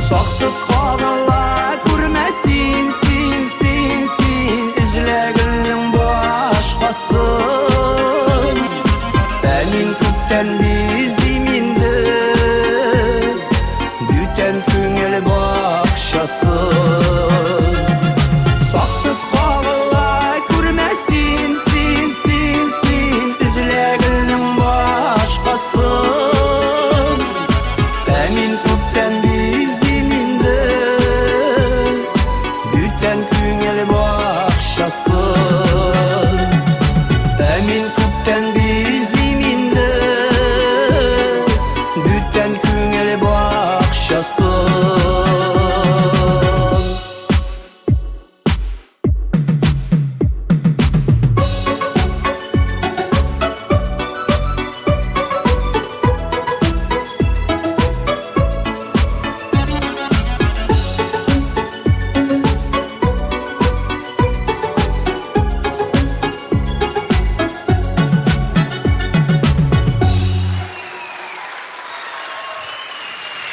Саксыз кагыла күрмә син, син, син, син, өзелә гөлнең башкасы. Ә мин күптән бизим инде бүтән күңел бакчасын. Саксыз кагыла күрмә син, син, син, син, өзелә гөлнең башкасы. Ә мин күптән бизим инде бүтән күңел бакчасын. Ә мин күптән бизим инде бүтән күңел бакчасын.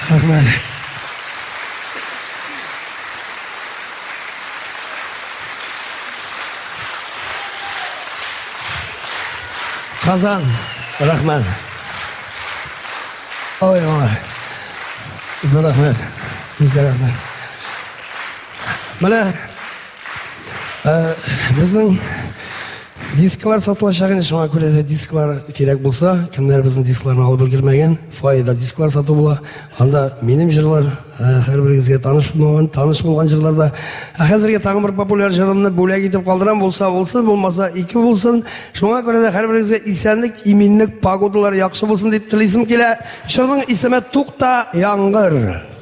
Рәхмәт. Казан, рәхмәт. Ой, ой. Зур рәхмәт. Безгә рәхмәт. Менә безнең дисклар сатылачак инде, шуңа күрә дә дисклар кирәк булса, кемнәр безнең дискларны алып өлгермәгән, фойеда дисклар сату була. Анда минем җырлар, һәрберегезгә таныш булган, таныш булган җырлар да. Ә хәзергә тагын бер популяр җырымны бүләк итеп калдырам, булса булсын, булмаса ике булсын. Шуңа күрә дә һәрберегезгә исәнлек, иминлек, погодалар яхшы булсын дип телисем килә. Җырның исеме Тукта, яңгыр.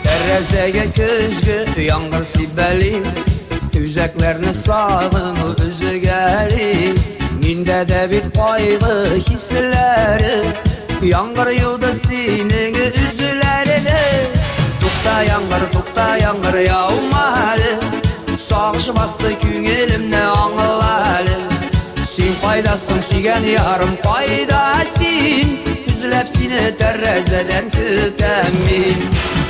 Тәрәзәгә көзге яңгыр сибәли, Үзәкләрне сагыну өзгәли. Миндә дә бит кайгы хисләре, Яңгыр юды синең үзләреңне. Тукта, яңгыр, тукта, яңгыр, яума әле, Сагыш басты күңелемне, аңла әле. Син кайдасың, сөйгән ярым, кайда син? Эзләп сине тәрәзәдән көтәм мин.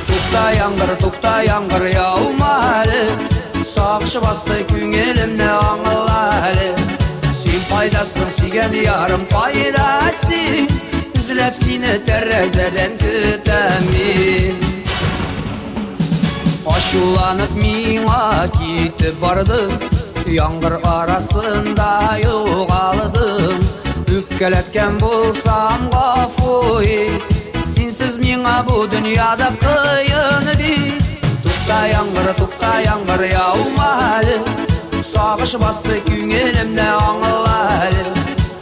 Тукта, яңгыр, тукта, яңгыр, яума әле, Сагыш басты күңелемне, аңла әле. Син кайдасың, сөйгән ярым, кайда син? Эзләп сине тәрәзәдән көтәм мин. Ачуланып миңа китеп бардың, Яңгыр арасында югалдым. Үпкәләткән булсам, гафу ит, Синсез миңа бу дөньяда кыен бит. Тукта, яңгыр, тукта, яңгыр, яума әле, Сагыш басты күңелемне аңла әле.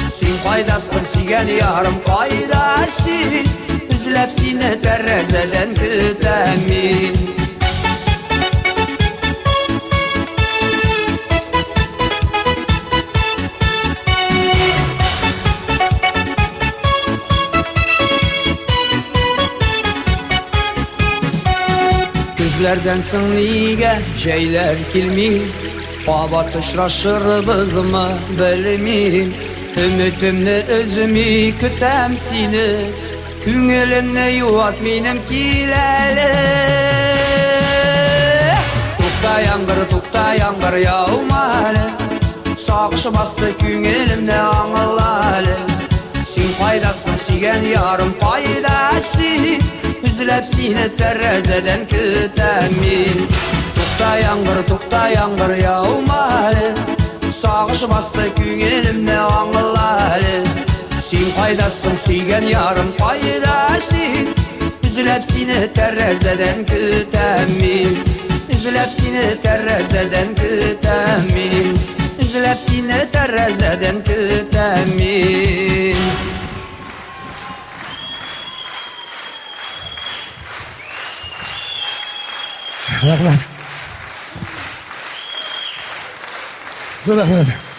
Син кайдасың, сөйгән ярым, кайда син? Эзләп сине тәрәзәдән көтәм мин. Көзләрдән соң нигә җәйләр килми? Кабат очрашырбызмы, белмим. Өметемне өзми көтәм сине. Күңелемне юат минем кил әле. Тукта яңгыр, тукта яңгыр яума әле. Сагыш басты күңелемне аңла әле. Син кайдасың, сөйгән ярым, кайда син? Эзләп сине тәрәзәдән көтәм мин. Тукта яңгыр, тукта яңгыр яума әле. Сагыш басты күңелемне аңла әле. Син кайдасың, сөйгән ярым, кайда син? Эзләп сине тәрәзәдән көтәм мин. Эзләп сине тәрәзәдән көтәм мин. Эзләп сине тәрәзәдән көтәм мин. Рәхмәт. Зур рәхмәт.